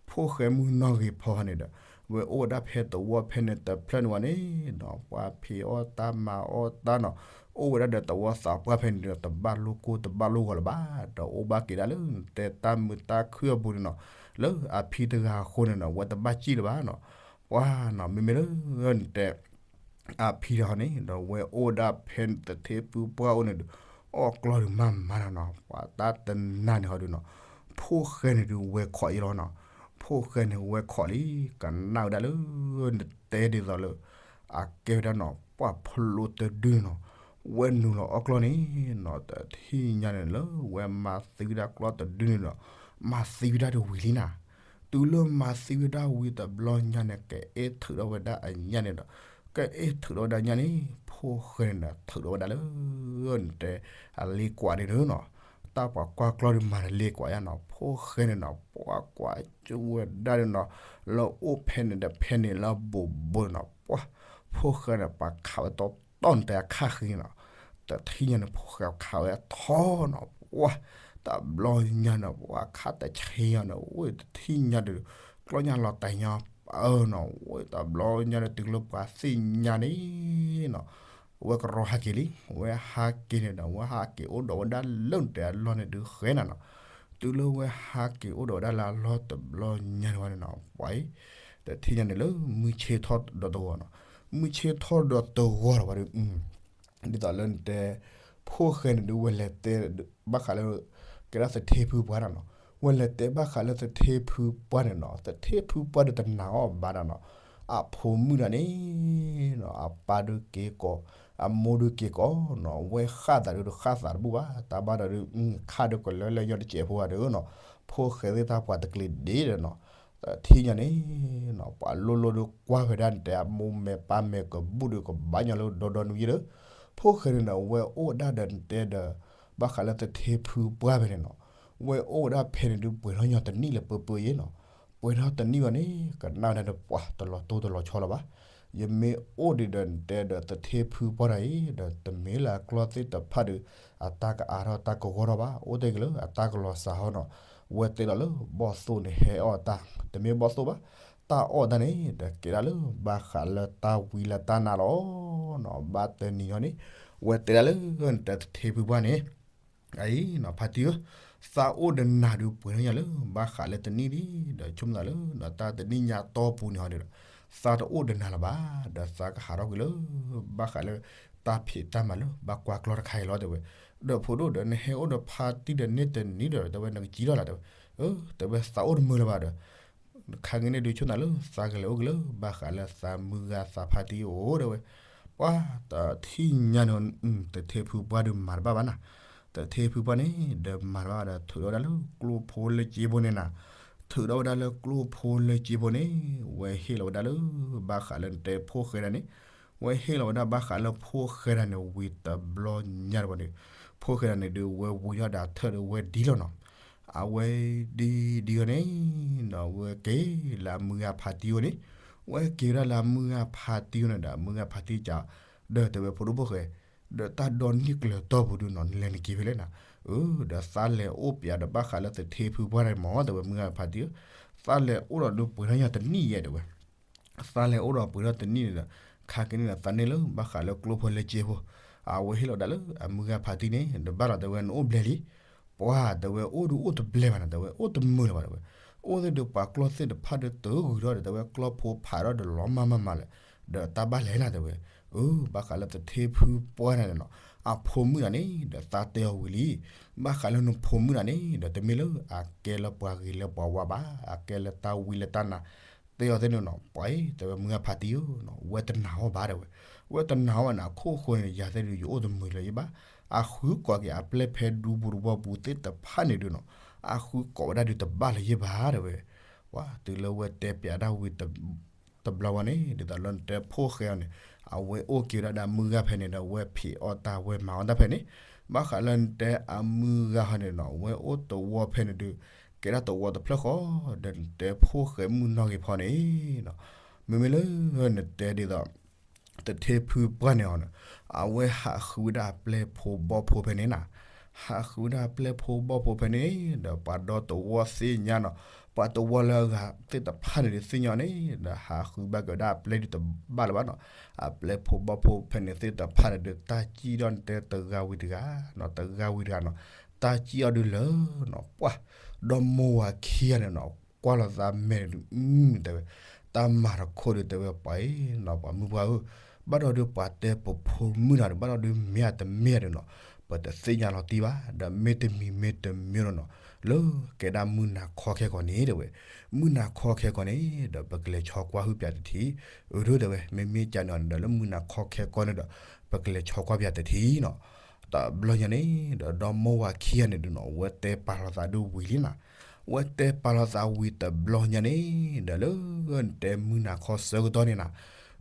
ဖိၣ်ဃဲမုၣ်နီၢ်ဂ့ၤဖီန့ၣ်ဒီး ဝဲအိၣ်ဝဲဒၣ်ဖဲသဝီဖဲန့ၣ်တဖျၢၣ်န့ၣ်ဝဲန့ၣ်နီၤ ပှၤဖံးအီၣ်တၢ်မၤအီၣ်တၢ်နီၤ အိၣ်ဝဲဒၣ်ဒီးသဝီသးပှၢ်ဖဲန့ၣ်ဒီး တဘၣ်လိၣ်ကိၢ်တဘၣ်လိၣ်ဂီၤလၢၤဘၣ် ဒီးအိၣ်ဘၣ်က့ၤဒၣ်လၢနတဲတၢ်မုာ်တၢ်ခုၣ်အပူၤန့ၣ်နီၤ လၢအဖံတဂၤအဃိန့ၣ်နီၤ ဝဲတဘၣ်စံၣ်လၢၤဘၣ်နီၤ ပှၤနီၤ မ့မ့ၢ်လၢနတဲ အဖံတဂၤန့ၣ်ဒီး ဝဲအိၣ်ဒၣ်ဖဲသထ့ဖုပှၢ်အိၣ်န့ၣ်ဒီး အီၣ်ကျီၢ်ဒုးမၤမၤနီၤနီၤ ပှၤတၢ်တနၤန့ၣ်ဟီဒုးနီၤ ဖိၣ်ဃဲန့ၣ်ဒုးဝဲခိးအံၤလီၤနီၤ ဖိၣ်ဃဲန့ၣ်ဝဲခိးလံ ကနၣ်ဝဲဒၣ်လၢ နတဲဒ်သိးလၢ အကဲဝဲဒၣ်နီၤ ပှၤဖီလိတဒုနီၤ ဝဲနုာ်လီၤအီၣ်ကျီၢ်န့ၣ်နီၤ တထံၣ်ညါန့ၣ်လၢ ဝဲမၤသံဝဲဒၣ်ကျီၢ်တဒုန့ၣ်ဒီး မၤသံဝဲဒၣ်တဝံၤလံနၤ တ တုၤလၢမၤသံဝဲဒၣ်ဝံၤတဘျီညါန့ၣ် ကအဲၣ်ထုးထီၣ်ဝဲဒၣ်အညၣ်န့ၣ်ဒီး ကအဲၣ်ထုးထီၣ်ဝဲဒၣ်ညၣ်န့ၣ် ဖိၣ်ဃဲန့ၣ်ဒီး ထုးထီၣ်ဝဲဒၣ်လၢ နတဲ အလ့ကွးန့ၣ်ဒီးနီၤ, တၢ်ပှၤကွၢ်ကျီၢ်ဒုးမၤတလ့ကွးယါနီၤ, ဖိၣ်ဃဲန့ၣ်နီၤ ပှၤကွၢ်ကၠူဝဲဒၣ်ဒီးနီၤ, လၢအိၣ်ဖဲန့ၣ်ဒီးဖဲန့ၣ်လၢအဘူးဘူးန့ၣ်နီၤ, ပှၤ ဖိၣ်ဃဲန့ၣ် ပှၤခးဝဲတီတီနတဲအခါဃံနီၤ, တထံၣ်ညါန့ၣ် ဖိၣ်ဃဲခးဝဲထီနီၤ, ပှၤ တဘျီညါန့ၣ် ပှၤခးတဆံညါန့ၣ် အိၣ်တထံၣ်ညါဒီး ကျီၢ်ညါလီၤတံၢ်ညါ ပၢနီၤ, အိၣ်တဘျီညါန့ၣ် တုၤလၢပှၤသ့ၣ်ညါန့ၣ်နီၤ ဝဲကရီဟးက့ၤလံ, ဝဲဟးက့ၤန့ၣ်ဒီး ဝဲဟးက့ၤအိၣ်ဒီးဝဲဒၣ်လၢနတဲအလီၢ်န့ၣ်ဒုးဃဲနၤနီၤ, တုၤလၢဝဲဟးက့ၤအိၣ်ဒီးဝဲဒၣ်လၢအလီၢ်တဘျီညါန့ၣ်ဝဲန့ၣ်နီၤ, ပှၤအံၤ တထံၣ်ညါန့ၣ်လၢမုၢ်ဆ့ၣ်ထီၣ်ဒီးတဂီၤနီၤ, မုၢ်ဆ့ၣ်ထီၣ်ဒီးတဂီၤလီၤဝဲဒီး ဒ်သိးလၢနတဲ ဖိၣ်ဃဲန့ၣ်ဒုးဝဲလဲၤတဲ ဘၣ်ဃးလၢ ကဲဒၣ်သထ့ဖုပှၢ်နီၤနီၤ, ဝဲလဲၤတဲဘၣ်ဃးလၢသထ့ဖုပှၢ်န့ၣ်နီၤ, သထ့ဖုပှၢ်ဒုးတနာ်အီၤဘၣ်နီၤနီၤ, အဖိမုၣ်တဂၤန့ၣ်နီၤ အပၢ်ဒုးက့ၤကိး, အမိၢ်ဒုးက့ၤကိးနီၤ, ဝဲဃၣ်သးဒုးတဃၣ်သးတဘူၣ်ဘၣ်, တၢ်ဘၣ်ဒီးဒုး ခါဒုးကလၢလၢညီတစဲးဖိဘၣ်ဒီးနီၤ, ဖိၣ်ဃဲသ့ၣ်တၢ်ပှၤတကျ့ၤဒ့ဒီးနီၤ, တထံၣ်ညါန့ၣ်နီၤ ပှၤလိၣ်လိၣ်ဒုးကွၢ်ဝဲဒၣ်နတဲ အမိၢ်မဲာ်ပၢ်မဲာ်ကဘူၣ်ဒုးကဘၣ်ညီလၢဒီဒီနူယ့ဒီး, ဖိၣ်ဃဲန့ၣ်နီၤ ဝဲအိၣ်ဝဲဒၣ်ဒီးနတဲဒီး ဘၣ်ဃးလၢသထ့ဖုပှၢ်ဖဲန့ၣ်နီၤ, ဝဲအိၣ်ဝဲဒၣ်ဖဲန့ၣ်ဒုး ပှဲၤထီၣ်ညီတနံၣ်လၢပၢပၢယ့နီၤ, ပှဲၤထီၣ်တနံၣ်ဘၣ်န့ၣ် ကနၣ်ဝဲဒၣ်ဒီးပှၤတလီၤတိၢ်တလီၤဆီလီၤဘၣ်, ယမ့ၢ်အိၣ်ဒံးဒီးနတဲဒီးသထ့ဖုပှၢ်တဂၤအံၤ ဒီးတမ့ၢ်လၢအကျီၢ်သ့ၣ်တဖၣ်ဒီး အတၢ်ကအါထီၣ်တၢ်ကဂီၢ်ထီၣ်ဘၣ်, အိၣ်တ့ၢ်က့ၤလၢအတၢ်ကလီၤစှၤဟီနီၤ, ဝဲတဲလီၤလၢဘီၣ်သိၣ်န့ၣ်ဟဲအီၣ်တၢ်, တမ့ၢ်ဘီၣ်သိၣ်ဘၣ်, တၢ်အီၣ်တၢ်န့ၣ် ဒီးကဲဒၣ်လၢဘၣ်ဃးလၢတၢ်ဝံလၢတၢ်နါလီၤနီၤ, ဘၣ်တနံၤဟီန့ၣ် ဝဲတဲဒၣ်လၢနတဲသထ့ဖုပှၢ်န့ၣ် အံၤနီၤ ဖါတံၢ်ဧၢ, သးအိၣ်ဒီးနၤဒုးပှဲၤထီၣ်ညါလၢ ဘၣ်ဃးလၢတနံၣ်လံ, ဒီးဆိကမိၣ်သးလၢ တၢ်တနံၣ်ညါတီၢ်ပူၤန့ၣ်ဟီဒီး သးတအိၣ်ဒီးနၤလၢၤဘၣ်, ဒီးသးကဟးထီၣ်ကွံာ်လၢ ဘၣ်ဃးလၢ တၢ်ဖံးတၢ်မၤလၢ ဘၣ်ကွၢ်ကျီၢ်တခါအံၤလီၤတဲဝဲ, ဒီးဖိဒိၣ်ဒီး နဟဲအိၣ်ဒီးဖါတံၢ်ဒီးန့ၢ်တနံၣ်ဒီး တဲဝဲ နကစံၣ်ထီၣ်လီၤတဲဝဲ, အၢ တဲဝဲ သးအိၣ်တမုာ်လၢၤဘၣ်ဒီး ခါက့ၤန့ၣ်ဒုးဆိကမိၣ်သးလၢ သးကလဲၤအိၣ်က့ၤလၢ ဘၣ်ဃးလၢသးမုၢ်ဂၤသးဖါတံၢ်အိၣ်တဲဝဲ, ပှၤတထံၣ်ညါန့ၣ် သထ့ဖုပှၢ်ဒုးမၤတဘၣ်ဘၣ်နၤ, သထ့ဖုပှၢ်န့ၣ် ဒီးမၤတဘၣ်ဒီး ထုးထီၣ်ဝဲဒၣ်လၢကျိဖိလၢက့ဖိန့ၣ်နၤ, ထုးထီၣ်ဝဲဒၣ်လၢကျိဖိလၢက့ဖိန့ၣ် ဝဲဟ့ၣ်လီၤဝဲဒၣ်လၢ ဘၣ်ဃးလၢနတဲဖိၣ်ဃဲဒၣ်န့ၣ်, ဝဲဟ့ၣ်လီၤဝဲဒၣ်ဘၣ်ဃးလၢဖိၣ်ဃဲဒၣ်န့ၣ် ဝံၤတဘျီညါတဝဲန့ၣ်, ဖိၣ်ဃဲဒၣ်န့ၣ်ဒုး ဝဲဝံၤထီၣ်ဒီးထၢၣ်ဒီးဝဲဒ်လီၤနီၤ, အဝဲဒ်ဒ်အံၤန့ၣ် ဒီးဝဲက့ၤလၢအမုၢ်ဂၤဖါတံၢ်အိၣ်န့ၣ်, ဝဲက့ၤဝဲဒၣ်လၢအမုၢ်ဂၤဖါတံၢ်အိၣ်န့ၣ်ဒီး အမုၢ်ဂၤဖါတံၢ်ကး, ဒီးတဲဝဲဖိဒိၣ်ဖိၣ်ဃဲ, ဒီးတၢ်ဒီနံၣ်ကျၢၤတီၢ်ပူၤဒုးနီၤ နလဲၤနက့ၤဖဲလဲၣ်နၤ, အၢ ဒီးသးလဲၤအိၣ်ပၠးဒီးဘၣ်ဃးလၢသထ့ဖုပှၢ်န့ၣ်မ့ၢ် တဲဝဲမုၢ်ဂၤဖါတံၢ်ဧၢ, သးလဲၤအိၣ်ဒီးဒုးပှဲၤထီၣ်ညါတနံၣ်ယဲတဲဝဲ သးလဲၤအိၣ်ဒီးပှဲၤထီၣ်တနံၣ်န့ၣ်ဒီး ခါက့ၤန့ၣ်ဒီး သးန့ၢ်လၢဘၣ်ဃးလၢကျိဖိလၢက့ဖိ, အဝဲဟ့ၣ်လီၤဝဲဒၣ်လၢအမုၢ်ဂၤဖါတံၢ်န့ၣ် ဒီးဘၣ်လီၤတဲဝဲနအိၣ်ဘျဲၣ်လံ, ပှၤတဲဝဲအိၣ်ဒုးအိၣ်တဘျဲၣ်ဘၣ်နၤ တဲဝဲအိၣ်တမုာ်လၢၤဘၣ်တဲဝဲ, အိၣ်သ့ၣ်ဒုးပှၤကျီၢ်သ့ၣ်တဖၣ်ဒီးတဂုၤထီၣ်ဒီး တဲဝဲကျီဖိဖးထီၣ်ဒီးလီၤမၢ်မၢ်မးလၢၤ, ဒီးတၢ်ဘၣ်လဲၣ်နၤတဲဝဲ, အၢ ဘၣ်ဃးလၢသထ့ဖုပှၢ်န့ၣ်နီၤ, အဖိမုၣ်တဂၤန့ၣ် ဒီးသးတဲအီၤဝံၤလံ, ဘၣ်ဃးလၢနဖိမုၣ်တဂၤန့ၣ် ဒီးတမ့ၢ်လၢအကဲလၢပှၤဂ့ၤလၢပှၤဝါဘၣ်, အကဲလၢတၢ်ဝံလၢတၢ်နါ, တဲအီၤသ့ၣ်န့ၣ်နီၤ ပှၤအံၤ တဲဝဲမုၢ်ဂၤဖါတံၢ်ဧၢ, ဝဲတနာ်အီၤဘၣ်တဲဝဲ, ဝဲတနာ်အီၤဘၣ်န့ၣ် အခိၣ်ဃိန့ၣ် ယၤသ့ၣ်ဒုးယအိၣ်တမုာ်လၢၤယဘၣ်, အဃုကိးက့ၤအပျဲၢ်ဖဲဒူပူၤတဝီပူၤသ့ၣ်တဖၣ်န့ၣ်ဒုးနီၤ, အဃုကိးဝဲဒၣ်ဒုးတဘၣ်လၢၤယဘၣ်တဲဝဲ, ပှၤတုၤလၢဝဲတဲပၠးဒၣ်ဝံၤ တဘျီဝဲန့ၣ် ဒ်သိးလၢနတဲဖိၣ်ဃဲအီၤန့ၣ် အဝဲအိၣ်က့ၤဝဲဒၣ်ဒီးအမုၢ်ဂၤဖဲန့ၣ်ဒီး ဝဲဖံးအီၣ်တၢ်ဝဲမၤအီၣ်တၢ်ဖဲန့ၣ်, ဘၣ်ဃးလၢနတဲအမုၢ်ဂၤဟီန့ၣ်နီၤ ဝဲအိၣ်တဝီဖဲန့ၣ်ဒုး ကဲဒၣ်တဝီတဖျၢၣ်ဃီ, ဒီးနတဲဖိၣ်ဃဲမုၣ်နီၢ်ဂ့ၤဖီန့ၣ်နီၤ, မ့မ့ၢ်လၢနတဲဒ်သိး သထ့ဖုပှၢ်န့ၣ်အီၤန့ၣ် အဝဲဟးဃုဝဲဒၣ်အပျဲၢ်ဖိဘီၣ်ဖိဖဲန့ၣ်နၤ, ဟးဃုဝဲဒၣ်အပျဲၢ်ဖိဘီၣ်ဖိဖဲန့ၣ် ဒီးပှၤဒီတဝီသ့ၣ်ညါနီၤ, ပှၤတဝီလၢအဂၤသ့ၣ်တဖၣ်န့ၣ်ဒုးသ့ၣ်ညါန့ၣ် ဒီးဟးဃုဘၣ်က့ၤဝဲဒၣ်အပျဲၢ်ဒုးတဘၣ်လၢၤဘၣ်နီၤ, အပျဲၢ်ဖိဘီၣ်ဖိဖဲန့ၣ်သ့ၣ်တဖၣ်န့ၣ်ဒုး တၢ်စံၣ်ဒီးနတဲတဂၤဝံၤတဂၤနီၤ, တဂၤဝံၤတဂၤနီၤ, တၢ်စံၣ်အီၤဒုးလၢနီၤ, ပှၤ ဒီမိၢ်ဝၤခံဂၤန့ၣ်နီၤ ကွၢ်လီၤသးမဲာ်ဒုး အု တဲဝဲ, တၢ်မၤတခိၣ်ဒုးတဲဝဲ ပှၤအံၤနီၤ ပှၤမုၢ်ပှၢ်ဧၢ, ဘၣ်ဒီးဒုးပှၤတဲပဖိမုၣ်နၤဒီး ဘၣ်ဒီးဒုးမ့ၢ်အတမ့ၢ်ဧါဒုးနီၤ, ပတသ့ၣ်ညါလီၤတံၢ်ဘၣ်, ဒီးမ့ၢ်တမံၤမ့ၢ်တမံၤလီၤနီၤ, လၢကဲဒၣ်မုၢ်နၤခီခဲကီးန့ၣ်တဲဝဲ, မုၢ်နၤခီခဲကီးန့ၣ် ဒီးပကလဲၤဆီကွၢ်ဟုၣ်ပၠးတထံၣ်, အၢ ဒုးတဲဝဲ မ့မ့ၢ်ကန့ၣ်ဒီး လၢမုၢ်နၤခီခဲကီးန့ၣ်ဒီး ပကလဲၤဆီကွၢ်ပၠးတထံၣ်နီၤ, တဘျီညါန့ၣ် ဒီးဒီမိၢ်ဝၤခံဂၤန့ၣ်ဒုးနီၤ ဝဲတဲပာ်လီၤသးဒုးဝံၤလံနၤ, ဝဲတဲပာ်လီၤသးဝံၤတဘျီညါန့ၣ် ဒီးလၢနတဲမုၢ်နၤခီဆၢကတီၢ်န့ၣ်နၤ,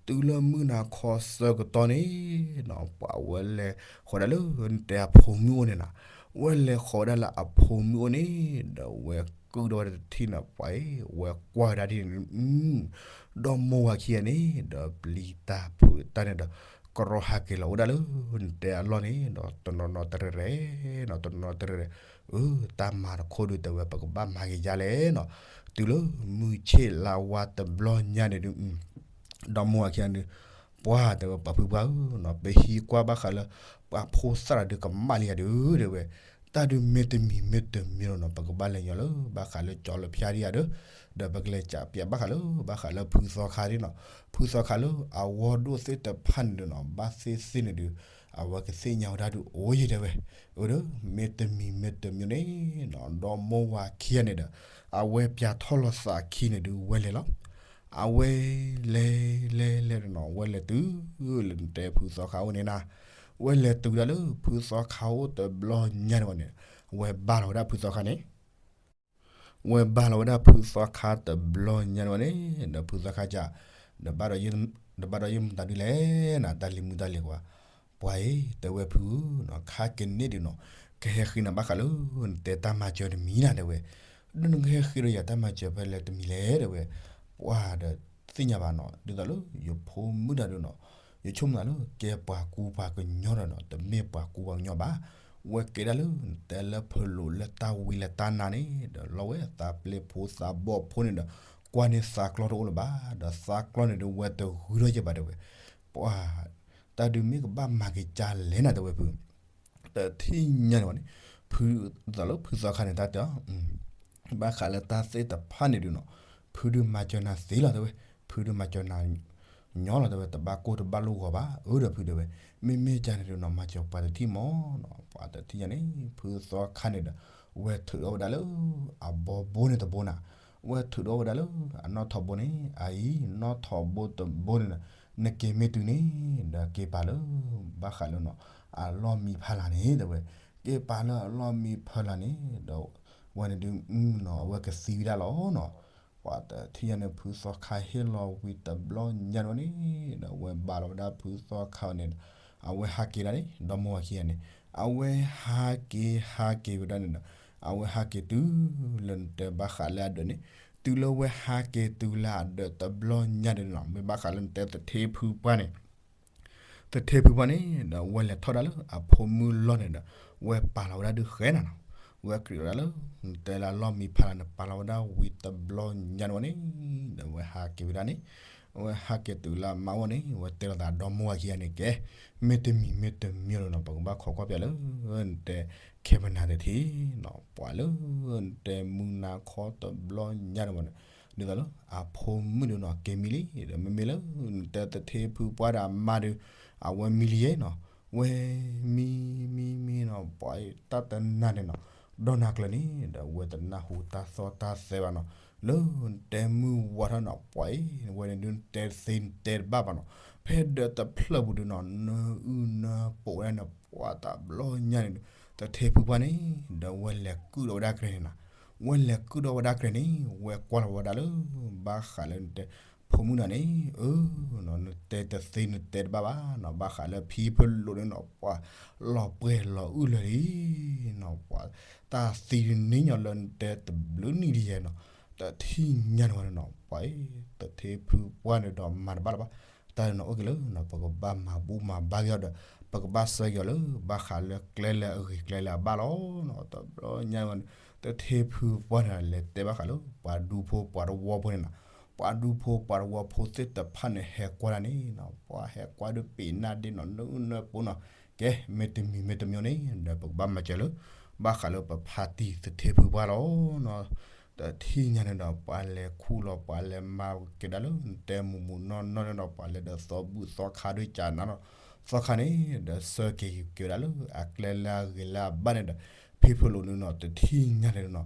တုၤလၢမုၢ်နၤခီဆၢကတီၢ်န့ၣ်နီၤ ပှၤဝဲလဲၤဃီၤဒၣ်လၢနတဲအဖိမုၣ်အိၣ်န့ၣ်နၤ, ဝဲလဲၤဃီၤဝဲဒၣ်လၢအဖိမုၣ်အိၣ်န့ၣ် ဒီးဝဲကုၢ်ဒီးဝဲတထံၣ်န့ၣ် ပှၤအံၤ ဝဲကွၢ်ဝဲဒၣ်ဒ်န့ၣ် ဒီမိၢ်ဝၤခံဂၤန့ၣ် ဒီးပျံၤတၢ်ဖုးတၢ်န့ၣ်ဒီး ကရီဟးက့ၤလီၤအိၣ်ဒၣ်လၢနတဲအလီၢ်န့ၣ် ဒီးတနီၤနီၤတရဲၣ်ရဲၣ်နီၤ တနီၤနီၤတရဲၣ်ရဲၣ်, အၢ တၢ်မၤတခိၣ်ဒုးတဲဝဲ ပကဘၣ်မၤက့ၤယါလဲၣ်နီၤ, တုၤလၢမုၢ်ဆ့ၣ်လါဝါတဘျီညါန့ၣ်ဒုး ဒီမိၢ်ဝၤခံဂၤန့ၣ် ပှၤတဲဝဲပှၤဖုပှၢ်ဧၢနီၤ ပဟံးကွၢ်ဘၣ်ဃးလၢ ပှၤဖိသၣ်တၢ်ဒုးကမၣ်လံယၤဒုး တဲဝဲ, တၢ်ဒုးမ့ၢ်တမံၤမ့ၢ်တမံၤလီၤနီၤ ပကဘၣ်လဲၤညီလၢ ဘၣ်ဃးလၢကၠီလၢဖၠါဒံးယၤဒီး ဒီးပကလဲၤကးပၠးဘၣ်ဃးလၢ ဘၣ်ဃးလၢဖုသီခါဒ်နီၤ ဖုသီခါလၢအဝီဒိၣ်သ့ၣ်တဖၣ်န့ၣ်ဒုးနီၤ ဘၣ်သ့ၣ်သ့ၣ်န့ၣ်ဒုး အဝဲကသ့ၣ်ညါဝဲဒၣ်ဒုးအိၣ်ယဲတဲဝဲ, အၢဒီး မ့ၢ်တမံၤမ့ၢ်တမံၤန့ၣ်နီၤ ဒီမိၢ်ဝၤခံဂၤန့ၣ်ဒီး အဝဲပၠးထီၣ်လီၤသးခံန့ၣ်ဒုးဝဲလဲၤလီၤ အဝဲလဲၤလဲၤလဲၤနီၤ ဝဲလဲၤတုၤလၢနတဲဖုသီခါအိၣ်န့ၣ်နၤ, ဝဲလဲၤတုၤဒၣ်လၢဖုသီခါအိၣ်တဘျီညါန့ၣ်ဝဲန့ၣ်, ဝဲဘၣ်လီၤဝဲဒၣ်ဖုသီခါန့ၣ် ဝဲဘၣ်လီၤဝဲဒၣ်ဖုသီခါတဘျီညါန့ၣ်ဝဲန့ၣ် ဒီးဖုသီခါက ဒီးဘၣ်ဒီးယမတၤဒုလဲၣ်နၤ တၢ်လံၤမုၣ်တၢ်လံၤကွၢ်, ပှၤအံၤ တဲဝဲဖုဧၢနီၤ ခါကန့ၣ်ဒုးနီၤ ကဟဲဃ့နၤဘၣ်ဃးလၢ နတဲတၢ်မၤစၢၤတမံၤနၤတဲဝဲ, ဒ်နကဟဲဃ့ဒီးယၤတၢ်မၤစၢၤဖဲလဲၣ်တမံၤလဲၣ်တဲဝဲ, ပှၤဒီးသ့ၣ်ညါဘၣ်နီၤ ဒ်သိးလၢယဖိမုၣ်တၢ်ဒုးနီၤ ယဆိကမိၣ်သးလၢ ကဲပှၤကူပှၤကညီဒီးနီၤ တမ့ၢ်ပှၤကူပှၤကညီဘၣ်, ဝဲကဲဒၣ်လၢနတဲလၢဖလိာ်လၢတၢ်ဝံလၢတၢ်နါန့ၣ် ဒီးလီၤဝဲသးပျ့ၢ်ဖိသးဘီၣ်ဖိန့ၣ်ဒီး ကွၢ်န့ၢ်သးကျီတအိၣ်လၢၤဘၣ်, ဒီးသးကျီန့ၣ်ဒုးဝဲတဂုၤထီၣ်ယဲဘၣ်တဲဝဲ, ပှၤ တၢ်ဒုးမ့ၢ်ကဘၣ်မၤက့ၤကါလဲၣ်နၤတဲဝဲဖု တထံၣ်ညါန့ၣ်ဝဲန့ၣ်, ဖုသးလၢဖုသီခါန့ၣ်တၢ်တဲအီၤ, ဘၣ်ဃးလၢတၢ်သ့ၣ်တဖၣ်န့ၣ်ဒုးနီၤ, ဖုဒုးမၤစၢၤနၤသ့လီၤတဲဝဲ, ဖုဒုးမၤစၢၤနၤညီလီၤတဲဝဲ တဘၣ်ကိၢ်တဘၣ်လိၣ်ဂီၤဘၣ်, အၢဒီးဖုတဲဝဲ, မ့မ့ၢ်ကါန့ၣ်ဒုးနီၤ မၤစၢၤပှၤတထံၣ်မီၤနီၤ, ပှၤတထံၣ်ညါန့ၣ် ဖုသီခါန့ၣ်ဒီး ဝဲထုးထီၣ်ဝဲဒၣ်လၢ အဘီဘိန့ၣ်တဘိနၤ, ဝဲထုးထီၣ်ဝဲဒၣ်လၢ အနီၣ်ထိးဘိန့ၣ် အအံၤ နီၣ်ထိးဘိတဘိန့ၣ်ဒီး နက့ၤမ့ၢ်တုၤန့ၣ် ဒီးက့ၤပာ်လၢ ဘၣ်ဃးလၢနီၤ အလီၢ်မံဖးလၢ်န့ၣ်တဲဝဲ, က့ၤပာ်လၢအလီၢ်မံဖးလၢ်န့ၣ် ဒီး ဝဲန့ၣ်ဒုး နီၤ အဝဲကသံဝဲဒၣ်လီၤနီၤ, ပှၤတထံၣ်ညါန့ၣ် ဖုသီခါဟ့ၣ်လီၤဝံၤတဘျီညါန့ၣ်ဝဲန့ၣ် ဒီးဝဲဘၣ်လီၤဝဲဒၣ်ဖုသီခါန့ၣ်ဒီး အဝဲဟးက့ၤဒၣ်န့ၣ် ဒီမိၢ်ဝၤခံဂၤန့ၣ် အဝဲဟးက့ၤဟးက့ၤဝဲဒၣ်န့ၣ်ဒီး အဝဲဟးက့ၤတုၤလၢနတဲဘၣ်ဃးလၢအဒၢးန့ၣ်, တုၤလၢဝဲဟးက့ၤတုၤလၢအဒၢးတဘျီညါန့ၣ်နီၤ မ့ၢ်ဘၣ်ဃးလၢနတဲသထ့ဖုပှၢ်န့ၣ် သထ့ဖုပှၢ်န့ၣ်ဒီး ဝဲလဲၤထီၣ်ဒၣ်လၢအဖိမုၣ်လီၢ်န့ၣ်ဒီး ဝဲပာ်လီၤဝဲဒၣ်ဒုးဃဲနၤနီၤ, ဝဲကြၢးဝဲဒၣ်လၢ နတဲလၢအလီၢ်မံဖးလၢ်န့ၣ် ပာ်လီၤဝဲဒၣ်ဝံၤတဘျီညါန့ၣ်ဝဲန့ၣ်, ဒီးဝဲဟးက့ၤဝဲဒၣ်န့ၣ်, ဝဲဟးက့ၤတုၤလၢအမါအိၣ်န့ၣ် ဝဲတဲလီၤသးဒီမိၢ်ဝၤခံဂၤန့ၣ်ကဲ, မ့တမံၤမ့တမံၤလီၤနီၤ ပကဘၣ်ခိးကွၢ်ပၠးလၢ နတဲ ခဲမနၤတထံၣ်နီၤ ပှၤလၢ နတဲမုၢ်နၤခီတဘျီညါန့ၣ်ဝဲန့ၣ်, ဒ်သိးလၢ အဖိမုၣ်ဒုးနီၤ က့ၤမံလံ ဒီးမ့မ့ၢ်လၢ နတဲသထ့ဖုပှၢ်ဒီးအမါဒုး အဝဲမံလံယဲနီၤ, ဝဲမံ မံ မံနီၤ ပှၤအံၤတၢ်တနၤန့ၣ်နီၤ, ဒီနၤကျၢၤန့ၣ် ဒီးဝဲတနၢ်ဟူတၢ်သီၣ်တၢ်သဲဘၣ်နီၤ, လၢနတဲမုၢ်ဝါထီၣ်နီၤ ပှၤအံၤ ဝဲန့ၣ်ဒုးနတဲသ့နတဲတဘၣ်ဘၣ်နီၤ, ဖဲဒၢးတဖျၢၣ်ပူၤဒုးနီၤ နအုၣ်နၢပိာ်ဝဲဒၣ်န့ၣ် ပှၤတဘျီညါန့ၣ်ဒုး သထ့ဖုပှၢ်န့ၣ် ဒီးဝဲလဲၤကုၢ်ဒီးဝဲဒၣ်ကြဲးန့ၣ်နီၤ, ဝဲလဲၤကုၢ်ဒီးဝဲဒၣ်ကြဲးန့ၣ် ဝဲကွၢ်လီၤဝဲဒၣ်လၢ ဘၣ်ဃးလၢနတဲ ဖိမုၣ်နၤန့ၣ် အၢ နတဲတသ့နတဲတဘၣ်ဘၣ်နီၤ, ဘၣ်ဃးလၢဖံဖလိာ်န့ၣ်နီၤ ပှၤလီၤပှဲၤလီၤအုၣ်လၢာ်လံနီၤ, ပှၤတၢ်သံတနံၤညီလၢနတဲတဘျုးနံၣ်ဒ်ယဲနီၤ, တထံၣ်ညါန့ၣ်ဝဲန့ၣ်နီၤ ပှၤအံၤ သထ့ဖုပှၢ်န့ၣ်ဒီးမၤတဘၣ်လၢၤဘၣ်, တၢ်န့ၣ်နီၤ အိၣ်က့ၤလၢနီၤ ပကဘၣ်မၤဘူၣ်မၤဘါက့ၤအီၤဒီး ပကဘၣ်ဆၢက့ၤအီၤလၢ ဘၣ်ဃးလၢကျဲလၢအဂ့ၤကျဲလၢအဘၣ်လီၤနီၤ, တဘျီညါန့ၣ်ဝဲန့ၣ် သထ့ဖုပှၢ်န့ၣ် လဲၤတဲဘၣ်ဃးလၢ ပှၤဒူဖိပှၤတဝီဖိန့ၣ်နီၤ, ပှၤဒူဖိပှၤတဝီဖိသ့ၣ်တဖၣ်န့ၣ် ဟဲကွၢ်ဒၣ်န့ၣ်နီၤ, ပှၤဟဲကွၢ်ဒုးပ့ၤနၢ်ဒ့နီၤ နအုၣ်နၢပိာ်နီၤ, ကဲ မ့တမံၤမ့တမံၤန့ၣ် ဒီးပကဘၣ်မၤစၢၤလၢ ဘၣ်ဃးလၢပဖါတံၢ်သထ့ဖုပှၢ်လီၤနီၤ, တထံၣ်ညါန့ၣ်ဒီး ပှၤလဲၤခူၣ်လီၤ ပှၤလဲၤမၤက့ၤဒၣ်လၢ နတဲမူးမူးနီၢ်နီၢ်န့ၣ်ဒီး ပှၤလဲၤဒီးသီဘူၣ်သီခါဒုးကနၤနီၤ, သီခါန့ၣ် ဒီးဆၢက့ၤက့ၤဝဲဒၣ်လၢ အကျဲလၢအဂ့ၤလၢအဘၣ်န့ၣ်ဒီး ဖံဖလိာ်န့ၣ်နီၤ တထံၣ်ညါန့ၣ်နီၤ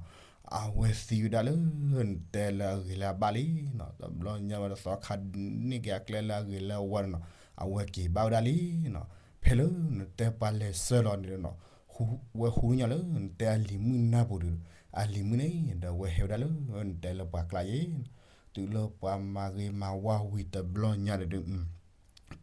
အဝဲသံဝဲဒၣ်လၢ နတဲလၢအဂ့ၤလၢအဘၣ်လံနီၤ, တဘျီညါဝဲဒၣ်သီခါန့ၣ်က့ၤအကျဲလၢအဂ့ၤလၢအဝါန့ၣ်နီၤ အဝဲက့ၤဘၣ်ဝဲဒၣ်လံနီၤ, ဖဲလၢနတဲပှၤလဲၤဆှၢလီၤန့ၣ်နီၤ ဝဲဟူညါလၢ နတဲအလံၤမုၣ်နၢ်ပူၤဒီး အလံၤမုၣ်န့ၣ်ဒီး အဝဲဟဲဝဲဒၣ်လၢ နတဲလၢပှၤကျါယဲ, တုၤလၢပှၤမၤဂ့ၤမၤဝါဝံၤတဘျီညါန့ၣ်ဒုး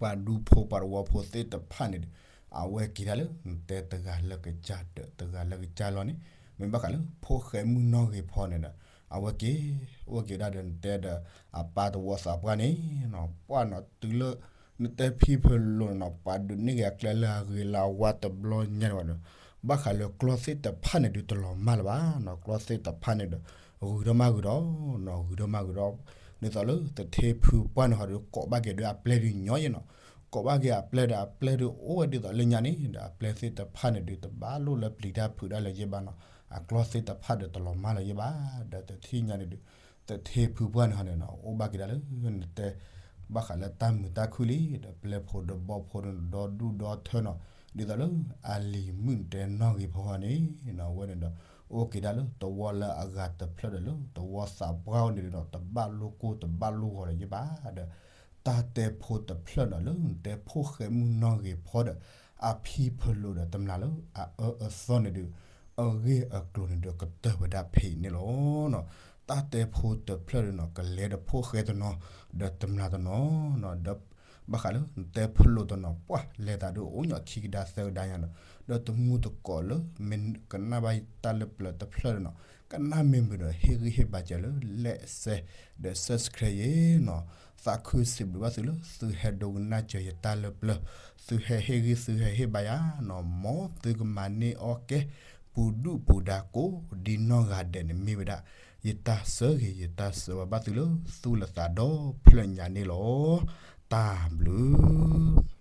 ပှၤဒူဖိပှၤသဝီဖိသ့ၣ်တဖၣ်န့ၣ်ဒီး အဝဲက့ၤဒၣ်လၢ နတဲတဂၤလၢကစၢ်ဒၢး တဂၤလၢကစၢ်လီၤန့ၣ်, မ့ၢ်ဘၣ်ဃးလၢဖိၣ်ဃဲမုၣ်နီၢ်ဂ့ၤဖီန့ၣ်ဒီး အဝဲက့ၤ အိၣ်က့ၤဒၣ်ဒီး နတဲဒီး အပၢ်သဝီသးပှၢ်န့ၣ်နီၤ, ပှၢ်နီၤ တုၤလၢ နတဲဖံဖုလိာ်န့ၣ်နီၤ ပှၤဒုးန့ၢ်က့ၤအကျဲလၢအဂ့ၤလၢအဝါတဘျီညါန့ၣ်ဘၣ်ဒီး ဘၣ်ဃးလၢကျီသ့ၣ်တဖၣ်န့ၣ်ဒုးတလီၤမၢ်လၢၤဘၣ်, ကျီသ့ၣ်တဖၣ်န့ၣ်ဒီး ဂုၤထီၣ်မၢ်ဂုၤဒီး ဂုၤထီၣ်မၢ်ဂုၤဒီး ဒ်သိးလၢသထ့ဖုပှၢ်န့ၣ်ဟီဒီး ကိးဘၣ်က့ၤဒီးအပျဲၢ်ဒုးညီယဲနီၤ, ကိးဘၣ်က့ၤအပျဲၢ်ဒီး အပျဲၢ်ဒုးအိၣ်ဝဲဒ်သိးလၢညါန့ၣ်ဒီး အပျဲၢ်သ့ၣ်တဖၣ်န့ၣ်ဒုး တဘၣ်လိၣ်လၢပျံၤတၢ်ဖုးတၢ်လၢၤယဲဘၣ်နီၤ, အကျီသ့ၣ်တဖၣ်ဒီးတလီၤမၢ်လၢၤယဲဘၣ်, ဒီးတထံၣ်ညါန့ၣ်ဒုး သထ့ဖုပှၢ်န့ၣ်ဟီန့ၣ်နီၤ အိၣ်ဘၣ်က့ၤဒၣ်လၢ နတဲ ဘၣ်ဃးလၢတၢ်မုာ်တၢ်ခုၣ်လံ ဒီးပျဲၢ်ဖိဒီးဘီဖိဒီးဒူၣ်ဒီထၢနီၤ, ဒ်သိးလၢအလံၤမုၣ်နတဲနီၢ်ဂ့ၤဖီန့ၣ်နီၤ အဝဲန့ၣ်ဒီး အိၣ်က့ၤဒၣ်လၢသဝီလၢအဂၤတဖျၢၣ်ဒီး လၢသဝီသးပှၢ်ဝဲန့ၣ်ဒီး တဘၣ်လိၣ်ကိၢ်တဘၣ်လိၣ်ဂီၤလၢၤယဲဘၣ်ဒီး တၢ်တဲဖိတဖျၢၣ်နီၤ လၢနတဲဖိၣ်ဃဲမုၣ်နီၢ်ဂ့ၤဖီဒီး အဖံဖုလိာ်ဒီးတမျာ်လၢအအၢအသီန့ၣ်ဒုး အဂ့ၢ်အကျိၤန့ၣ်ဒီးကတၢၢ်ဝဲဒၣ်ဖဲအံၤန့ၣ်လီၤ. တၢ်တဲဖိတဖျၢၣ်ဒီးနီၤ ကလဲၤဒီးဖိၣ်ဃဲတနီၤ ဒီးတမျာ်တနီၤနီၤ ဒီး ဘၣ်ဃးလၢနတဲဖိၣ်လိာ်တနီၤ ပှၢ်လဲၤသးဒုးအိၣ်ညီခံကဒါသၢကဒါညါနီၤ ဒီးတမူတကိးလၢ မ့ၢ်ကနၣ်ဘၣ်တၢ်လၢပျၢၤတဖျၢၣ်ဒီးနီၤ ကနၣ်မ့ၢ်မုာ်ဒီးဟ့ၣ်ဂံၢ်ဟ့ၣ်ဘါစၢၤလၢ like share ဒီး subscribe ယဲနီၤ, သးခုစံးဘျုးဘၣ်သုလၢ သုဟဲဒိကနၣ်စၢၤယတၢ်လၢပျၢၤ, သုဟဲဟ့ၣ်ဂံၢ်သုဟဲဟ့ၣ်ဘါယၤနီၤ မ်သုကမၤန့ၢ်အီၣ်ကဲ ပူၤဒူၣ်ပူၤဒါကိးဒ်နီၢ်ဂၤဒဲးန့ၣ်မ့ၢ်ဝဲဒၣ် ယတၢ်ဆၢဂ့ၤ ယတၢ်ဆၢဝါဘၣ်သုလၢ သူၣ်လၢသးဒီဖျၢၣ်ညါန့ၣ်လီၤ. တၢ်ဘျုး